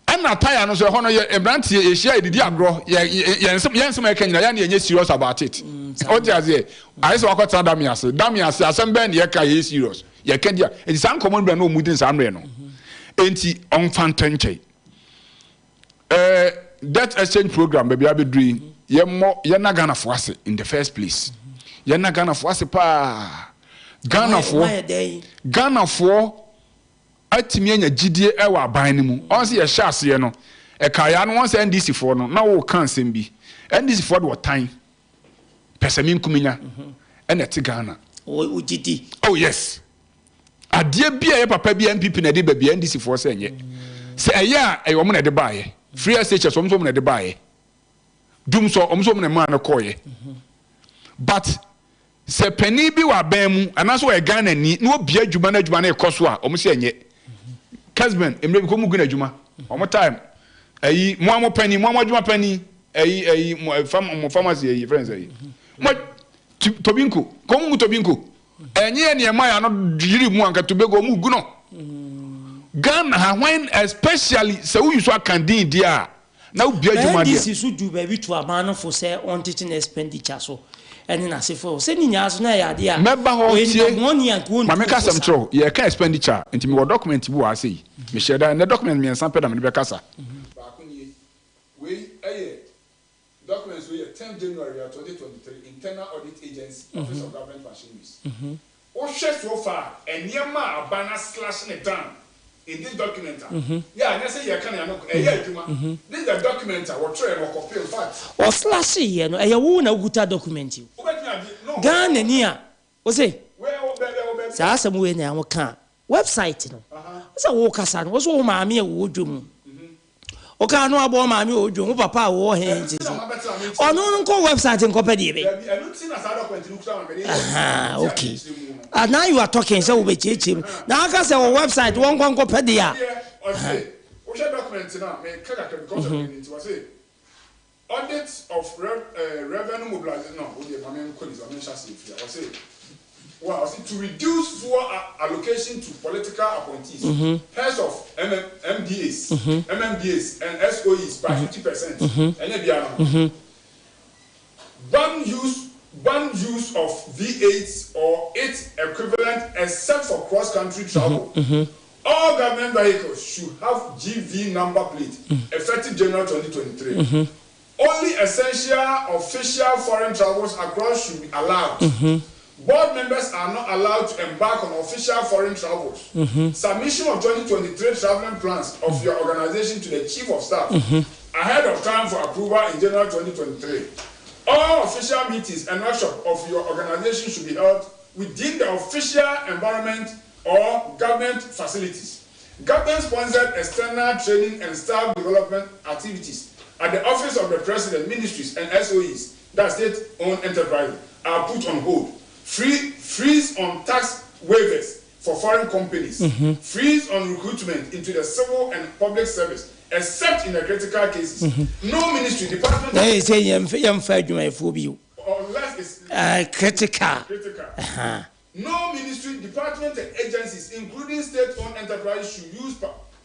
Ɛna ataya no nso, ɛhɔ no, yɛ mmeranteɛ, yɛhyia, yɛdidi agorɔ, yɛ, yɛ, yɛn nsɛm, yɛn nsɛm a yɛka nyinaa, yɛ a na yɛnyɛ serious about it. Wote aseɛ? Ayɛ sɛ wakɔtena dame ase. Dame ase, asɛm bɛn na yɛka a yɛyɛ serious? Yɛka di a, enti saa nkɔmmɔ no bi na na wɔdi no saa mmerɛ no. Enti ɔmfa ntɔ nkyɛn. Eh, debt exchange program baabi abɛduru yi, yɛmmɔ yɛnna Ghanafoɔ ase in the first place. Yɛnna Ghanafoɔ ase paa. Ghanafoɔ, Ghanafoɔ atumi anya gyidie wɔ aban no mu. Ɔn sɛ yɛhyɛ aseɛ no, ɛkaa yɛ ano wɔn sɛ NDC foɔ no, na wɔreka nsɛm bi. NDC foɔ de ɔtan, pɛsɛmenkominya ɛna ɛte Ghana. Wogye di? Oh yes. Adeɛ bi a ɛyɛ papa bi a NPP na ɛde ba bi a NDC foɔ sɛ ɛnyɛ. Sɛ ɛyɛ a ɛyɛ wɔn na ɛde baeɛ. Free SHS wɔn nso wɔn na ɛde baeɛ. Dum sɔ wɔn nso wɔn na ɛmaa no kɔeɛ. But sɛ panin bi wɔ aban mu anaasɛ ɔyɛ Ghana ni na ɔbia adwuma na adwuma no rekɔ so a wɔn sɛ ɛnyɛ. Kesben mmerɛ bi kɔ mu gu n'adwuma. Wɔn time ɛyi mo a mo panin mo a mo adwuma panin ɛyi ɛyi mo fam mo pharmacy ɛyi fɛn sɛ ɛyi mo tobinko kɔn mu tobinko. Ɛnyɛ yɛ nea ɛma yɛ ano dwiri mu anka Tobago ɔmo gu no. Ghana ha when especially sɛ wo use akan din deɛ a na wo bia adwuma deɛ. NDC so du baabi tu aban no fo sɛ ɔntete n'expenditure so ɛne n'asefo sɛ ne nyinaa so na ɛyɛ adeɛ a Mɛba hɔ ɔyɛ tie nipa bɔne a nka ma ɔntu menka fo asɛm saa. kyerɛ wo yɛreka expenditure a nti mewɔ document bi wɔ ha sei mehyɛ da ɛnɛ document mmiɛnsa pɛ na mede bɛkasa. Baako nie wei ɛyɛ Documents wei yɛ tenth January a 2023 Internal Audit Agency, Office of Government Machineries. Wohwɛ so far a, nneɛma a aban aslash ne down in this document a, yɛ a nyɛ sɛ yɛka no yɛano, ɛyɛ adwuma. This is the document a wɔtwerɛɛ no, wɔkɔpee, in fact. Ɔslashe yɛ no, ɛyɛ wo na wokuta document yi. Wobɛtumi agye, no. Ghanani a, wose Wei ɛwɔ baabi, ɛwɔ baabi a. saa asɛm wei na woka a, Website no, wo sɛ wo kasa no, wo so wo maame a wɔwɔ dwom, wo kaa no abɔ wo maame a wɔwɔ dwom, wo papa a wɔwɔ he nti so, ɔno no nkɔ website nkɔpɛ deɛ bɛ. Aha, okay. Ah, now you are talking sɛ wobɛkyerɛkyerɛ mu. Na aka sɛ wɔ website wɔnkɔ nkɔpɛ deɛ a. Wohwɛ document no a, meka kakra because of mm -hmm. Audit of rev eh, revenue mobilization no, wo deɛ ma me nkɔ ne ma me nhyɛ aseɛ mfiri ha. Ɔse, wa, ɔse to reduce fuel allocation to political appointees, heads of MM, MDAs, MMDAs and SOEs by 50%. Ɛnyɛ biara no ho. Ban use, ban use of V8s or its equivalent except for cross-country travel. All government vehicles should have GV number plate effective January 2023. Only essential official foreign travels across should be allowed. Board members are not allowed to embark on official foreign travels. Submission of 2023 traveling plans of your organization to the Chief of Staff ahead of time for approval in January 2023. All official meetings and workshops of your organization should be held within the official environment or government facilities. Government-sponsored external training and staff development activities at the Office of the President, ministries, and SOEs, that state-owned enterprises, are put on hold. Free, freeze on tax waivers for foreign companies. Freeze on recruitment into the civil and public service, except in the critical cases. No ministry, department... Na yɛ sɛ yɛmfa adwumayɛfoɔ bio. Unless it's... Critical. Critical. No ministry, department and agencies, including state-owned enterprises, should use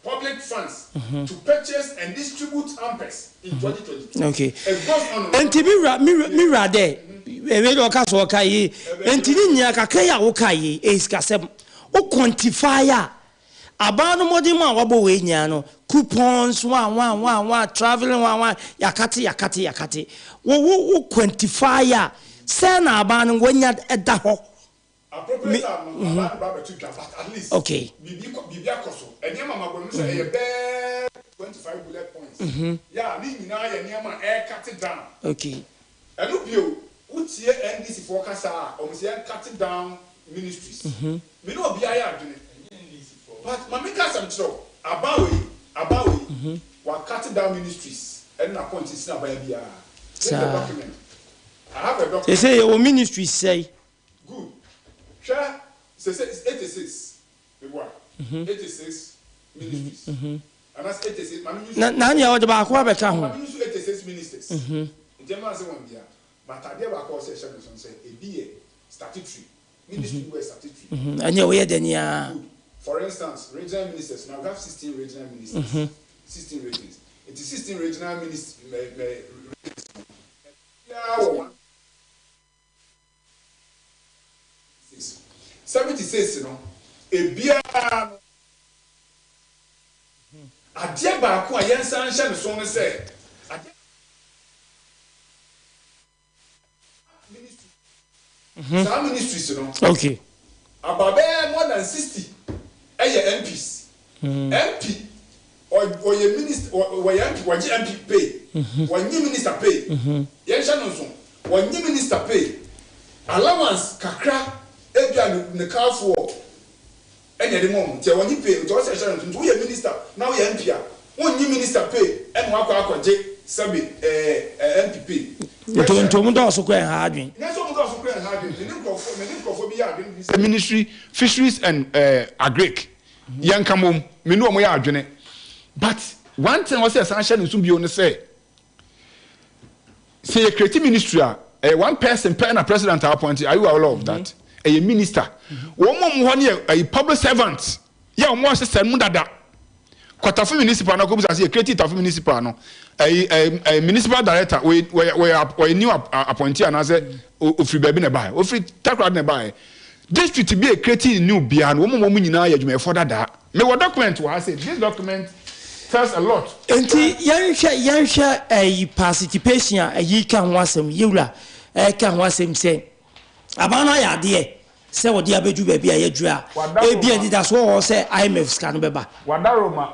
public funds to purchase and distribute hampers in 2022. Okay. It goes on and on. Nti mi wura mi mi wura dɛ ewe de ɔka so ɔka yi nti ne nyinaa kakra yi a woka yi eyi sikasɛm wo quantify a aban no mmɔden mu a wabɔ wei nyinaa no coupons wa wa wa wa travelling wa wa yakate yakate yakate wo wo wo quantify a sɛ na aban no wanya ɛda hɔ. Appropriate time no, aban no ba abɛto dwa but at least Okay. biribi kɔ biribi akɔ so. Nneɛma ma bɔ no sɛ ɛyɛ bɛɛ 25 bullet points. Yɛ a ne nyinaa yɛ nneɛma a ɛrekate down. Okay. Ɛno bio, wotie NDC foɔ kasa a, wɔn sɛ yɛn cut down ministries. Me ne obiara yɛ adwene. But ma menka asɛm kyerɛ wo, aban wei, aban wei, wa cut down ministries ɛne n'appointees sene aban biara. This is the Saa. document. I have a document. Seesei yɛwɔ ministries sɛe? Good. Hwɛ, seesei 86, meboa, 86 ministries. Anaasɛ 86, ma me use. Na na nea ɔde baako abɛka ho. Ma me use 86. 76 ministers. Nti ɛmfa no sɛ wɔn dea. But adeɛ baako a ɛwɔ sɛ yɛhyɛ no nso ne sɛ, ebi yɛ statutory. Ministry bi wɔ yɛ statutory. Ɛnneɛ woyɛ dɛn ara. Good. For instance, regional ministers, now we have 16 regional ministers. 16 regions. Nti 16 regional minis, mɛ, mɛ, regions no, ɛbiara wɔ one. 76. 76 no, ebiara no. Adeɛ baako a yɛnsan nhyɛ no so ne sɛ, adeɛ ministry, saa ministries no, aba bɛyɛ more than 60 ɛyɛ MPs. MP, ɔyɛ minister, wɔyɛ MP, wɔgye MP pay, wɔnnye minister pay. Yɛnhyɛ no nso, wɔnnye minister pay. Allowance kakra, ebia ne car fuel ɛna ɛde ma wɔn nti wɔnye pay nti ɔsɛ ɛhyɛ no nso nti woyɛ minister na woyɛ MP a wonnye minister pay ɛna wakɔ akɔgye sɛbe ɛɛ MP pay. Nti nti wɔn dɔɔso koraa ɛnha adwene. Nyɛ sɛ wɔn dɔɔso koraa ɛnha adwene me ne nkorɔfoɔ me ne nkorɔfoɔ bi yɛ adwene bi sɛ ministry fisheries and ɛɛ agric yɛn nka mom me ne wɔn yɛ adwene but one thing a ɔsɛ ɛsan hyɛ no nso bio ne sɛ. Sɛ yɛ create ministry a, ɛyɛ one person pɛ na president a appoint, are you aware of that? Ɛyɛ minister. Wɔn a wɔn hɔ no yɛ ɛyɛ public servant, yɛ wɔn ahyehyɛ mu dada. Kɔ Tafo municipal na kɔbisa sɛ yɛ create Tafo municipal no, ɛyɛ ɛyɛ ɛyɛ municipal director, wɔyɛ wɔyɛ wɔyɛ wɔyɛ new appointee anaasɛ ofiri baabi na ɛbaeɛ, ofiri Takoradi na ɛbaeɛ. District bi a yɛ create new biara no, wɔn a wɔn nyinaa yɛ adwumayɛfoɔ dadaa. Mewɔ document wɔ ha sei, this document tells a lot. Nti yɛnhwɛ yɛnhwɛ ɛyi participation a ɛyi ka ho asɛm yɛwura ɛka ho asɛm sɛ aban no ayɛ adeɛ sɛ wɔde abɛdu baabi a yɛaduru a ebi anidasoɔ wɔ hɔ sɛ IMF sika no bɛba. Wadaroma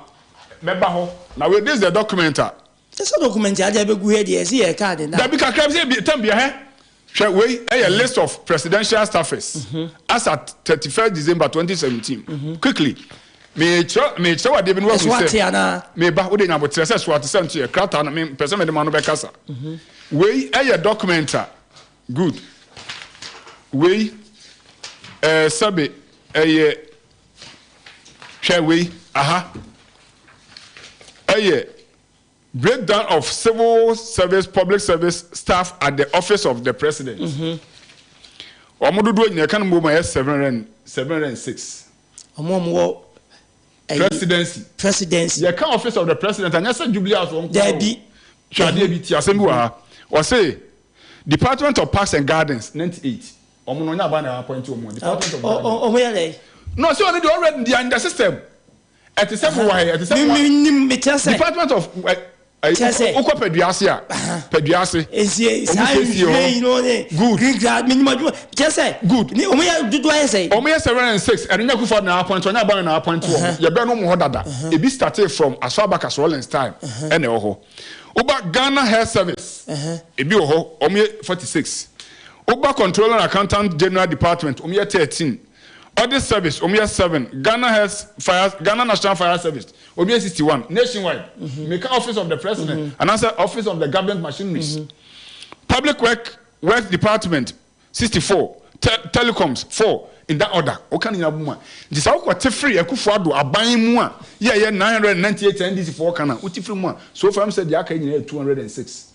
mɛba hɔ. Na wei this is the document a Sɛ document ade abɛgu ha deɛ ɛsɛ yɛ kaa de na. Dabi kakra bi sɛ bi tam bia hɛ hwɛ wei ɛyɛ list of presidential staffers as at 31st December 2017 quickly mekyerɛ mekyerɛ wadeɛ bi no wahu sɛ meba wode nya abotrɛ sɛ so ate sɛ nto yɛ krataa no mepɛ sɛ mede ma no bɛkasa wei ɛyɛ document a good wei ɛɛ sɛbe ɛyɛ hwɛ wei aha ɛyɛ Breakdown of civil service public service staff at the office of the president. Wɔn dodoɔ nyinaa ɛka no mbom ɛyɛ 706. Wɔn a wɔwɔ Presidency. Presidency. Yɛka office of the president anyɛ sɛ Jubilee House wɔn nko ara o. Daabi. Hwɛ adeɛ bi ti asɛm bi wɔ ha. Wɔse Department of Parks and Gardens 98. Wɔn no ɔnyɛ aban na appoint wɔn. Department of Gardens. Wɔn yɛ dɛ. No ɔse ɔno deɛ already they are in the system. Ɛte sɛ mowɔ ha yi, ɛte sɛ mowɔ. Me nim, mekyerɛ sɛ. Department of ɛ Kyerɛ sɛ. Wokɔ Padua ase a, Padua ase. Nsie Wɔn saa siesie hɔ. nhwiren yi no ne. Good. Green grass, menim adwuma, kyerɛ sɛ. Good. Ne wɔn yɛ dodoɔ ayɛ sɛ. Wɔn yɛ 706, ɛno nyɛ Kufuor na appoint, ɔnyɛ Aban na appoint wɔn. Yɛbɛn no wɔn hɔ dada. Ebi startee from Aso Abacus Rawlings time ɛna ɛwɔ hɔ. Woba Ghana Health Service, ebi wɔ hɔ, wɔn yɛ 46. Woba Controller and Accountant General Department, wɔn yɛ 13. Audit Service, wɔn yɛ seven, Ghana Health Fire, Ghana National Fire Service, wɔn yɛ 61, nationwide. Meka Office of the President, anaasɛ Office of the Government Machineries, Public Work, Works Department, 64, Te, Telecoms, four, in that order. Woka ne nyinaa bɔ mu a, nti sɛ wokɔ te firi Akufo Addo aban mu a, yɛ ɛyɛ 998 NDC foɔ ka no a, wote firi mu a, so far ɛm sɛ deɛ aka nyinaa yɛ 206.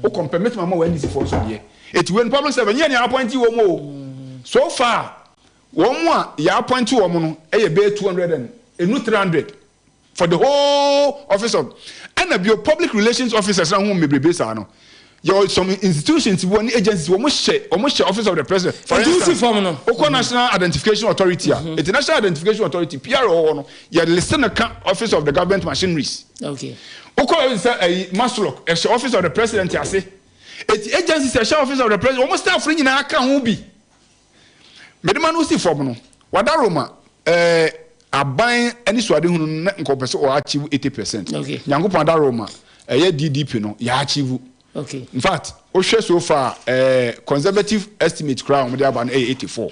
Wo compare mɛtumi ama wɔ NDC foɔ nso deɛ. Eti wei no public servant nyɛ nea appoint wɔn o. So far wɔn a yɛ appoint wɔn no yɛ bɛyɛ 200 and enu 300 for the whole office of ɛna bio public relations officers na ho bebrebe saa no. Yɛ some institutions bi wɔ ne agencies wɔn hyɛ wɔn hyɛ office of the president. For instance, wokɔ National Identification Authority a, eti National Identification Authority PR wɔ hɔ no yɛ list no ka office of the government machineries. Okay. Wokɔ baabi te sɛ ɛyi Maslok, ɛhyɛ office of the president ase. Eti agencies ɛhyɛ office of the president, wɔn staff no nyinaa ka ho bi. Mede ma no si fam no, wada Roma ɛɛ aban anisoadehunu no na nka ɔpɛ sɛ ɔ achieve 80%. Okay. Nyankopɔn ada Roma ɛyɛ DDP no yɛ achieve. Okay. In fact, wohwɛ so far ɛɛ conservative estimate koraa a wɔde aba no ɛyɛ 84.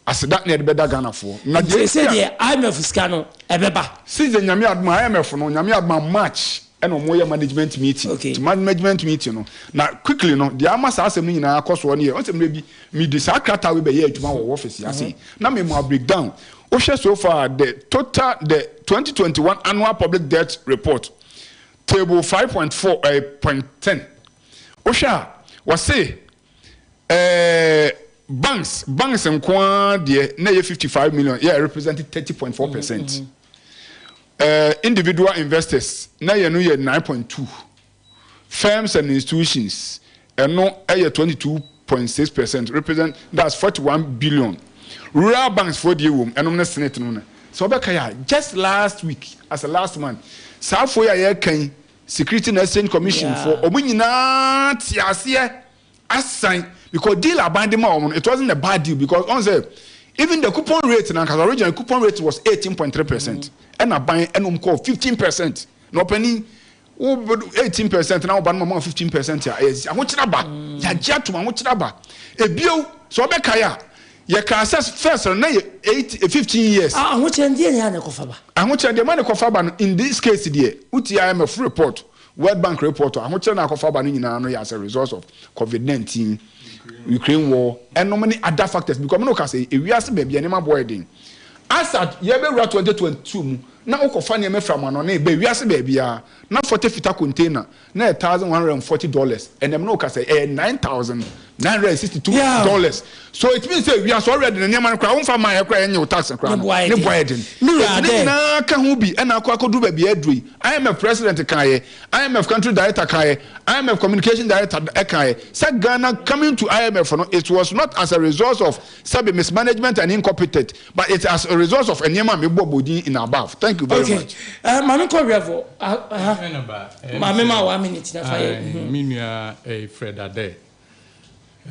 Aseda na yɛde bɛda Ghanafoɔ. Na Nti deɛ sɛ nti a. deɛ IMF sika no ɛbɛba. Since deɛ Nyame adom a IMF no Nyame adom a March ɛna wɔn yɛ management meeting. Okay. Nti management meeting no na quickly no deɛ ama saa asɛm no nyinaa akɔ soɔ no yɛ wɔn sɛ mmerɛ bi me de saa krataa wei bɛyɛ adwuma wɔ office yi ase yi na me ma breakdown. Wohwɛ so far the total the 2021 annual public debt report. Table 5.4 eh, point 10. Wohwɛ a, wɔse eh, banks, banks nko ara deɛ na ɛyɛ 55 million, yɛ represent 30.4 percent. Mm -hmm. Eh, individual investors na yɛ no yɛ 9.2. Firms and institutions ɛno yɛ 22.6 percent represent that's 41 billion. Rural banks foɔ deɛ wom ɛnom ne senate no na sɛ wɔbɛka yɛ a just last week as a last month saa foɔ yi a yɛreka yi Security and Exchange Commission foɔ wɔn nyinaa te aseɛ asan because deal aban de ma wɔn no it wasn't a bad deal because ɔn sɛ even the coupon rate na ankasa original coupon rate was 18.3 percent ɛna aban ɛna wɔn kɔɔ 15 percent na ɔpanin Wo 18% na wo ba no ma ma 15% a, ɛyɛ ahokyere aba. Yɛagye atom ahokyere aba. Ebio, sɛ wɔbɛkae a, yɛkaa sɛ first no na yɛ 8, 15 years. Ah, ahokyere no deɛ na ɛyɛ a na ɛkɔfa ba? Ahokyere deɛ ma ne kɔfa ba no, in this case deɛ, wotie IMF report, World Bank report a, ahokyere na akɔfa ba no nyinaa no yɛ as a result of COVID-19, Ukraine war, ɛnom ne other factors. Because me ne wo ka sɛ, ewiase baabi a nneɛma boɔ yɛ den. As at yɛbɛwura 2022 mu, na wokɔfa nneɛma firi amanɔne ba wiase baabiara, na forte fita container na ɛyɛ $1,140, ɛnɛ me ne wo kasa yi, ɛyɛ $9,962. So it means sɛ wiase already no nneɛma no koraa womfa mmaeɛ koraa ɛnyɛ wo tax koraa no, ne bo ayɛ den. Enti ne nyinaa ka ho bi ɛna akɔ akɔduru baabi a aduru yi. IMF president kaeɛ, IMF country director kaeɛ, IMF communication director kaeɛ sɛ Ghana coming to IMF no, it was not as a result of sɛbe mismanagement and incompetent But it's as a result of nneɛma a mebɔ bɔ din in above. Thank you very okay. much. Uh, maame kɔ wɛfo. Maame ma wa minute na fa yɛ. Mhm. Me nua eh, Fred Ade.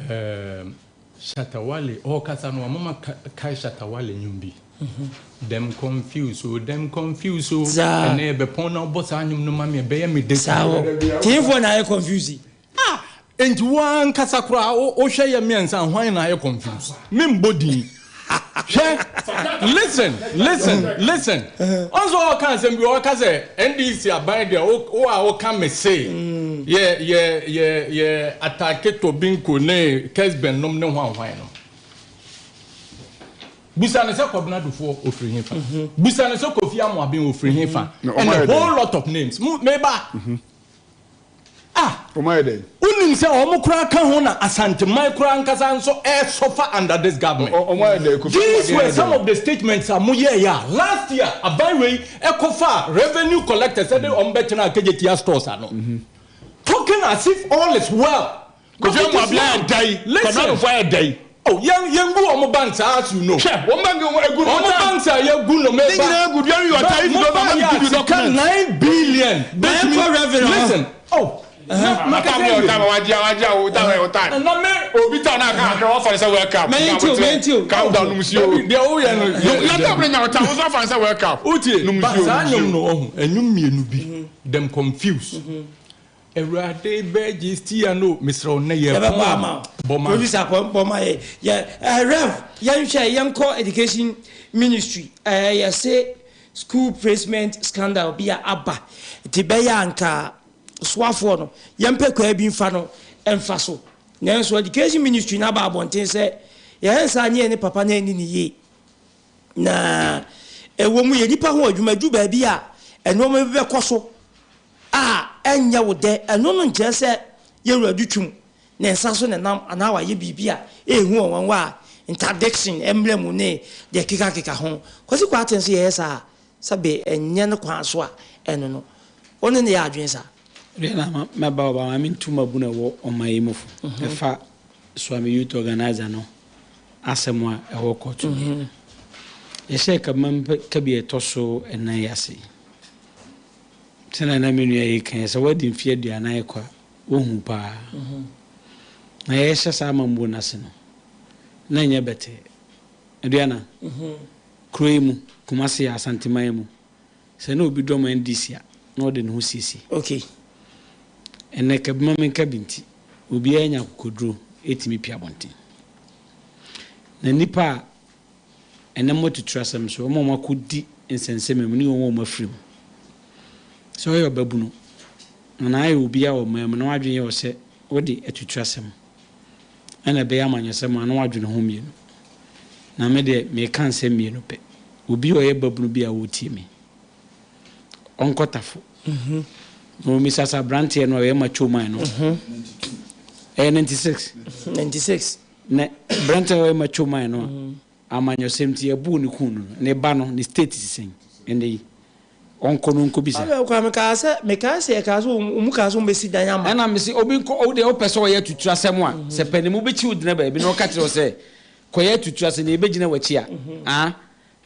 Um, Shatta Wale, ɔkasa no amama kae Shatta Wale nnwom bi. Mhm. Dem confuse o, dem confuse o. Ɛnɛ yɛbɛpɔn na ɔbɔ saa nnwom no ma me ɛbɛyɛ me de. Saa wɔ. Tiifoɔ na ayɛ confuse. Ah! Enti wo ankasa koraa wo wohwɛ yɛ mmiɛnsa a hwan na ayɛ confused? Me mbɔ din. Hwɛ! Listen! Listen! Listen! Ɔn sɛ ɔɔka asɛm bi ɔɔka sɛ NDC aban deɛ wo wo a woka me se yɛ yɛ yɛ yɛ atake Tobinko ne Kesben nom ne hwan hwan nom. Bisa no sɛ Kɔbena Dufoɔ ɔfiri he fa? Bisa no sɛ Kofi Amoaben ɔfiri he fa? And a whole lot of names. Mo meba! Ah! Wɔn ayɛ dɛn? Wonim sɛ wɔn koraa ka ho na Asanteman koraa ankasa nso ɛresuffer under this government. Wɔn ayɛ dɛn? Kofi These Amoaden were ayɛ some dɛn? of the statements a moyɛeɛ a last year aban wei ɛkɔfaa revenue collectors ɛde wɔn bɛtenaa Kejetia stores ano. Talking as if all is well. Kofi Amoabia ayɛ dɛn? Listen. Kɔnɔdofo ayɛ dɛn? Oh, yɛn yɛn gu wɔn banks as you know. Hwɛ, wɔn bank wɔn egu no. Wɔn banks a yɛ gu no meba. Ne nyinaa gu during your time. If you don't know, let me give you document. 9 billion. Betumi. Listen. Oh. Na time yɛ time wagye wagye o time yɛ time. Na me obi time na aka akra wafa ne sɛ World Cup. Mɛnti o mɛnti o. Calm down num si o. Deɛ o yɛ no. Na time ne nya o time o so afa ne sɛ World Cup. Utie ba saa nnwom no ɔho ɛnwom mmienu bi dem confuse. Awurade bɛgye stia no mesrɛ wo nnɛ yɛ Yɛbɛbɔ ama wo. Bɔ ma. Producer bɔ bɔ ma yɛ. Yɛ eh, Rev yɛnhwɛ yɛnkɔ education ministry eh, yɛse school placement scandal bi a aba nti bɛyɛ a nka soafoɔ no yɛmpɛ kwaa bi mfa no mfa so. Nanso education ministry no aba abɔnten sɛ yɛn nsa ne yɛne papa no anni no yie. Na ɛwɔ mu yɛ nipa ho adwuma du baabi a nneɛma bi bɛkɔ so a ɛnyɛ wo dɛ, ɛno no nkyerɛ sɛ yɛn Wura du twam, ne nsa so na ɛnam anaa wayɛ biribi a ɛyɛ hu ɔnwanwa a interdiction mmra mu ne deɛ ɛkekakeka ho. Kwasi Kwarteng nso yɛyɛ saa a, sɛbe ɛnyɛ ne kwan so a ɛno no. Wo ne no yɛ adwene saa? Deɛ na mɛba wo ba ma mentu m'abunu a ɛwɔ ɔman yi mu fo ɛfa Suame Youth Organiser no asɛm a ɛwɔ kɔɔto no. Yɛhyɛɛ Kabima Kabi a ɛtɔ so nnan yi ase. Sɛnea na me nua yi reka yi, sɛ woadi mfe 40 kɔ a, wohu paa. Na yɛrehyɛ saa amammuo no ase no, na ɛnyɛ bɛtɛɛ. Aduana, kuro yi mu, Kumasi, Asanteman mu, sɛ na obi dɔm NDC a, na ɔde ne ho siesie. Okay. Ɛnnɛ, kabima menka bi nti, obiara nya akokoduro tumi pue abɔnten. Na nnipa a Ɛnnɛ moatutu asɛm so, wɔn a wɔakɔdi nsɛnsɛmma mu ne wɔn a wɔafiri mu. Sɛ woyɛ ɔbabunu anaa ayɛ obi a wɔ ɔman mu na w'adwene yɛ wo sɛ wode atuturasɛm na ɛbɛyɛ amanyɔsɛm a, na woadwene ho mmienu. Na me deɛ, mereka nsɛm mmienu pɛ. Obi a ɔyɛ babunu bi a ɔretie me, ɔnkɔ Tafo. Na wɔmmisa sɛ aberanteɛ no a ɔyɛ macho man no. Ɛyɛ 96. 96. Na aberanteɛ a ɔyɛ macho man no a amanyɔsɛm nti yɛboo no kuu no no, ne ba no, ne state te sɛn ɛnnɛ yi? Ɔnkɔ no nkɔbisa. Abɛ koraa mekaa sɛ mekaa sɛ yɛkaa sɛ wɔn kaa sɛ wɔn bɛsi dan ama. Ɛna mese obi nkɔ wo deɛ wopɛ sɛ ɔyɛ atuturasɛm a sɛ panimu bɛkyi wo gyina baabi na ɔka kyerɛ wo sɛ kɔyɛ atuturasɛm na yɛbɛgyina w'akyi a ah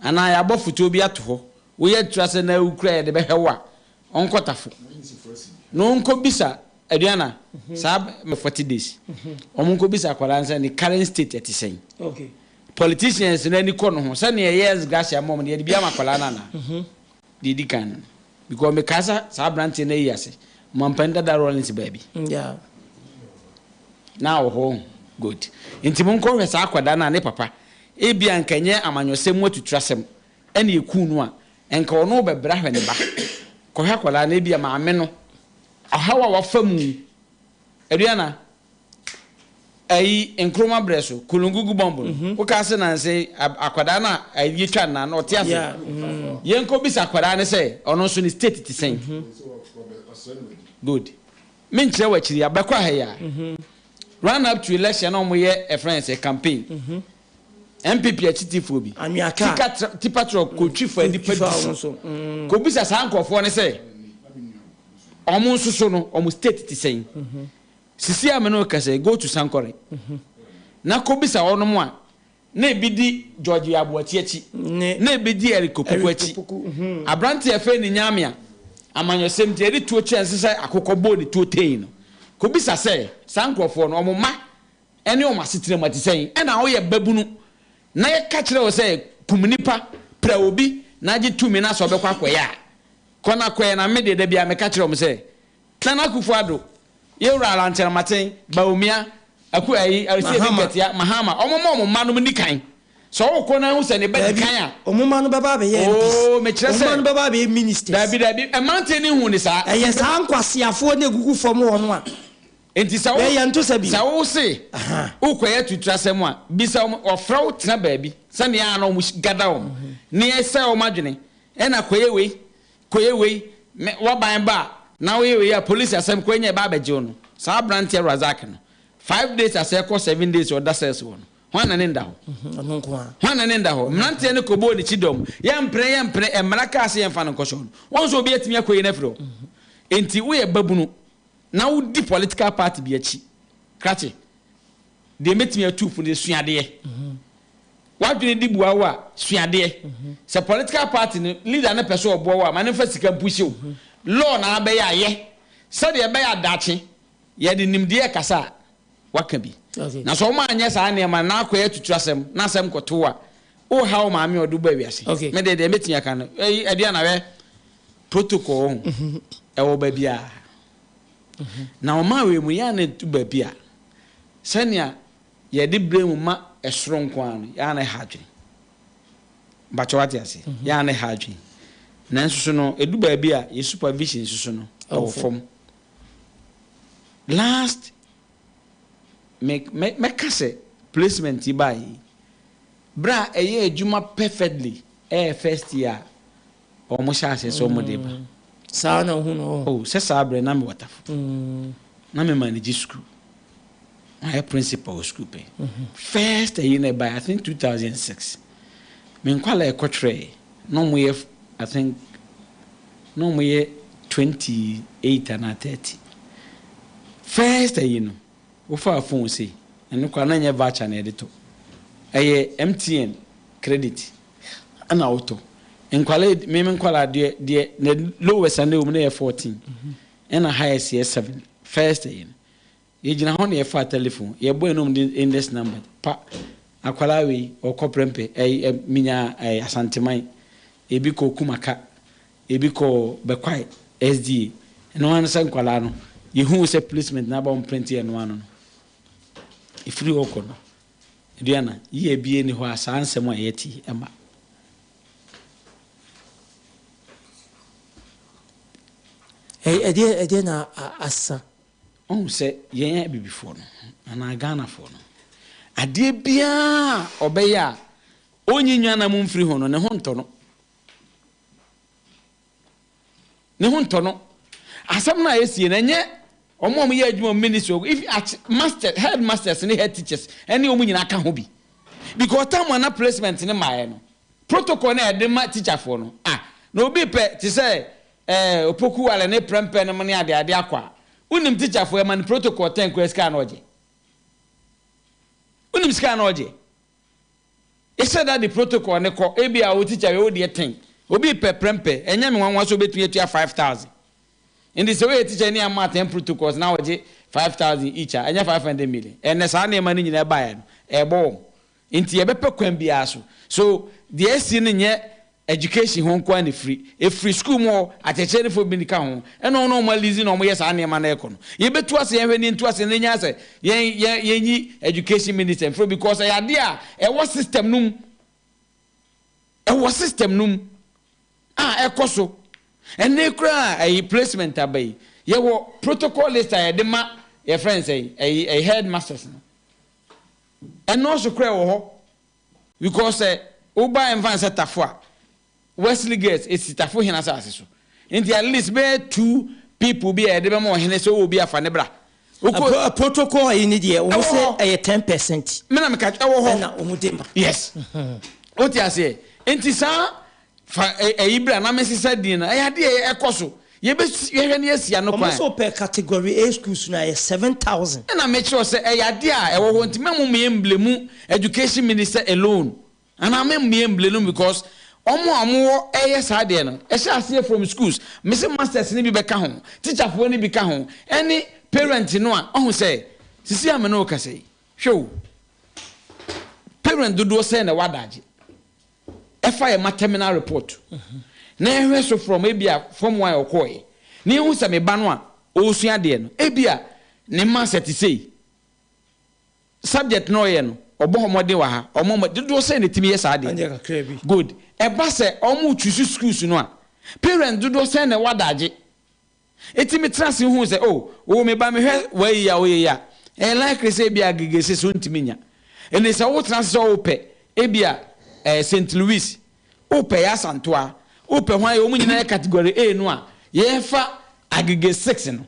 anaa yɛabɔ fotoɔ bi ato hɔ woyɛ atuturasɛm na wokura yɛde bɛhwɛ wo a ɔnkɔ tafo na ɔnkɔ bisa Aduana saa 40 days wɔn nkɔ bisa akwadaa no sɛ ne current state ɛte sɛn politicians no ani kɔ no ho sɛnea ɛyɛ ex gratia ma wɔn no yɛde bi ama akwadaa no anaa deɛ edi kan no because mekaa sɛ saa aberanteɛ no ayi ase mampanin dada Rawlings baabi na wɔ hɔ good nti mo nkɔ hwɛ saa akwadaa no a ne papa ebia nka nyɛ amanyɔsɛm mu atuturasɛm ɛna ekuu no a Nka ɔno ɔbɛbra hwɛ ne ba. Kɔhwɛ akwadaa no ebia maame no ɔhaw a wafa mu Aduana ayi Nkrumah brɛ so Kulungugu bomb no wokaa se nanse akwadaa no a yɛtwa no na ɔte ase yɛnkɔ bisa akwadaa no sɛ ɔno nso ne state te sɛn good menkyerɛ wɔ akyiri abɛkɔ ha yi a run up to election na wɔyɛ ɛfrɛ sɛ campaign NPP akyitifoɔ bi, tika tra, tipa trɔ kɔtwi fa nnipa di so. Kɔbisa saa nkurɔfoɔ no sɛ, wɔn nso so no, wɔn state te sɛn? Sisi a me ne wo kasa yi, go to Sankore na kɔbisa wɔnom a na ebi di George Aboakye akyi, na ebi di Eric Opoku akyi. Aberanteɛ a yɛfrɛ no Nyame a amanyɔsɛm nti yɛde tuo kyerɛ no sɛ akokɔ bɔɔ ne tuo tei no, kɔbisa sɛ saa nkurɔfoɔ no, wɔn mma ne wɔn asetena mu ɛte sɛn? Ɛna woyɛ babunu na yɛka kyerɛ wo sɛ kum nipa, pira obi na gye tumi na sɛ ɔbɛkɔ akɔyɛ a, kɔ na kɔyɛ na me deɛ da biara meka kyerɛ wɔn sɛ Nana Akufo Addo, Yɛwura Alan Kyerematen, Bawumia, Aku ayi, Aristide Mahama. Nketia, Mahama, wɔn mma wɔn mma nom nni kan. Sɛ ɔwokɔ na ahu sɛ ne ba di Dabi, kan a. wɔn mma no bɛba abɛyɛ MPs. Oo, mekyerɛ Wɔn sɛ. mma no bɛba abɛyɛ ministers. Dabi, dabi, mmeranteɛ no nhu ne saa. Ɛyɛ saa nkwaseafoɔ no a ɛgugu fam hɔ no a. Enti sɛ wo, Yɛ yɛn to sɛ bi. sɛ wo se worekɔyɛ atuturasɛm a, bisa wɔn, wɔfrɛ wo tena baabi sɛnea a na wɔn gada wɔn, na yɛsɛe wɔn adwene, ɛna kɔyɛ wei, kɔyɛ wei, me, w'aban ba a, na woyɛ wei a, polisi asɛm kɔ anya ɛba abɛgye wo no. Saa aberanteɛ Razak no, five days asɛ kɔ 7 days ɔda cells hɔ no, hwan na ne nda hɔ? Ɔno nko ara. Hwan na ne nda hɔ? Mmeranteɛ no kɔbɔɔ ne kyidɔm, yɛmpene, yɛmpene, mmara kaa sɛ yɛmfa no nkɔhyɛ hɔ no, wɔn nso obi atumi akɔyi no afiri hɔ. Enti woyɛ babunu, na wodi political party bi akyi krakye deɛ mɛtumi atu fo no sua adeɛ w'adwene di bua wo a sua adeɛ sɛ political party no leader no pɛ sɛ ɔboa wo a ma ne mfa sika mpuhye wo law na abɛyɛ ayɛ sɛdeɛ ɛbɛyɛ adakye yɛde nimdeɛ kasa a waka bi na sɛ wɔn anyɛ saa nneɛma na akɔyɛ atutu asɛm na asɛm kɔto a woha wo maame a ɔde wo ba wiase me deɛ deɛ mɛtumi aka no ɛyi ɛdeɛ na wɛ protocol ho ɛwɔ baabi a na ɔma wei mu yɛ na ɛdu baabi a sɛnea yɛde berɛ mu ma ɛsoro nko ara no yɛ na ɛha adwene bakyɛ wate ase yɛ na ɛha adwene nanso so no ɛdu baabi a yɛ supervision nso so no ɛwɔ fam last me me mɛka sɛ placement yi baa yi berɛ a ɛyɛ adwuma perfectly ɛyɛ first year a wɔn hyɛ aseɛ sɛ wɔn de ba. Saa na ohun no. Oh, sɛ saa berɛ na mewɔ tafo. Na me manage school. Mayɛ principal wɔ school pɛ. First ɛyi na ɛbaeɛ, I think 2006. Me nkwalaa ɛkɔtwerɛɛ na wɔn yɛ I think na wɔn yɛ 28 anaa 30. First ɛyi no, wofaa phone sei, ɛno koraa na ɛnyɛ voucher na yɛde tɔ. Ɛyɛ MTN credit ɛna wotɔ. Nkwalaa me me nkwalaa deɛ deɛ the lowest a na ɛwɔ mu na yɛ 14 ɛna highest yɛ 7 first ɛyi no. Yɛgyina hɔ na yɛfaa telephone, yɛbɔe na wɔde index number pa akwadaa wei ɔkɔ Prempeh ɛyi ɛ menya ɛyi Asanteman, ebi kɔ Kumaka, ebi kɔ Bɛkwae SDA. Ɛno ara ne sɛ nkwadaa no yɛhuu sɛ placement no aba wɔn print ɛno ano no. Ɛfiri hɔ kɔ no, Aduana, yie biara nni hɔ a saa nsɛm a yɛte yi ɛma. Ɛdeɛ ɛdeɛ na asa. Woahu sɛ yɛn abibifoɔ no anaa Ghanafoɔ no, adeɛ biara a ɔbɛyɛ a ɔnyi nwanam mfiri ho no, ne ho ntɔ no. Ne ho ntɔ no. Asɛm no a ɛsie no, ɛnyɛ wɔn a wɔyɛ adwuma wɔ ministry hɔ, even at masters, headmasters ne head teachers ɛne wɔn nyinaa ka ho bi. Because time a na placement no mmaeɛ no, protocol no a yɛde ma teacherfoɔ no, ah, na obi pɛ te sɛ eh, Opoku Wale ne Prempeh nom ne adeade akɔ a, wonim teacherfoɔ yɛma no protocol ten koraa sika a na ɔgye. Wonim sika a na ɔgye? Yɛhyɛ da de protocol no kɔ, ebia wo teacher wei wo deɛ ten, obi repɛ prɛmpɛ, ɛnyɛ me nwanwa sɛ obetumi atua 5000. Nti sɛ woyɛ teacher ni ama ten protocols na wɔgye 5000 each a, ɛnyɛ 500 million. Ɛnnɛ saa nneɛma no nyinaa baeɛ no, ɛrebɔ wɔn. Nti yɛbɛpɛ kwan biara so. So deɛ asi no nyɛ Education ho nko ara na ɛfiri. Ɛfiri sukuu mu hɔ, akyerɛkyerɛfoɔ bi ka ho, ɛna wɔn a wɔn alizi na wɔyɛ saa nneɛma no rekɔ no. Yɛbɛtu ase yɛnhwɛ na yɛntu ase na yɛnya sɛ yɛn yɛn yɛnyi education minister mfiri hɔ because ɛyɛ adeɛ a ɛwɔ system no mu. Ɛwɔ system no mu a ɛkɔ so. Ɛnne koraa a ɛyi placement aba yi, yɛwɔ protocol list a yɛde ma yɛfrɛ no sɛ ɛyi ɛyi headmasters no. Ɛnɔɔso koraa ɛwɔ hɔ. Because sɛ woba ɛmfa no sɛ Tafo a, Wesley Girls esi Tafo hene asase so. Nti at least bɛyɛ two people bi a yɛde bɛma ɔhene sɛ ɔwɔ bi a fa ne bra. Wokɔ. Protocol ayi ne deɛ wɔn Ɛwɔ sɛ hɔ. ɛyɛ 10%. Me na meka ɛwɔ hɔ. Ɛna wɔn de ma. Yes. Wote aseɛ? Nti saa fa ɛyi bra na mesesa din no ɛyɛ adeɛ a ɛkɔ so. Yɛbɛ yɛhwɛ na yɛasi ano Wɔn kwan. sɛ wɔpɛ category A schools no a ɛyɛ 7000. Ɛna mekyerɛ wo sɛ ɛyɛ adeɛ a ɛwɔ hɔ nti mɛmo meyɛ mblemu education minister alone anaa me meyɛ mblenu because wɔn a wɔn wɔ ɛyɛ saa adeɛ no ɛhyɛ aseɛ from schools mese masters no bi bɛka ho teacher foɔ no bi ka ho ɛne parent no a ɔho sɛ sisi a me ne wo kasa yi hwɛ o parent dodoɔ sɛn na ɛwɔ adagye ɛfa yɛ ma terminal report na yɛhwɛ so from ebia form one a ɔkɔɔɛ na yɛhu sɛ me ba no a ɔresua adeɛ no ebia ne maths ɛte sei subject na ɔyɛ no ɔbɔ hɔ mmɔden wɔ ha ɔmɔ mmɔ dodoɔ sɛ na ɛtumi yɛ saa adeɛ good ɛba sɛ ɔmo choose schools no a parents dodoɔ sɛ na ɛwɔ adagye Enti metena ase huu sɛ, oh, wo me ba, mehwɛ w'ayi a woyɛ yi a, ɛyɛ likely sɛ ebia Gegese so ntumi nya. Enti sɛ wotena ase sɛ wopɛ ebia eh, St. Louis, wopɛ Yasantoa, wopɛ hwan, wɔn nyinaa yɛ category A no a, yɛfa Agege 6 no.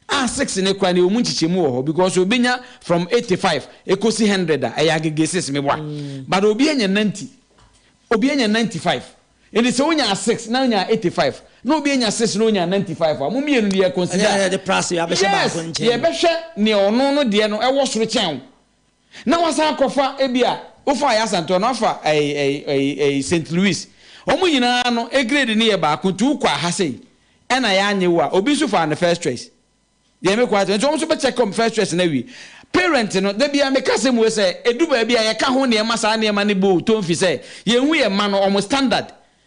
A 6 no koraa no, ɛwɔ mu nkyekyɛmu wɔ hɔ because obi nya from 85 ekosi 100 a, ɛyɛ Agege 6 meboa. But obi anya 90, obi anya 95. Enti sɛ wonyaa 6 na wonyaa 85 na obi anya 6 na onyaa 95 a, mo mmienu no yɛ consider. Ɛnna yɛde plus yɛ abɛhyɛ Yes, baako nkyɛn. yɛbɛhwɛ nea ɔno no deɛ no ɛwɔ soro kyɛn wo. Na wasan akɔfa ebia wofa Ayasantoa na wafa ɛyi ɛyi ɛyi ɛyi St. Louis. Wɔn nyinaa no grade no yɛ baako nti wokɔ aha sei ɛna yɛanye wo a, obi nso faa ne first choice. Deɛ me kɔ ate nti wɔn nso bɛ check wɔn first choice no awie. Parent no da biara meka asɛm wei sɛ ɛdu baabi a yɛka ho nneɛma saa nneɛma no boo tone fi sɛ yɛnhu yɛn mma no wɔn standard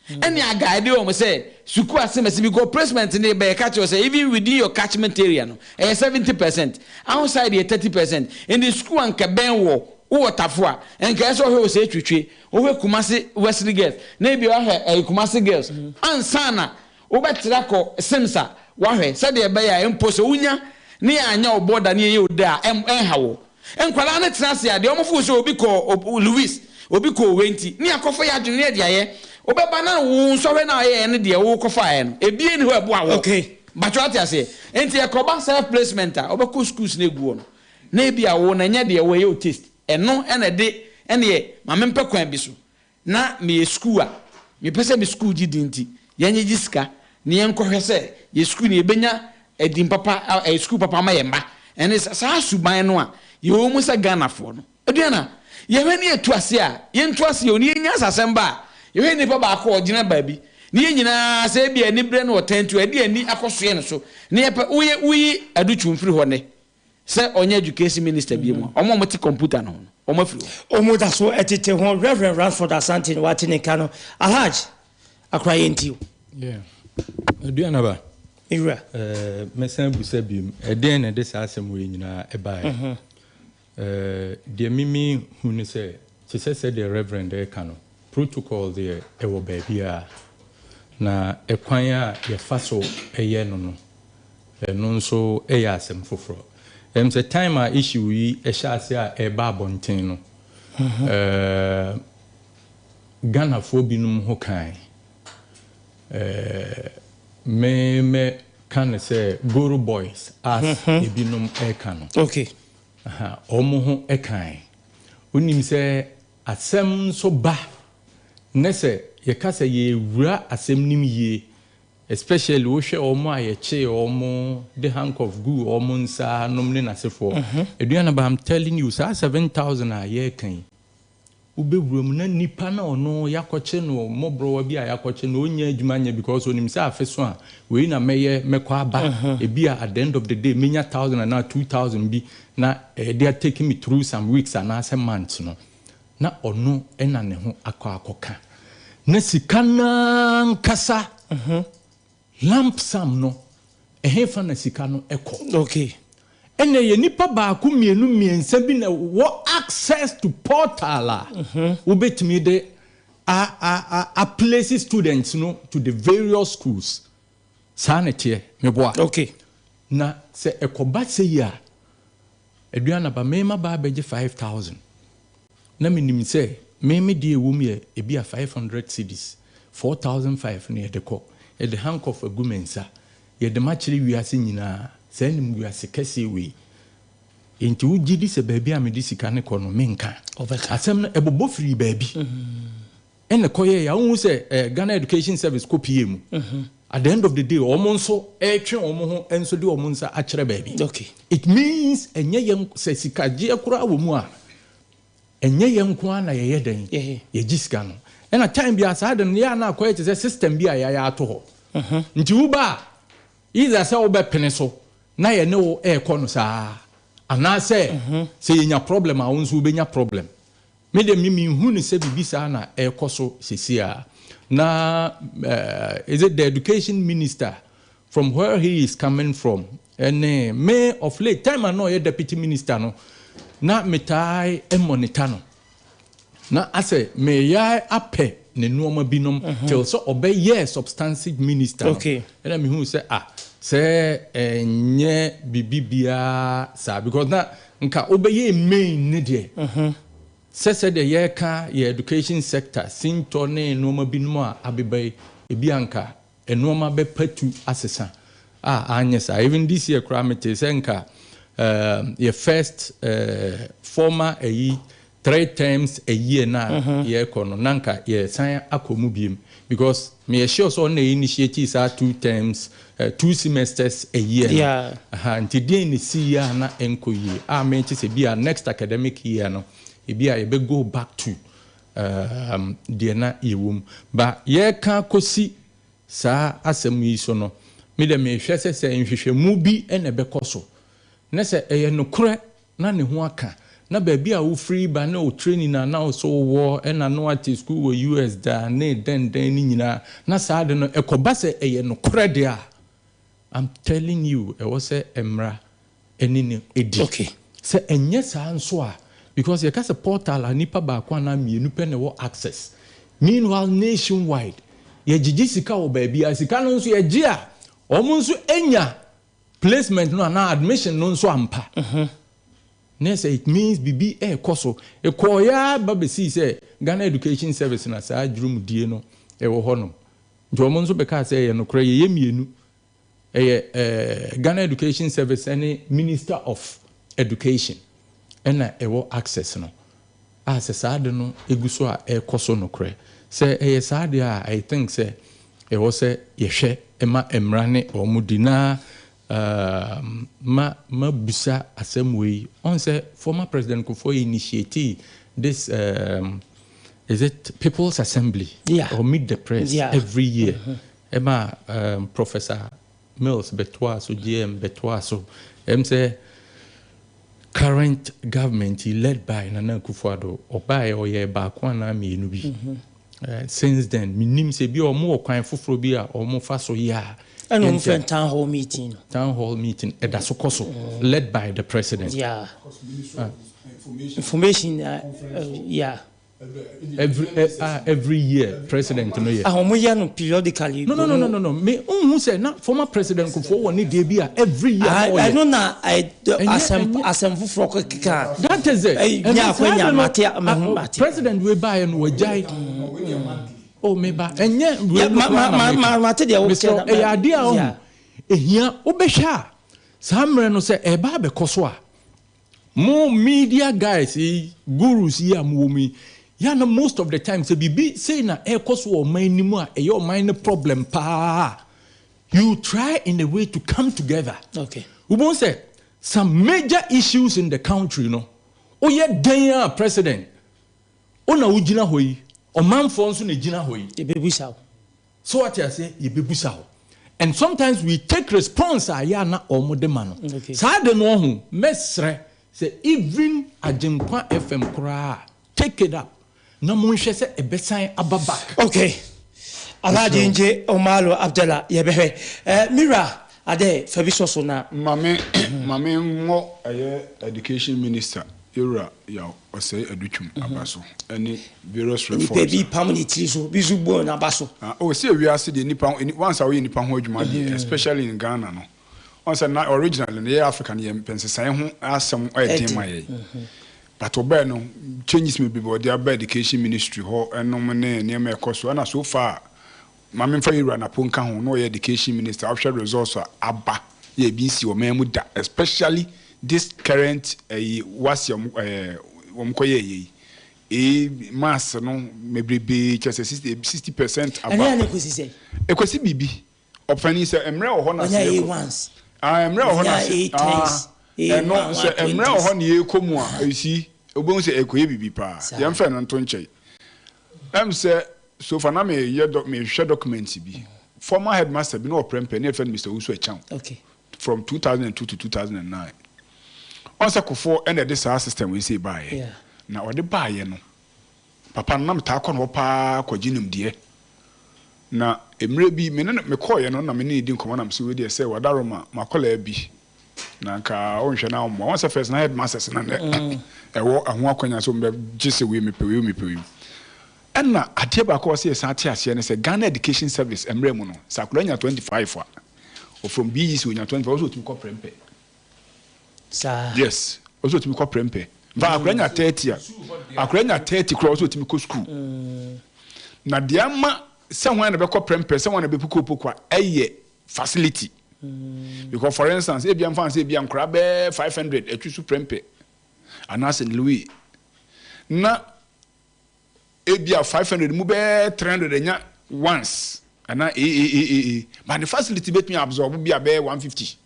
ɛne a guide wɔn sɛ sukuu asɛmasi because placement no ba yɛka kyerɛ wo sɛ even within your catchment area no ɛyɛ 70% outside yɛ 30% nti sukuu a nka bɛn wɔ wowɔ tafo a nka ɛsɛ ɔhwɛ wɔ sɛ etwitwe wohwɛ Kumasi Wesley Girls na ebi wahwɛ ɛyɛ Kumasi Girls ansa na Wobɛtra akɔ Sims a, woahwɛ sɛdeɛ ɛbɛyɛ a mpo sɛ wonya ne yɛanyɛ wo bɔda ne yɛyɛ wo dɛ a, ɛnha wo. Nkwadaa no tena ase a, deɛ wɔfoo sɛ obi kɔɔ Louis, obi kɔɔ wei nti, ne yɛakɔfa yɛn adwene ne yɛde ayɛ. Wobɛba na wo nsɔhwɛ no a woyɛeɛ no deɛ wokɔfaeɛ no, ebie nni hɔ a ɛboa wo. Mpakyɛ woate aseɛ? Enti ɛkɔba self placement a, wobɛkɔ schools no a ɛgu hɔ no, na ebia wo no ɛnyɛ deɛ wo ɛyɛ wo taste. Ɛno na ɛde ɛnneɛ ma mempɛ kwan bi so. Na meyɛ sukuu a, mepɛ sɛ me sukuu gye din nti, yɛnnyegye sika na yɛnkɔhwɛ sɛ yɛn sukuu no yɛbɛnya din papa, ɛyɛ sukuu papa ama yɛn mma. Ɛne saa suban no a yɛwɔ mu sɛ Ghanafoɔ no. Aduana, yɛhwɛ ne yɛtu aseɛ a, yɛntu aseɛ o, ne yɛnya asasɛm ba a, yɛhwɛ nnipa baako a ɔgyina baabi, ne yɛn nyinaa sɛ ebia aniberɛ ne ɔtan nti ɛde yɛn ani akɔsoɛ no so, na yɛpɛ, woyɛ, woyi Adutwum firi hɔ nnɛ sɛ ɔnyɛ education minister bio mu a, wɔn a wɔte kɔmputa no ho no, wɔn afiri hɔ. Wɔn da so tete ho. Rev. Ransford Asante na wate ne nka no. Alhaj, akora yɛn ti o. Yeah. Aduanaba. Me wura. Eh, mɛsan abusa biom. Ɛdeɛn na ɛde saa asɛm wei nyinaa ɛbaeɛ? Mm-hmm. Eh, deɛ mimi hu ne sɛ, te sɛ sɛdeɛ Reverend ɛreka no, protocol deɛ ɛwɔ baabiara. Na ɛkwan a yɛfa so yɛ no no, Ɛno nso yɛ asɛm foforɔ. Ɛm sɛ time a issue yi hyɛ aseɛ a ɛreba abɔnten no, ɛɛ Ghanafoɔ binom ho kae. Ɛɛ me mɛ. ka no sɛ Goro boys as ebinom reka no. Okay. Aha, wɔn ho kae. Wonim sɛ asɛm nso ba ne sɛ yɛka sɛ yɛrewura asɛm no mu yie, especially wohwɛ wɔn a yɛkyee wɔn de handcuff guu wɔn nsa nom ne n'asefoɔ. Aduanaba, I'm telling you, saa 7,000 a yɛreka yi, Wobɛwura mu na nipa no a ɔno yɛakɔkye no mmɔborɔwa bi a yɛakɔkye no ɔnnya adwuma nyɛ because ɔnim sɛ afe so a wei na mɛyɛ mɛkɔ aba ebia at the end of the day mɛnya thousand anaa 2000 bi na ɛde a take me through some weeks anaasɛ months no na ɔno na ne ho akɔ akɔka na sika no ankasa Lump sum no, ɛhefa na sika no kɔ? Okay. Ɛna ɛyɛ nipa baako, mmienu, mmiɛnsa bi na wɔ access to portal a wobɛtumi de a a a a place students no to the various schools. Saa na ɛteɛ, meboa? Okay. Na sɛ ɛkɔba sei a, Aduanaba, me maba abɛgye 5000. Na menim sɛ me me deɛ ɛwɔ mu yɛ ebia 500 cedis, 4005 no yɛde kɔ, yɛde handcuff agu me nsa, yɛde m'akyerɛ wiase nyinaa, saa animguase kɛseɛ wei. Enti wogye di sɛ baabi a mede sika no kɔ no menka? Asɛm no ɛbobɔ firii baabi ɛna ɛkɔyɛeɛ a wohu sɛ Ghana Education Service kɔpuee mu. At the end of the day wɔn nso retwe wɔn ho nso de wɔn nsa akyerɛ baabi. It means ɛnyɛ yɛn sɛ sikagyeɛ koraa wɔ mu a, ɛnyɛ yɛn nko ara na yɛyɛ dɛn yɛgye sika no. Ɛna time biara saa de no yɛ a na akɔyɛ te sɛ system bi a yɛayɛ ato hɔ. Nti woba a, either sɛ wobɛpene so na yɛne wo rekɔ no saa anaasɛ sɛ yɛnya problem a wo nso wobɛnya problem. Me deɛ me menhu no sɛ biribi saa na ɛrekɔ so seesei ara. Na is it the education minister from where he is coming from ɛne me of late time a na ɔyɛ deputy minister no na metaa monitor no na asɛ meyɛ apɛ ne nnoɔma binom till sɛ ɔbɛyɛɛ substantive minister no ɛna mehuu sɛ ah sɛ ɛnyɛ biribi biara saa because na nka wobɛyɛɛ main no deɛ sɛ sɛdeɛ yɛreka yɛ education sector sintɔ ne nnoɔma binom a abeba yi ebi a nka nnoɔma bɛpatu asesa a anyɛ saa even this year koraa metee sɛ nka yɛ first former ayi 3 terms a year no a yɛrekɔ no na nka yɛresan akɔ mu biom because meyɛ sure sɛ ɔno na initiate saa 2 terms 2 semesters a year no aha nti deɛn na ɛsiiɛ a na ɛnkɔ yie a mete sɛ bi a next academic year no ebi a yɛbɛ go back to deɛ na yɛwɔ mu ba yɛreka akɔsi saa asɛm yi so no me deɛ mehwɛ sɛ sɛ nhwehwɛmu bi na ɛbɛkɔ so na sɛ ɛyɛ nokorɛ na ne ho aka, na baabi a wofiri ba ne wo training a na wo so wowɔ ɛna na woate sukuu wɔ US da ne dɛn dɛn ne nyinaa, na saa ade no ɛkɔba sɛ ɛyɛ nokorɛ deɛ a, I'm telling you ɛwɔ sɛ mmara ɛne no di. Sɛ ɛnyɛ saa nso a, because yɛka sɛ portal a nnipa baako anaa mmienu pɛ na ɛwɔ access, meanwhile nationwide yɛgyegye sika wɔ baabiara, sika no nso yɛgye a wɔn nso nya Placement no anaa admission no nso ampa. Na sɛ it means biribi rekɔ so. Ɛkɔeɛ ara ba bɛsii sɛ Ghana Education Service na saa dwurumdie no wɔ hɔnom. Nti wɔn nso bɛkaa sɛ ɛyɛ nokorɛ, yɛyɛ mmienu. Ɛyɛ Ghana Education Service ne Minister of Education na ɛwɔ access no. A sɛ saa ade no gu so a ɛrekɔ so nokorɛ. Sɛ ɛyɛ saa deɛ a, I think sɛ ɛwɔ sɛ yɛhwɛ ma mmara ne wɔn di. Na ma mabisa asɛm wei, ɔn sɛ former President Kufuor initiatee this is it People's Assembly or Meet the Press every year ɛma Professor Mills bɛtoaa so, JM bɛtoaa so. Ɛm sɛ current government yi led by Nana Akufo-Addo, ɔbaeɛ ɔyɛɛ baako anaa mmienu bi. Since then, mennim sɛ ebi a wɔn wɔ kwan foforɔ bi a wɔn fa so yɛ a. Ɛna wɔn frɛ no town hall meeting no. Town hall meeting ɛda so kɔ so led by the president. Yeah. Information, yeah. Every eh, ah, every year president no yɛ. Ah, wɔn yɛ no periodically. No no no no no no me nhu sɛ na former president Kufuor wɔ ne deɛ bi a every year na ɔyɛ. Ɛno na asɛm asɛm foforɔ kɔ keka. That is it. Ɛnyɛ akwanya mate mehu mate. President wei baayɛ no wagyae. Oh me ba ɛnyɛ wei no koraa na meka. Mate deɛ wo kyɛ. Mesrɛ ɛyɛ adeɛ a ɔhu. Ehia wobɛhwɛ a saa mmerɛ no sɛ ɛreba abɛkɔ so a, mo media guys yi, gurus yi a mowɔ mu yi, yɛ a na most of the time sɛ biribi sei na ɛrekɔ so wɔ ɔman no mu a ɛyɛ ɔman no problem paa a, you try in a way to come together. Okay. Wobɛhu sɛ some major issues in the country no, woyɛ dɛn a president, wo na wogyina hɔ yi, ɔmanfoɔ nso na ɛgyina hɔ yi. Yɛbɛbusa wo. So wate aseɛ? Yɛbɛbusa wo. And sometimes we take response a ɛyɛ a na wɔn de ma no. Okay. Saa ade no ɔho, mɛsrɛ sɛ even Agyenkwa FM koraa a, take it up na monhwɛ sɛ ɛbɛsan aba back. Okay. Alhaji Mesrɛ wo. Nje Omalo Abdallah yɛbɛhwɛ. Eh, me wura Adɛ fa bi sɔ so na. Ma me ma me mmɔ ɛyɛ education minister yɛwura Yaw Ɔsɛe Adutwum aba so ɛne various Nipa reforms bi a. pam ne tiri so, bi nso bu n'aba so. Ah oh sɛ wiase deɛ nipa ho once a woyɛ nipa ho adwuma deɛ especially in Ghana no wɔn sɛ na originally no yɛ Africa no yɛ mpɛ nsesaeɛ ho asɛm ɛyɛ den ma yɛn but ɔbɛɛ no changes bebree ɔde aba education ministry hɔ ɛnom ne nneɛma ɛkɔ so ɛna so far Ma memfa Yewura Napo nka ho, na ɔyɛ education minister, wohwɛ results a aba yɛ ebi nsi ɔman mu da especially this current ɛyi wasi ɔmo ɛɛ wɔn kɔ yɛ yɛ yi ee maths no mebrebee kyerɛ sɛ 60% Ɛno yɛ aba. na ekosi sɛn? Ekosi biribi ɔpanin sɛ mmerɛ wɔ hɔ na Ɔnya sɛ A yɛkɔ ones. ah mmerɛ wɔ hɔ na Ɔnya sɛ A ah tens, A ɛno one sɛ one mmerɛ wɔ twenties. hɔ na yɛkɔ mu a you see wobɛhu sɛ ɛkɔyɛ biribi paa Saa. yɛmfa ɛno nto nkyɛn. Ɛm sɛ so far na me yɛ dɔ me hwɛ document bi former headmaster bi na ɔprɛ mpɛ ne yɛfrɛ no Mister Owusu Akyang Okay. from 2002 to 2009 ɔn sɛ Kufuor ɛna ɛde saa system wei sei baayɛ Yeah. na ɔde baayɛ no papa no na metaa kɔ ne hɔ paa kɔgye nimdeɛ na mmerɛ bi me ne no mekɔɔyɛ no na me ne no di nkɔmmɔ na me sɛ wei deɛ sɛ wadaroma makɔlaa bi Na nka wonhwɛ na wommoa. Wɔn sɛ first na headmasters na nɛ ɛwɔ ɛho akwanya sɛ wɔn gye sɛ wei mepɛ wei mepɛ wei. Ɛna adeɛ baako a wɔsɛ yɛsan te aseɛ ne sɛ Ghana Education Service mmerɛ mu no sɛ akwadaa nya 25 a or from BEC onya 25 wɔsɛ otumi kɔ prɛmpɛ. Saa. Yes, wɔsɛ otumi kɔ prɛmpɛ. Nfa akwadaa nya 30 a akwadaa nya 30 koraa wɔsɛ otumi kɔ school. Na deɛ ama sɛ wɔn na bɛkɔ prɛmpɛ sɛ wɔn na bɛpuku opoku a ɛyɛ facility because for instance ebia nfa sɛ ebia nkora bɛɛ 500 atwi so prɛmpɛ anaasɛ Louis na ebia 500 mu bɛɛ 300 anya once anaa AAAA but the facility betumi absorb bi a bɛyɛ 150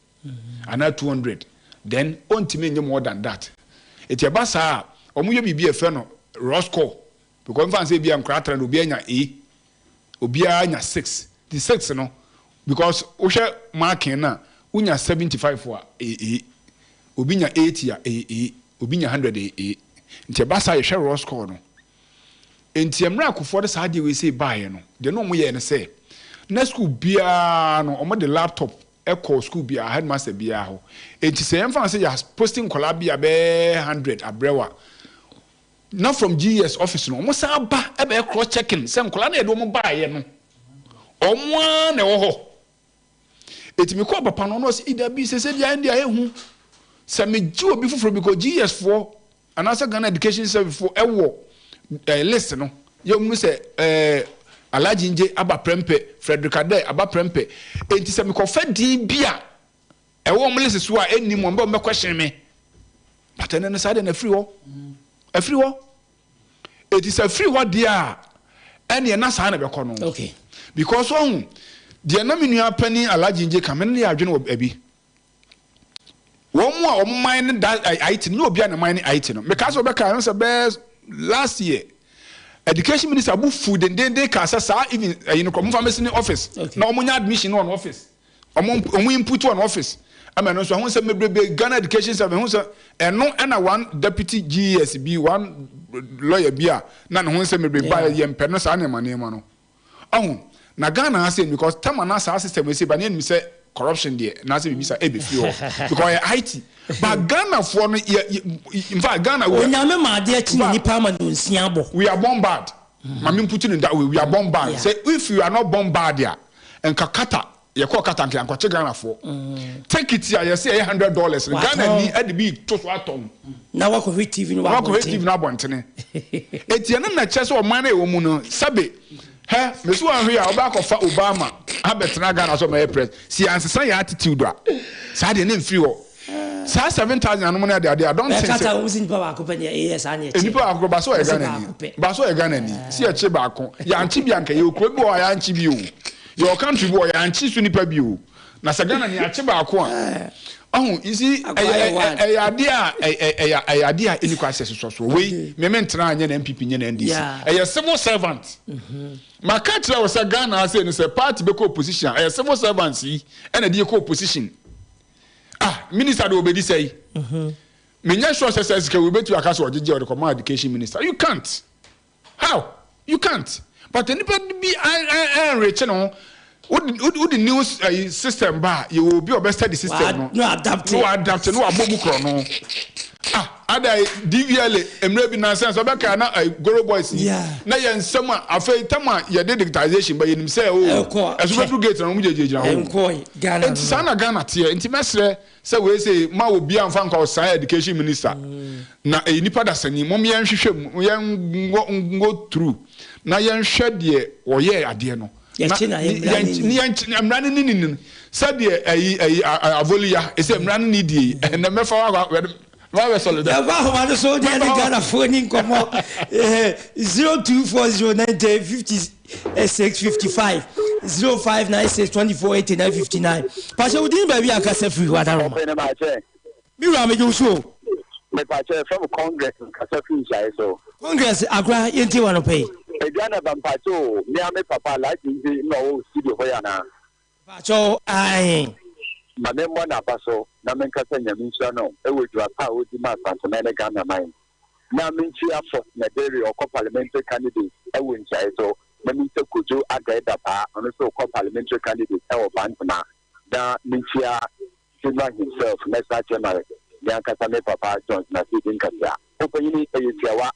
anaa 200 then ontumi nye more than that eti ɛba saa a wɔn yɛ biribi a ɛfɛ no raw score because nfa sɛ ebia nkora 300 obi anya A obiara nya six nti six no because wohwɛ marking no a wonya 75 a ɛyɛ A, obi nya 80 a ɛyɛ A, obi nya 100 a ɛyɛ A nti ɛba saa yɛhwɛ raw score no nti mmerɛ a Kufuor de saa adeɛ wei sei baeɛ no deɛ na wɔn yɛɛ ne sɛ na school biara no wɔn de laptop kɔ school biara headmaster biara hɔ nti sɛ yɛmfa no sɛ yɛ posting nkwadaa bi a bɛyɛ 100 abrɛ wo a Na from GES office no wɔn san ba bɛyɛ cross checking sɛ nkwadaa no yɛde wɔn baeɛ no wɔn ara na ɛwɔ hɔ. Eti mekɔɔ papa no ɔno ɔsi ida bi sese deɛ ayɛ deɛ ayɛ hu sɛ megye obi foforɔ because GES foɔ anaasɛ Ghana Education Service foɔ ɛwɔ ɛɛ list no yɛ wɔn sɛ ɛɛ Alhaji Ngye aba prɛmpɛ Frederick Adeh aba prɛmpɛ eti sɛ mekɔfa din bi a Ɛwɔ wɔn list so a ɛnnim wɔn bɛ wɔn bɛ question me but ɛnɛ no saa deɛ na afiri hɔ afiri hɔ eti sɛ afiri hɔ deɛ a ɛneɛ na saa na ɛbɛkɔ no okay because ɔho deɛ na me nua panin Alhaji Ngye ka me ne yɛ adwene wɔ baabi wɔn a wɔn man ne da IT no nyɛ obi a ne man ne IT no meka sɛ wɔbɛka ɛno sɛ bɛɛ last year education minister bu fu dendenden kaa sɛ saa even ɛyi no kɔ mo fa mesi ne office na wɔn nya admission no wɔ office Ɔmo ɔmo input wɔ no office ɛma ɛno nso ɛho nsɛm bebrebe Ghana Education Service ɛho nsɛm ɛno ɛna one deputy GES bi one lawyer bi a na ne ho nsɛm bebrebe ba yɛ mpɛ no saa nneɛma nneɛma no ɔho na Ghana ha sɛ because tama na saa system ɛsɛ ba ne yɛnim sɛ corruption deɛ na sɛ biribi sa ɛbɛ firi hɔ because ɔyɛ IT but Ghana foɔ no yɛ in fact Ghana we Onyame ma adeɛ kye ne nipa ama no nsia bɔ. We are born bad ma me put it that way we are born bad sɛ if you are not born bad a Nka Qatar yɛkɔɔ Qatar nka yɛankɔkye Ghana foɔ. Ticket a yɛse ɛyɛ $100 no Ghana ni ɛde bi to so atɔn. Na wakɔhwɛ TV no wɔ abɔntene. Wakɔhwɛ TV no abɔntene. Eti ɛno na ɛkyerɛ sɛ ɔman no a yɛwɔ mu no sɛbe. Hɛ, mesi wɔn ahwɛ a ɔbɛ akɔfa Obama abɛtena Ghana sɛ ɔmɛyɛ press. Si ansesa yɛn attitude a, saa deɛ ne mfiri hɔ. Saa 7,000 anom ne adeade I don't think sɛ. Ɛkata wɔn si nipa baako pɛ deɛ ɛyɛ saa ne ɛkye. Nipa baako ba so ɔyɛ Ghana ni. Ba so ɔyɛ Ghana ni. Si ɛkye baako. Yɛankye bi anka yɛ okuro bi wɔ hɔ a yɛankye bi o. Yɛ wɔ country bi wɔ yɛankye so nipa bi o. Na sɛ Ghana ni akye baako a. Ɔho, you see, ɛyɛ ɛyɛ adeɛ a ɛyɛ ɛyɛ adeɛ a ɛni kɔ asɛ sosɔ soɔ. Wei, me me ntena nyɛ na NPP nyɛ na NDC. Ɛyɛ civil servant. Maka kyerɛ wo sɛ Ghana ase no sɛ party bɛkɔ opposition a, ɛyɛ civil servants yi ɛna ɛde yɛkɔ opposition. Ah, minister de obedi sɛyi. Menyɛ sure sɛ sɛ sika wei bɛtumi aka sɛ ɔgyegye ɔde kɔma education minister. You can't. How? You can't. But nipa bi ɛnrekye ne ho. Wode new eh, system ba a, yɛwɔ obi a ɔbɛ study system no. No adapt. No adapt, no abɔ mu korɔ no. Ah, ada DVLA mmerɛ bi nansa sɛ ɔbɛka na eh, Goro boys yi. Na yɛ nsɛm a afei tam a yɛde digitization ba yɛnim sɛ o oh, ɛso bɛduru gate na wɔn gyinagyina hɔ. Nti saa na Ghana teɛ. Nti mɛsrɛ Sɛ wei sei ma obiara nfa nkɔ ɔsan education minister na ɛyɛ nipa dasani mom yɛn hwehwɛ mu yɛn ngo ngo through na yɛn hwɛ deɛ ɔyɛɛ adeɛ no na yɛn mmara no ni ni ni sɛdeɛ ɛyi ɛyi avoliya ɛsɛ mmara no ni die ɛnɛ mɛfa wa wa wa bɛ sɔlɔ dɛ. Yɛba ahoma no so deɛ ne Ghanafoɔ ni nkɔmmɔ 0240 90 50 6 55 05 96 24 89 59 Pakyɛ wo din baabi a kasa firi hɔ Adaroma. Ɔpɛ ne makyɛ. Me wura megye wo so o. Mepakyɛ yɛfrɛ me Congress mekasa firi nhyiaeɛ so. Congress akora yɛntie wo anɔpa yi. Aduana ba mpakyɛ o mea me papa Alhaji Nze na ɔwɔ studio hɔ yi anaa? Mpakyɛw ae. Ma me mmɔ n'aba so na menka sɛ Nyame nhyira no wɔ adwuma pa a ɔdi ma Asanteman ne Ghana man. Na menkyia Faustina Derry ɔkɔ parliamentary candidate wɔ Nhyiae so, na menkyia Kojo Addae Dapaah ɔno nso ɔkɔ parliamentary candidate wɔ Bantama, na menkyia General himself, National Chairman, me ankasa me papa Johnson Asiedu Nkatia. Ɔpanyini, ɛyɛ tiawa.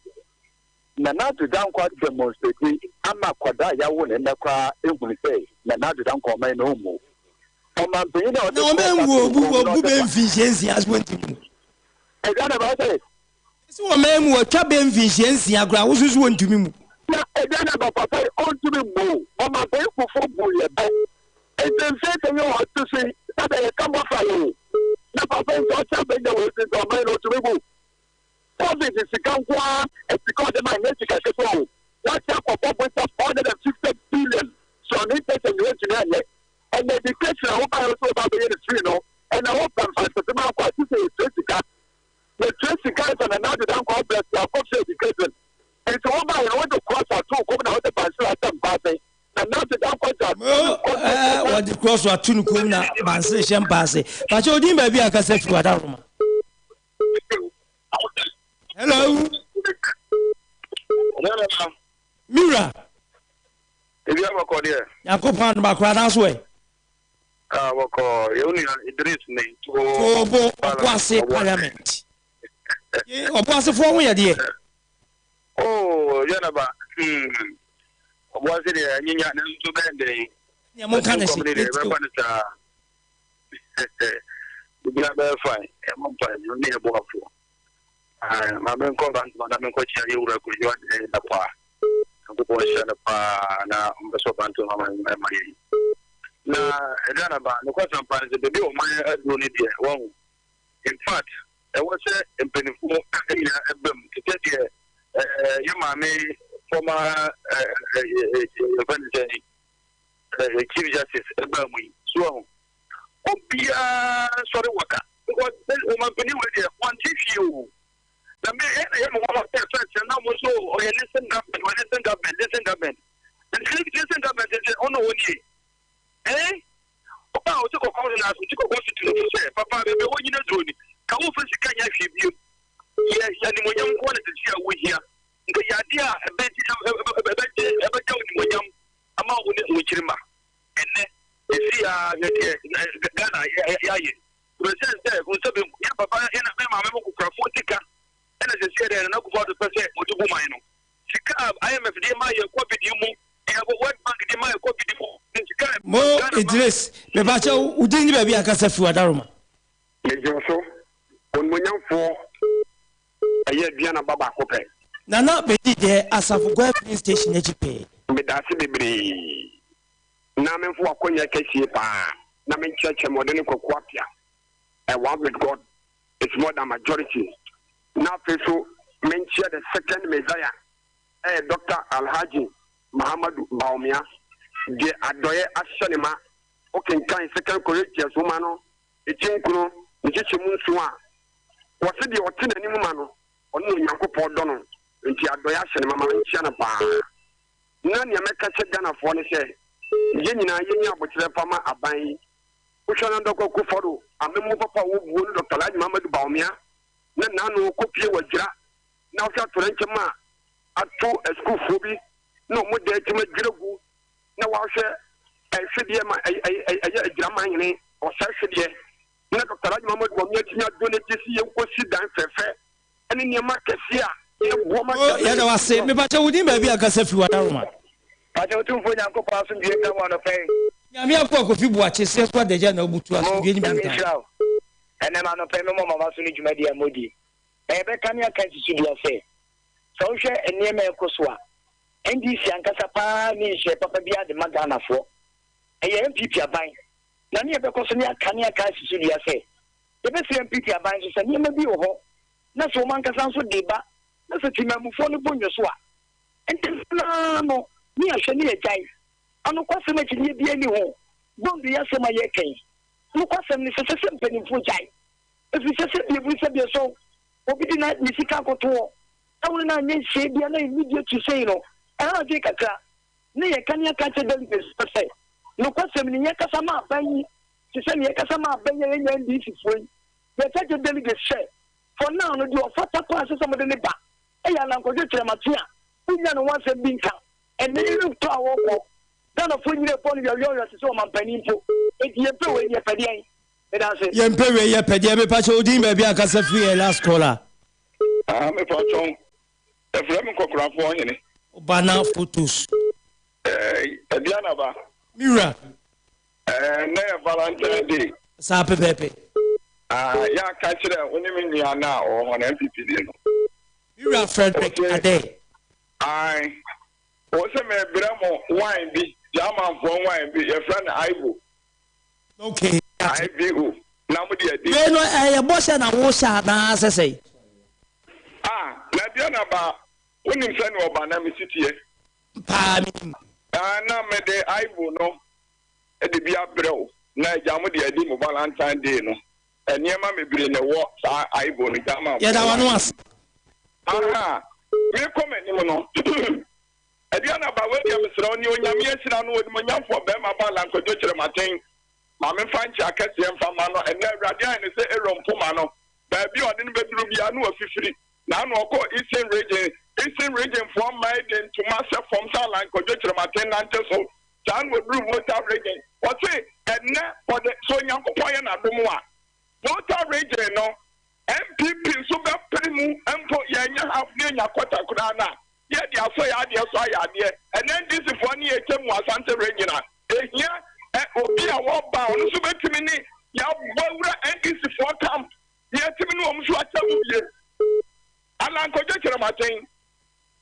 Nana Addo Dankwa demonstrate ama akwadaa a yɛawo no nnɛ koraa ehunu sɛ Nana Addo Dankwa ɔman no ɔmmu. Ɔmanpanyin a ɔde Na wɔn kɔɔ nwu party obu no kurom na obu ɔde bɛ ba. mfinhyia nsia so wɔntumi mu. Agya na ba sɛ. Esi wɔ man mu wɔtwa bɛ mfinhyia nsia koraa wosusu wɔntumi mu. Na agya na ba papa yi ɔntumi mmu o. Ɔmanpanyin Kufuor bu yɛ bɛ. Nti mfeɛ sɛ yɛ ɔte so yi sɛdeɛ yɛka mmɔfra yɛ o. Na papa yi sɛ ɔkyɛ abɛnya wɔ esi sɛ ɔman no ɔtumi bu. Covid sika nko ara, sika a ɔde mae nyɛ sika ketewa o. Wate akɔbɔ bosea 450 billion so ano interest nyɛ wontumi anyɛ. Ɛna education a wobaeɛ sɛ woba abɛyɛ no free no, ɛna wopɛ mfansesem akɔ a, gye sɛ yɛtua sika. Yɛtua sika ansa na Nana Addo Dankwa abrɛ ase akɔ free education. Nti wobaeɛ no wode cross ato wo kɔn mu na wode bansere ahyɛ mpa ase. Nana Addo Dankwa gya Mo ɛɛ wɔde cross ato ne kɔn mu na bansere hyɛ mpa ase. Pakyɛ odin baabi a kasa firi Wadaroma. Hello. Mi wura. Ebi abɔkɔ deɛ. Nyankopɔn adom akora na so ɛ. Ah bɔkɔ yɛ onua Idris ne. Tobo Ɔboase parliament. Ye Ɔboasefoɔ ho yɛ deɛ. Oh yɛ na ba. Hmm. Ɔboase deɛ nyinya ne nso bɛn den. Nea mo nka ne se. Bɛfa ne saa. Biribiara bɛyɛ fine. Yɛmmɔ mpae. Ɔno ne yɛn boafoɔ. Ae, ma menkɔ Bantama na menkɔkyia yɛn wura Kojo Adjei Dapaah. Nyankopɔn nhyira no paa na ɔmmɛsɔ Bantama ma ma yɛn. Na Aduana ba, nokwasɛm paa ne sɛ baabi a ɔman aduro no deɛ, wahu. In fact, ɛwɔ sɛ mpanimfoɔ nyinaa ɛba mu te sɛ deɛ ɛɛ yɛ maame former ɛɛ ɛɛ yɛfrɛ no sɛn eh, chief justice ɛbaa mu yi so ahu obiara sɔre waka because ɔmampanin wei deɛ wɔnte hwee o na me ɛyɛ na ɛyɛ me nwanwa sɛ first na mo nso ɔyɛ listen government ɔyɛ listen government listen government nti listen government nti ɔno wɔ nie eh ɔba a ɔte kɔkɔɔ no na ɔte kɔkɔɔ so tunu fo sɛ papa bɛbɛ wɔ nyina duro ni ka wo fɛ sika nya hwee bio yɛ yɛ animonyam nko na sisi a wohia nka yɛ adeɛ a ɛbɛgye ɛbɛgye ɛbɛgya animonyam ama wo ne wo nkyirimma. Ɛnnɛ, ɛsii ara hwɛ deɛ Ghana yɛayɛ. Ɛsiane sɛ wo sɛ yɛn papa yɛn me maame mo kokorafoɔ sika ɛna sɛsi ɛdɛ Nana Akufo Addo pɛ sɛ ɔde bu man no. Sika a IMF de ma yɛ COVID yi mu, deɛ World Bank de ma yɛ COVID mu, sika a Mo Idris, mepakyɛw wo din ne baabi a kasa firi Wadaroma. Megye wo so, Onimuonyamfoɔ ɛyɛ aduan aba baako pɛ. Nana bedi deɛ Asafo Guar filling station akyi pɛɛ. Medaase bebree. Na memfa w'akwanya kɛseɛ paa na menkyerɛkyerɛ ma ɔde ne Kwaku Apia. A one with God is more than majority. Na afei so menkyerɛ the second Messiah ɛyɛ Doctor Alhaji Mahamadou Bawumia deɛ adɔeɛ ahyɛ ne ma. Wokenkan Second Corinthians nwoma no eti nkono ne nkyekyɛmu nson a, wɔse deɛ ɔte n'anim ma no, ɔno na Onyankopɔn dɔ no. Nti adɔeɛ ahyɛ ne ma ma menkyea no paa. Na nea mɛka kyɛ Ghanafoɔ ne sɛ, yɛn nyinaa yɛnya aboterɛ fa ma aban yi. Wohwɛ na Dɔkɔ Akufo-Addo amammuo papa a wɔbuo ne Dɔkta Alhaji Mahamadou Bawumia na n'ano kɔpue wɔ Adwira na wohwɛ atoyerɛnkyɛm a ato asukuufoɔ bi na wɔn dan atumi adwiri agu na wahwɛ ɛhwedeɛ ma ɛyɛ Adwira manhene ɔsɛe hwedeɛ na Dɔkta Alhaji Mahamadou Bawumia atumi adonate si yɛnkɔsi dan fɛfɛ ne nneɛma kɛseɛ a ɛboa ma. Oh, yɛda wo ase. Mepakyɛ wo din baabi a kasa firi w'adaworoma. Pakyɛ Otumfoɔ Nyankopɔn asomdwie nka wo anɔpa yi. Nyame akoa Kofi Boakye sɛ so adagya na wobutu Mo, asomdwie ne Nyame bi nka. nhyira wo. Ɛnɛ ma anɔpa yi memmɔ m'aba so ne dwumadi a modi. Na yɛbɛka ne aka nsi so dua sɛ, sɛ wohwɛ nneɛma a ɛkɔ so a, NDC ankasa paa nni nhyehyɛe papa biara de ma Ghanafoɔ. Ɛyɛ NPP aban. Na ne yɛbɛkɔ so ne aka ne aka asi so dua sɛ, Yɛbɛsrɛ NPP aban nso sɛ nneɛma bi wɔ hɔ na sɛ wɔn ankasa nso de ba na sɛ temanmufoɔ no bɔ nnwo so a, ntɛm ara no ne yɛahwɛ ne yɛagyae. Anokwasɛm akyinnyeɛ biara nni ho, Bond yi asɛm a yɛreka yi, nokwasɛm ne sɛ ɛsɛ sɛ mpanimfoɔ gyae, ɛfiri sɛ sɛdeɛ ɛburu sɛdeɛ ɛsɔ obi de na ne sika akɔto hɔ na wo ne no anyɛ nhyehyɛeɛ biara na immediately sei no, ɛha adwene kakra. Ne yɛka ne yɛaka akyerɛ delegates no sɛ nokwasɛm ni, yɛkasa ma aban yi Te sɛ nea yɛkasa ma abɛn a yɛnyɛ NDC foɔ yi, yɛka kyerɛ delegates sɛ for now no deɛ ɔfata paa ɛsɛ sɛ mode no ba yɛ Alan Kwadwo Kyerematen a wonnya ne ho asɛm bi nka. Ɛnnɛ yi retɔ a wɔrekɔ, Ghanafoɔ nyina ɛbɔ no yɔyɔyɔ te sɛ ɔmampanin mpo. Enti yɛmpɛ wei, yɛpɛ deɛn? Meda ase. Yɛmpɛ wei, yɛpɛ deɛn? Mepakyɛ wo din baabi a kasa firi yɛ last caller. Ah mepakyɛw, yɛfrɛ me Nkɔkorafoɔ Hene. Obana photos. Ɛɛ Aduanaba. Me wura. Ɛɛ nnɛ yɛ Valentine day. Saa pɛpɛɛpɛ. Ah yɛ a ka kyerɛ wo ne me nua no a ɔwɔ hɔ no NPP ni no. Me wura Frederick Adeh. Ae. Wo se mebrɛ mo wine bi, Germanfoɔ wine bi, yɛfrɛ no Ivo. Okay. IVO. Na mo de adi. Wei no ɛyɛ bɔhyɛ na wohyɛ anaa sɛ sɛn? Ah, na deɛ na ba, wonim sɛnea ɔba na mesi teɛ. Paa menim. Ah, na mede Ivo no de bi abrɛ wo na agya mo de adi mo Valentine day no. Nneɛma bebree na ɛwɔ saa Ivo no German Yɛda w'ano ase. Aha, mekɔ m'anim no, Aduana ba, wei deɛ mesrɛ wo, nea Onyame ahyira no, onimuonyamfoɔ barima ba Alan Kwadwo Kyerematen, ma memfa nkyea kɛseɛ mfa mma no ɛnnɛ. Awurade ayɛ no sɛ Aaron poma no, baabi a ɔde no bɛduru biara na wafifiri. Na ano ɔkɔɔ Eastern Region, Eastern Region foɔ mmae de ntoma sɛ fam sɛ Alan Kwadwo Kyerematen nante so. Saa na ɔduruu Volta Region. Ɔse ɛnnɛ ɔde, sɛ Onyankopɔn yɛ n'adom a, Volta Region no, NPP nso bɛpere mu mpo, yɛnyɛ half na yɛnya quarter koraa no a, na yɛde asɔ yɛn adeɛ so ayɛ adeɛ. Ɛnnɛ NDC foɔ ne yɛkyɛ mu wɔ Asante Region a, ɛhia ɛ, obi a wɔba a ɔno nso bɛtumi ne yɛabɔ awura NDC foɔ camp na yɛatumi ne wɔn nso akyɛ mu bie. Alan Kwadwo Kyerematen,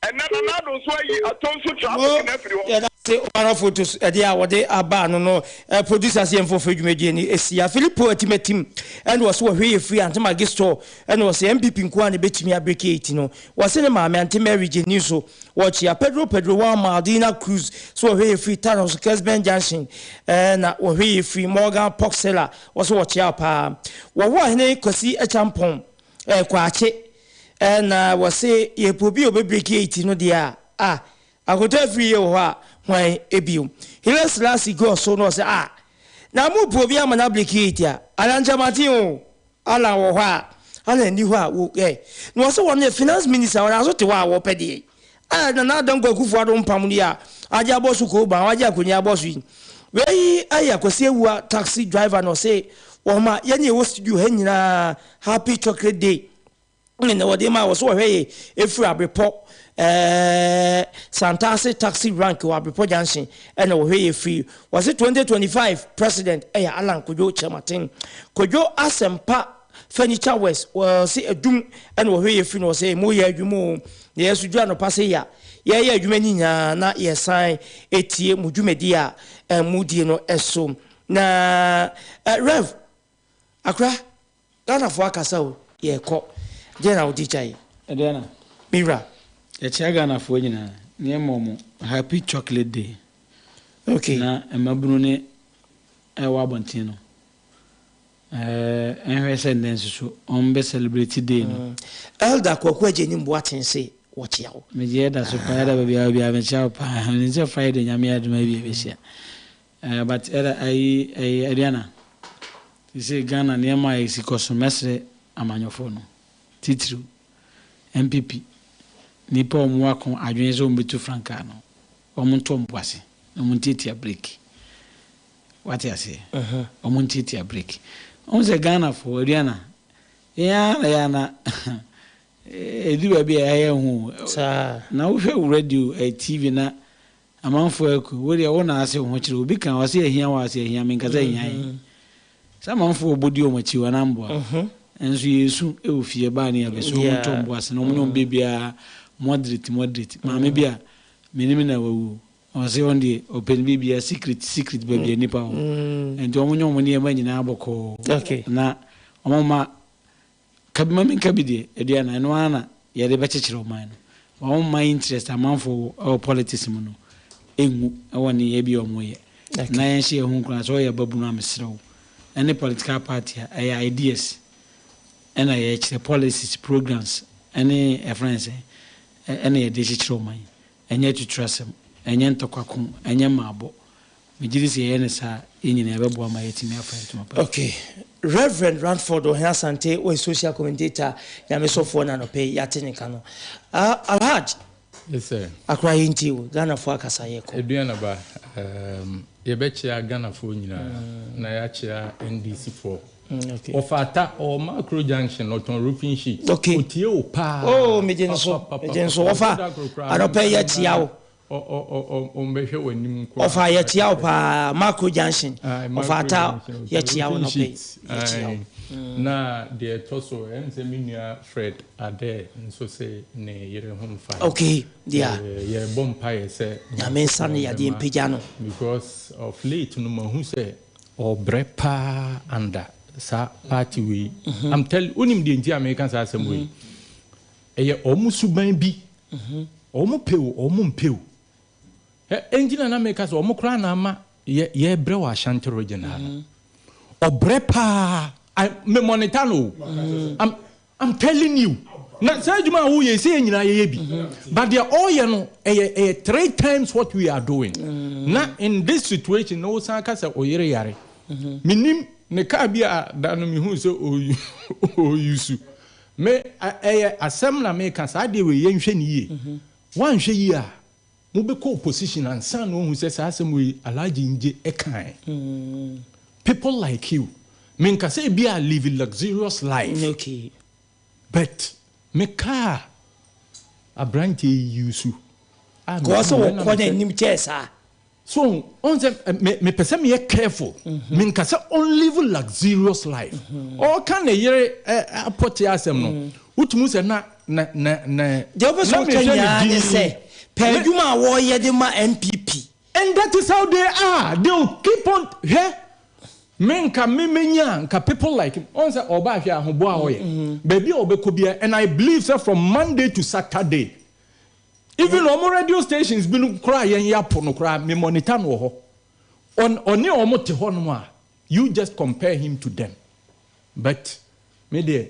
Ɛnɛ Nana Addo nso ayi Atonsu traffic no afiri hɔ. Yɛda ase Obara Photos ɛdeɛ a wɔde aba ano no producers yɛn mfɔfrɛ dwumadie no ɛsi ya Philippo Atimatim ɛna ɔse wɔhwɛ yɛ firi Ante Maggie store ɛna ɔse NPP nko ara na ɛbɛtumi abreki eight no wɔse ne maame Ante Mary Gyeni nso wɔkyea Pedro Pedro Juan Maldina Cruz so wɔhwɛ yɛ firi Taros Kesben Junction ɛna wɔhwɛ yɛ firi Morgan Poxela wɔse wɔkyea paa Wɔhoa Hene Kwasi Akyampɔn Kwakye na wɔse yɛpɛ obi a ɔbɛbreki eight no deɛ a, ah, akoto afiri yie wɔ hɔ a, hwan bio? Haile Selassie gɔɔ so na ɔse ah, na mopɛ obi ama no abreki eight a, Alan Kyerematen o, Alan wɔ hɔ a, Alan nni hɔ a, wo eh. Na ɔse wɔn deɛ finance minister ɔda so te hɔ a wɔpɛ deɛ, ah, Nana Dankwa Akufo-Addo mpam no yi a, agye abɔ so kooban, wagye akonnwa abɔ so yi. Wei yɛ Kwasi Awuah taxi driver na ɔse wɔma yɛne yɛwɔ studio ha nyinaa Happy Chocolate Day. Na wɔde ma wɔ so wɔhwɛ yɛ efiri Abrepɔ ɛɛ Santase taxi rank wɔ Abrepɔ junction ɛna wɔhwɛ yɛ firi. Wɔse 2025 president ɛyɛ Allan Kojo Kyerematen. Kojo Asɛmpa. Furniture West wɔse adum ɛna wɔhwɛ yɛ firi no wɔse mo yɛ adwuma o na yɛ so duru anɔpa se ya yɛyɛ adwuma ni nyinaa na yɛsan etie mo dwumadi a mo die no ɛso na Rev Akora Ghanafoɔ akasa o yɛkɔ deɛ na wode gyae. Ɛdeɛ na. Me wura. Yɛkyea Ghanafoɔ nyinaa na yɛma wɔn Happy Chocolate Day. Okay. Na mmabunu ne ɛwɔ abɔnten no ɛɛ nhwɛ sɛ nnɛ nso so wɔn bɛ celebrate day no. Elder Kwaku Agyenim Boateng se wɔkyea wo. Megye Elder so paa, Elder baabi a wɔ biara mekyea wo paa, menim sɛ Friday Nyame adom a ebia yɛbɛhyia. Ɛɛ but Elder ayi ɛyi Aduana, seesei Ghana nneɛma a ɛsi kɔ so mɛsrɛ amanyɔfoɔ no, titiriw NPP, nnipa a wɔn ako adwene sɛ wɔn bɛtu frankaa no, wɔn nto wɔn bo ase na wɔn ntiatia break. Wate aseɛ? Wɔn ntiatia break. Wohu sɛ Ghanafoɔ, Aduana, yɛn ara na yɛn ana ɛdu baabi a ɛyɛ hu o. Saa. Na wohwɛ radio, eh, TV na amanfoɔ aku, wo deɛ wo na ase wo ho kyerɛ. Obi ka ɔse ahia wo a, ɔse ahia me, nka sɛ ahia yɛn. Sɛ amanfoɔ bɔ di wɔn akyi o, anaa mboa? Nso yɛsu wɔ fie, ɛbaa ne yɛabɛsu, wɔn nto wɔn bo ase na wɔn nyɛ wɔn biribiara moderate, moderate. Maame bi a menim no a wawu, Ɔse ɔno deɛ ɔpɛ ne biribiara secret secret baabi a nnipa wɔ nti wɔn nyɛ wɔn nneɛma nyinaa bɔkɔɔ na wɔn mma kabi ma menka bi deɛ aduana ɛno ara na yɛde bɛkyekyere ɔman no wɔn mma interest amanfoɔ wɔ ɛwɔ politics mu no ɛngu ɛwɔ nneyɛɛ bi a wɔn yɛ na yɛnhyɛ yɛn ho nkuran sɛ ɔyɛ ababunu a mesrɛ wo ɛne political party a ɛyɛ ideas ɛna yɛkyerɛ policies programs ɛne ɛfrɛ ne sɛn ɛna yɛde kyekyere ɔman. Ɛnyɛ atuturasɛm, ɛnyɛ ntɔkwako, ɛnyɛ mmaabɔ. Megye di sɛ yɛyɛ no saa a, yɛn nyinaa ɛbɛboa ma yɛatumi afa yɛn ntoma pa. Ok. Rev. Ranford Ohene Asante ɔyɛ social commentator, Nyame sɔfoɔ na anɔpa yi yɛate ne nka no. Ah, Alhaj! Yes sir. Akora yɛntie wo, Ghanafoɔ akasa yɛkɔ. Aduanaba, ehm, yɛbɛkyea Ghanafoɔ nyinaa na yɛakyea NDC foɔ. Ɔfa ata ɔwɔ Makro junction ɔtɔn roofing sheet. Okay. Otie wo paa. Oh megye no so megye no so ɔfa anɔpɛ yi yɛkyea wo. Ɔmbɛhwɛ w'anim nko. Ɔfa yɛkyea wo paa Makro junction ɔfa ata yɛkyea wo anɔpɛ yi yɛkyea wo. Na deɛ ɛtɔ so ɛm sɛ me nua Fred Adair nso se ne yere ho mfa. Okay dear. Yɛbɔ mpaeɛ sɛ. Nyame nsa no yadeɛ mpagya no. Because of late no mahu sɛ Ɔbrɛ paa under saa party wei. I'm tell wonim deɛ nti a meka saa asɛm wei? Ɛyɛ wɔn suban bi. Wɔn pɛ o, wɔn mpɛ o. Ɛ ɛnti na na meka sɛ wɔn koraa na ama yɛ yɛbrɛ wɔ Ashanti region ha no. Ɔbrɛ paa. I me monitor no o. I'm I'm telling you na saa adwuma a woyɛ yi sɛ yɛn nyinaa yɛyɛ bi but deɛ ɔreyɛ no ɛyɛ ɛyɛ three times what we are doing na in this situation na wosan ka sɛ oyere yare menim ne car bi a da no mehu sɛ ɔyusu me ɛyɛ asɛm na meka saa deɛ wei yɛnhwɛ ne yie woanhwɛ yie a Mobɛkɔ opposition ansa na wahu sɛ saa asɛm wei Alhaji Ngye kae. People like you, menka sɛ ebia live luxurious life but me car a abranteɛ yi use a Kɔɔ sɛ mehu no na wɔkɔ mesɛ n'anim kyɛɛ saa. So wohu sɛ me mepɛ sɛ meyɛ careful, menka sɛ ɔnlive luxurious life. Ɔreka ne yere apɔkye asɛm no, wotumi hu sɛ na na na na Deɛ wopɛ sɛ na woka mehwɛ no nyinaa ne dinn. sɛ, pɛ Me adwuma a wɔreyɛ de ma NPP. And that is how they are, they will keep on hwɛ me nka me menya a nka people like him, ɔhu sɛ ɔba a hwɛ ahoboa a ɔyɛ, baabi a ɔbɛkɔ biara and I believe sɛ from Monday to Saturday Even wɔn radio stations bi no koraa yɛn yɛapo no koraa me monitor no wɔ hɔ. Ɔn ɔne wɔn te hɔ nom a you just compare him to them. But me deɛ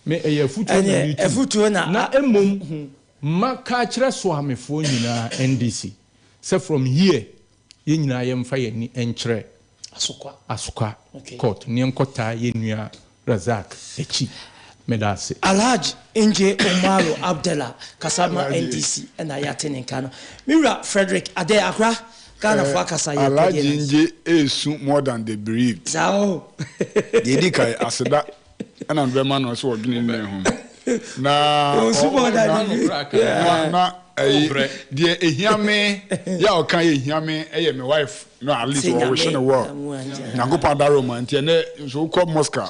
me ɛyɛ afutuo na Ɛneɛ me tu. afutuo na Na a mmom ma ka kyerɛ Soamefoɔ nyinaa NDC sɛ from here yɛn nyinaa yɛmfa yɛn ani nkyerɛ Asokwa. Asokwa Okay. court ne yɛnkɔtaa yɛn nua Razak akyi. Meda ase. Alhaj Ngye Umaru Abdallah kasa ma Alhaji. NDC na yɛate ne nka no. Me wura Frederick Adeh Akora, Ghanafoɔ Eh, akasa yɛkɔ deɛ Alhaji na. Ngye esu more than the bereaved. Saa o. Deɛ edi kan, aseda ɛna mede bɛma no sɛ ɔdwene ne nua ho. Na Ɔsu ɔ, more than na, the bereaved. na, na, ɛyi, Ɔbrɛ. deɛ ehia me, yɛ a ɔka yɛ ehia me ɛyɛ me wife no at least Sɛ ɔwɔ Nyame no well. amu angya. Nyankopɔn adaro ma nti ɛnɛ nso wokɔ mosque a.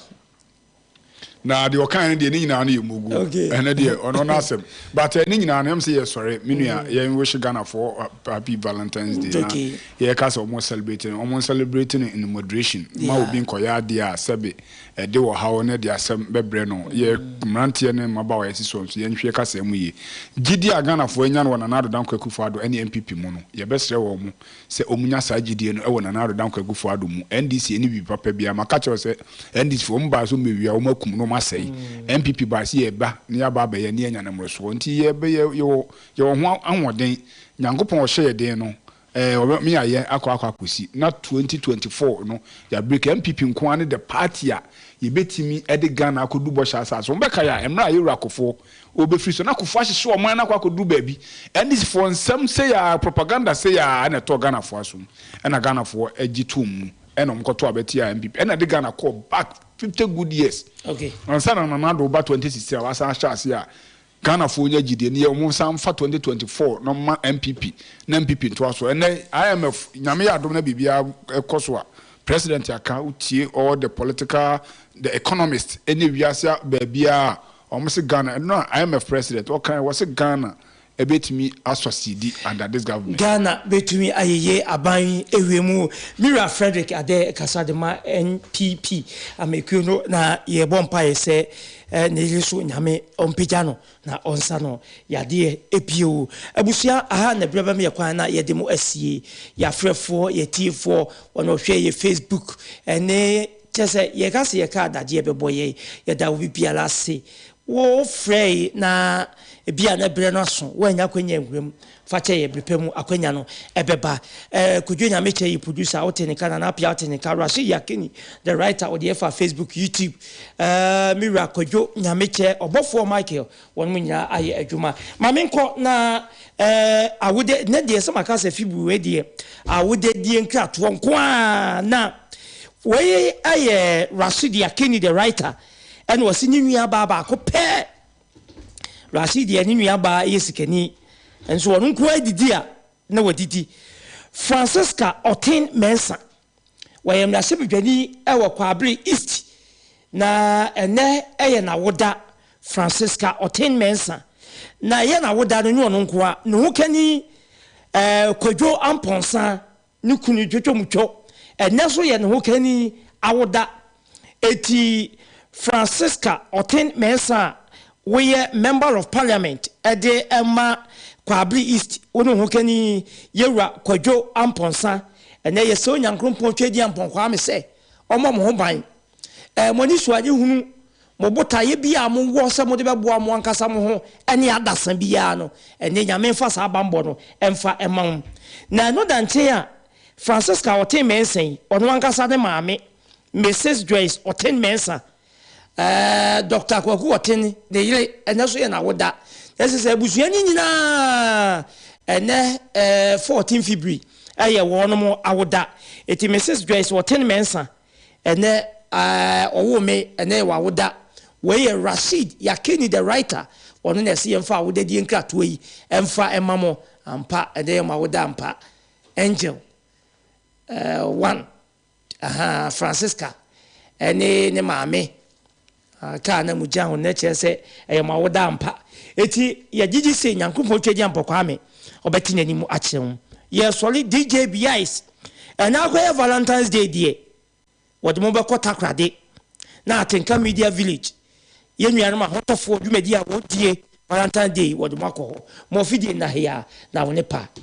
Na deɛ ɔkae no deɛ ne nyinaa no yɛ mugu. Ɛno deɛ ɔno n'asɛm. But ne nyinaa no ɛm sɛ yɛsɔre me nua yɛn wish Ghanafoɔ happy Valentine's Day na yɛka sɛ ɔmo celebrate no ɔmo celebrate no in moderation. Ma obi nkɔyɛ adeɛ a sɛbe ɛde ɔhaw ne ɛde asɛm bɛbrɛ no. Yɛ mmeranteɛ ne mmabaawa a yɛte soɔ nso yɛnhwɛ kasa mu yie. Gyidie a Ghanafoɔ anya no wɔ Nana Addo Dankwa Akufo Addo ɛne NPP mu no yɛbɛsrɛ wɔn sɛ ɔmo nya saa gyidie no wɔ Nana Addo Dankwa Akufo Addo mu. NDC ɛne biribi papa biara. Maka kyerɛ wo sɛ NDC foɔ ɔmo baa sɛ ɔmo bɛwia, ɔmo akum na ɔmo asɛe. NPP baa sɛ yɛba na yɛaba abɛyɛ na yɛanya no mmorosoɔ. Nti yɛbɛ yɛ yɛwɔ yɛwɔ ho ahoɔden. Nyankopɔn a ɔhyɛ yɛ den no ɛɛ ɔbɛ me ayɛ akɔ akɔ akɔsi na 2024 no yɛ break. NPP nko ara ne the party a yɛbɛtumi de Ghana akɔdu bɔhyɛ asase. Wɔn bɛkae a mmerɛ a yɛwura Kufuor ɔrebɛfiri so na Kufuor ahyehye ɔman no akɔ akɔduru baabi. NDC foɔ nsɛm sei ara, propaganda sei ara na ɛtɔɔ Ghanafoɔ asom ɛna Ghanafoɔ gye toom mu ɛna wɔn kɔtoo aba tiaa NPP ɛna ɛde Ghana kɔɔ back 50 good years ansa na Nana Addo ba 2016 a wasan ahyɛ aseɛ a Ghanafoɔ nya gyidie no yɛ wɔn san mfa 2024 no mma NPP na NPP ntoa so. Ɛnnɛ IMF Nyame yɛ adom na biribiara kɔ so a President aka wotie all the political the economist ɛne wiase baabiara a wɔn se Ghana ɛno a IMF President ɔka wɔ se Ghana ɛbɛtumi asucceedi under this government. Ghana bɛtumi ayeye aban yi awie mu. Me wura Frederick Adeh kasa de ma NPP amekuo no na yɛbɔ mpaeɛ sɛ ne yere so Nyame ɔmpagya no na ɔnsa no yadeɛ bio. Abusua aha na berɛ bɛma yɛ kwan na yɛde mo asie. Yɛ afrɛfoɔ, yɛ atiefoɔ, wɔn a wɔhwɛ yɛ Facebook ne kyerɛ sɛ yɛka sɛ yɛka adagyeɛ bɛbɔ yɛn. Yɛda obi biara ase. Wo frɛe na ebia na berɛ no aso, woannya akwanya anwura mu. Fa kyɛ yɛ, bere pa mu akwanya no ɛbɛba. Eh, Kojo Nyamekyɛ yi producer, wote ne nka, Nana Appiah wote ne nka, Rashid Yakini the writer, ɔde ɛfa Facebook, YouTube. Eh, me wura Kojo Nyamekyɛ, ɔbɔfoɔ Michael, wɔnom nyinaa ayɛ adwuma. Ma menkɔ na eh, awode, nɛ deɛ sɛ maka sɛ February wei deɛ, awodadie nkratoɔ nko ara na wei ɛyɛ Rashid Yakini the writer, ɛna ɔse ne nua baa baako pɛ. Rashid deɛ ne nua baa yɛ sikani nso ɔno nko ara didi a na wadidi. Francisca Oten Mensah, wɔyɛ mmarahyɛbadwani wɔ Kwaabere East na ɛnɛ yɛ n'awoda. Francisca Oten Mensah na ɛyɛ n'awoda no nyɛ ɔno nko ara, ne ho kani eh, Kwadwo Amponsah Ne kunu Dwodwomtwo ɛnnɛ nso yɛ ne hokani awoda. Eti Francisca Oten Mensah a woyɛ Member of Parliament de ma Kwaabere East, wo ne wo hokani Yewura Kwadwo Amponsah ɛnnɛ yɛsrɛ Onyankrompɔn Tweaduampɔn Kwame sɛ ɔmmɔ mo ho ban. Mo anisoadehunu, mo botaeɛ biara a mowɔ sɛ mode bɛboa mo ankasa mo ho ne adasa biara no, ɛnnɛ Nyame mfa saa banbɔ no mfa mma mo. Na ɛno da nkyɛn a, Francisca Oteng Mensah yi, ɔno ankasa ne maame, Mrs. Joyce Oteng Mensah, Doctor Kwaku Oteng ne yere, ɛnnɛ nso yɛ n'awoda. Na ɛsɛ sɛ abusua no nyinaa, ɛnnɛ 14 February yɛ wɔnom awoda. Enti Mrs. Joyce Oteng Mensah, Ɛnɛ eh, ɔwoo me, ɛnɛ yɛ w'awoda. Wei yɛ Rasheed Yakini the writer, ɔno na ɛse yɛmfa awodadie nkratoɔ yi mfa mma mo. Ampa, ɛnɛ yɛ mo awoda ampa. Angel eh, one, ahaa, Francisca ɛne ne maame ah, kaa na mo gyina ho no na kyerɛ sɛ ɛyɛ mo awoda ampa. Eti yɛgyegye se Nyankopɔn Tweaduampɔ Kwame ɔbɛte n'anim akyerɛ wo. Yɛsɔre DJ Biais. Ɛnɛ akɔyɛ Valentine's Day deɛ, wɔde mo bɛkɔ Takoradi na Atenka Media Village, yɛn nuanom ahotɔfoɔ dwumadie a wɔdie Valentine's Day, wɔde mo akɔ hɔ. Mo afidie nna he a, na wo ne pa.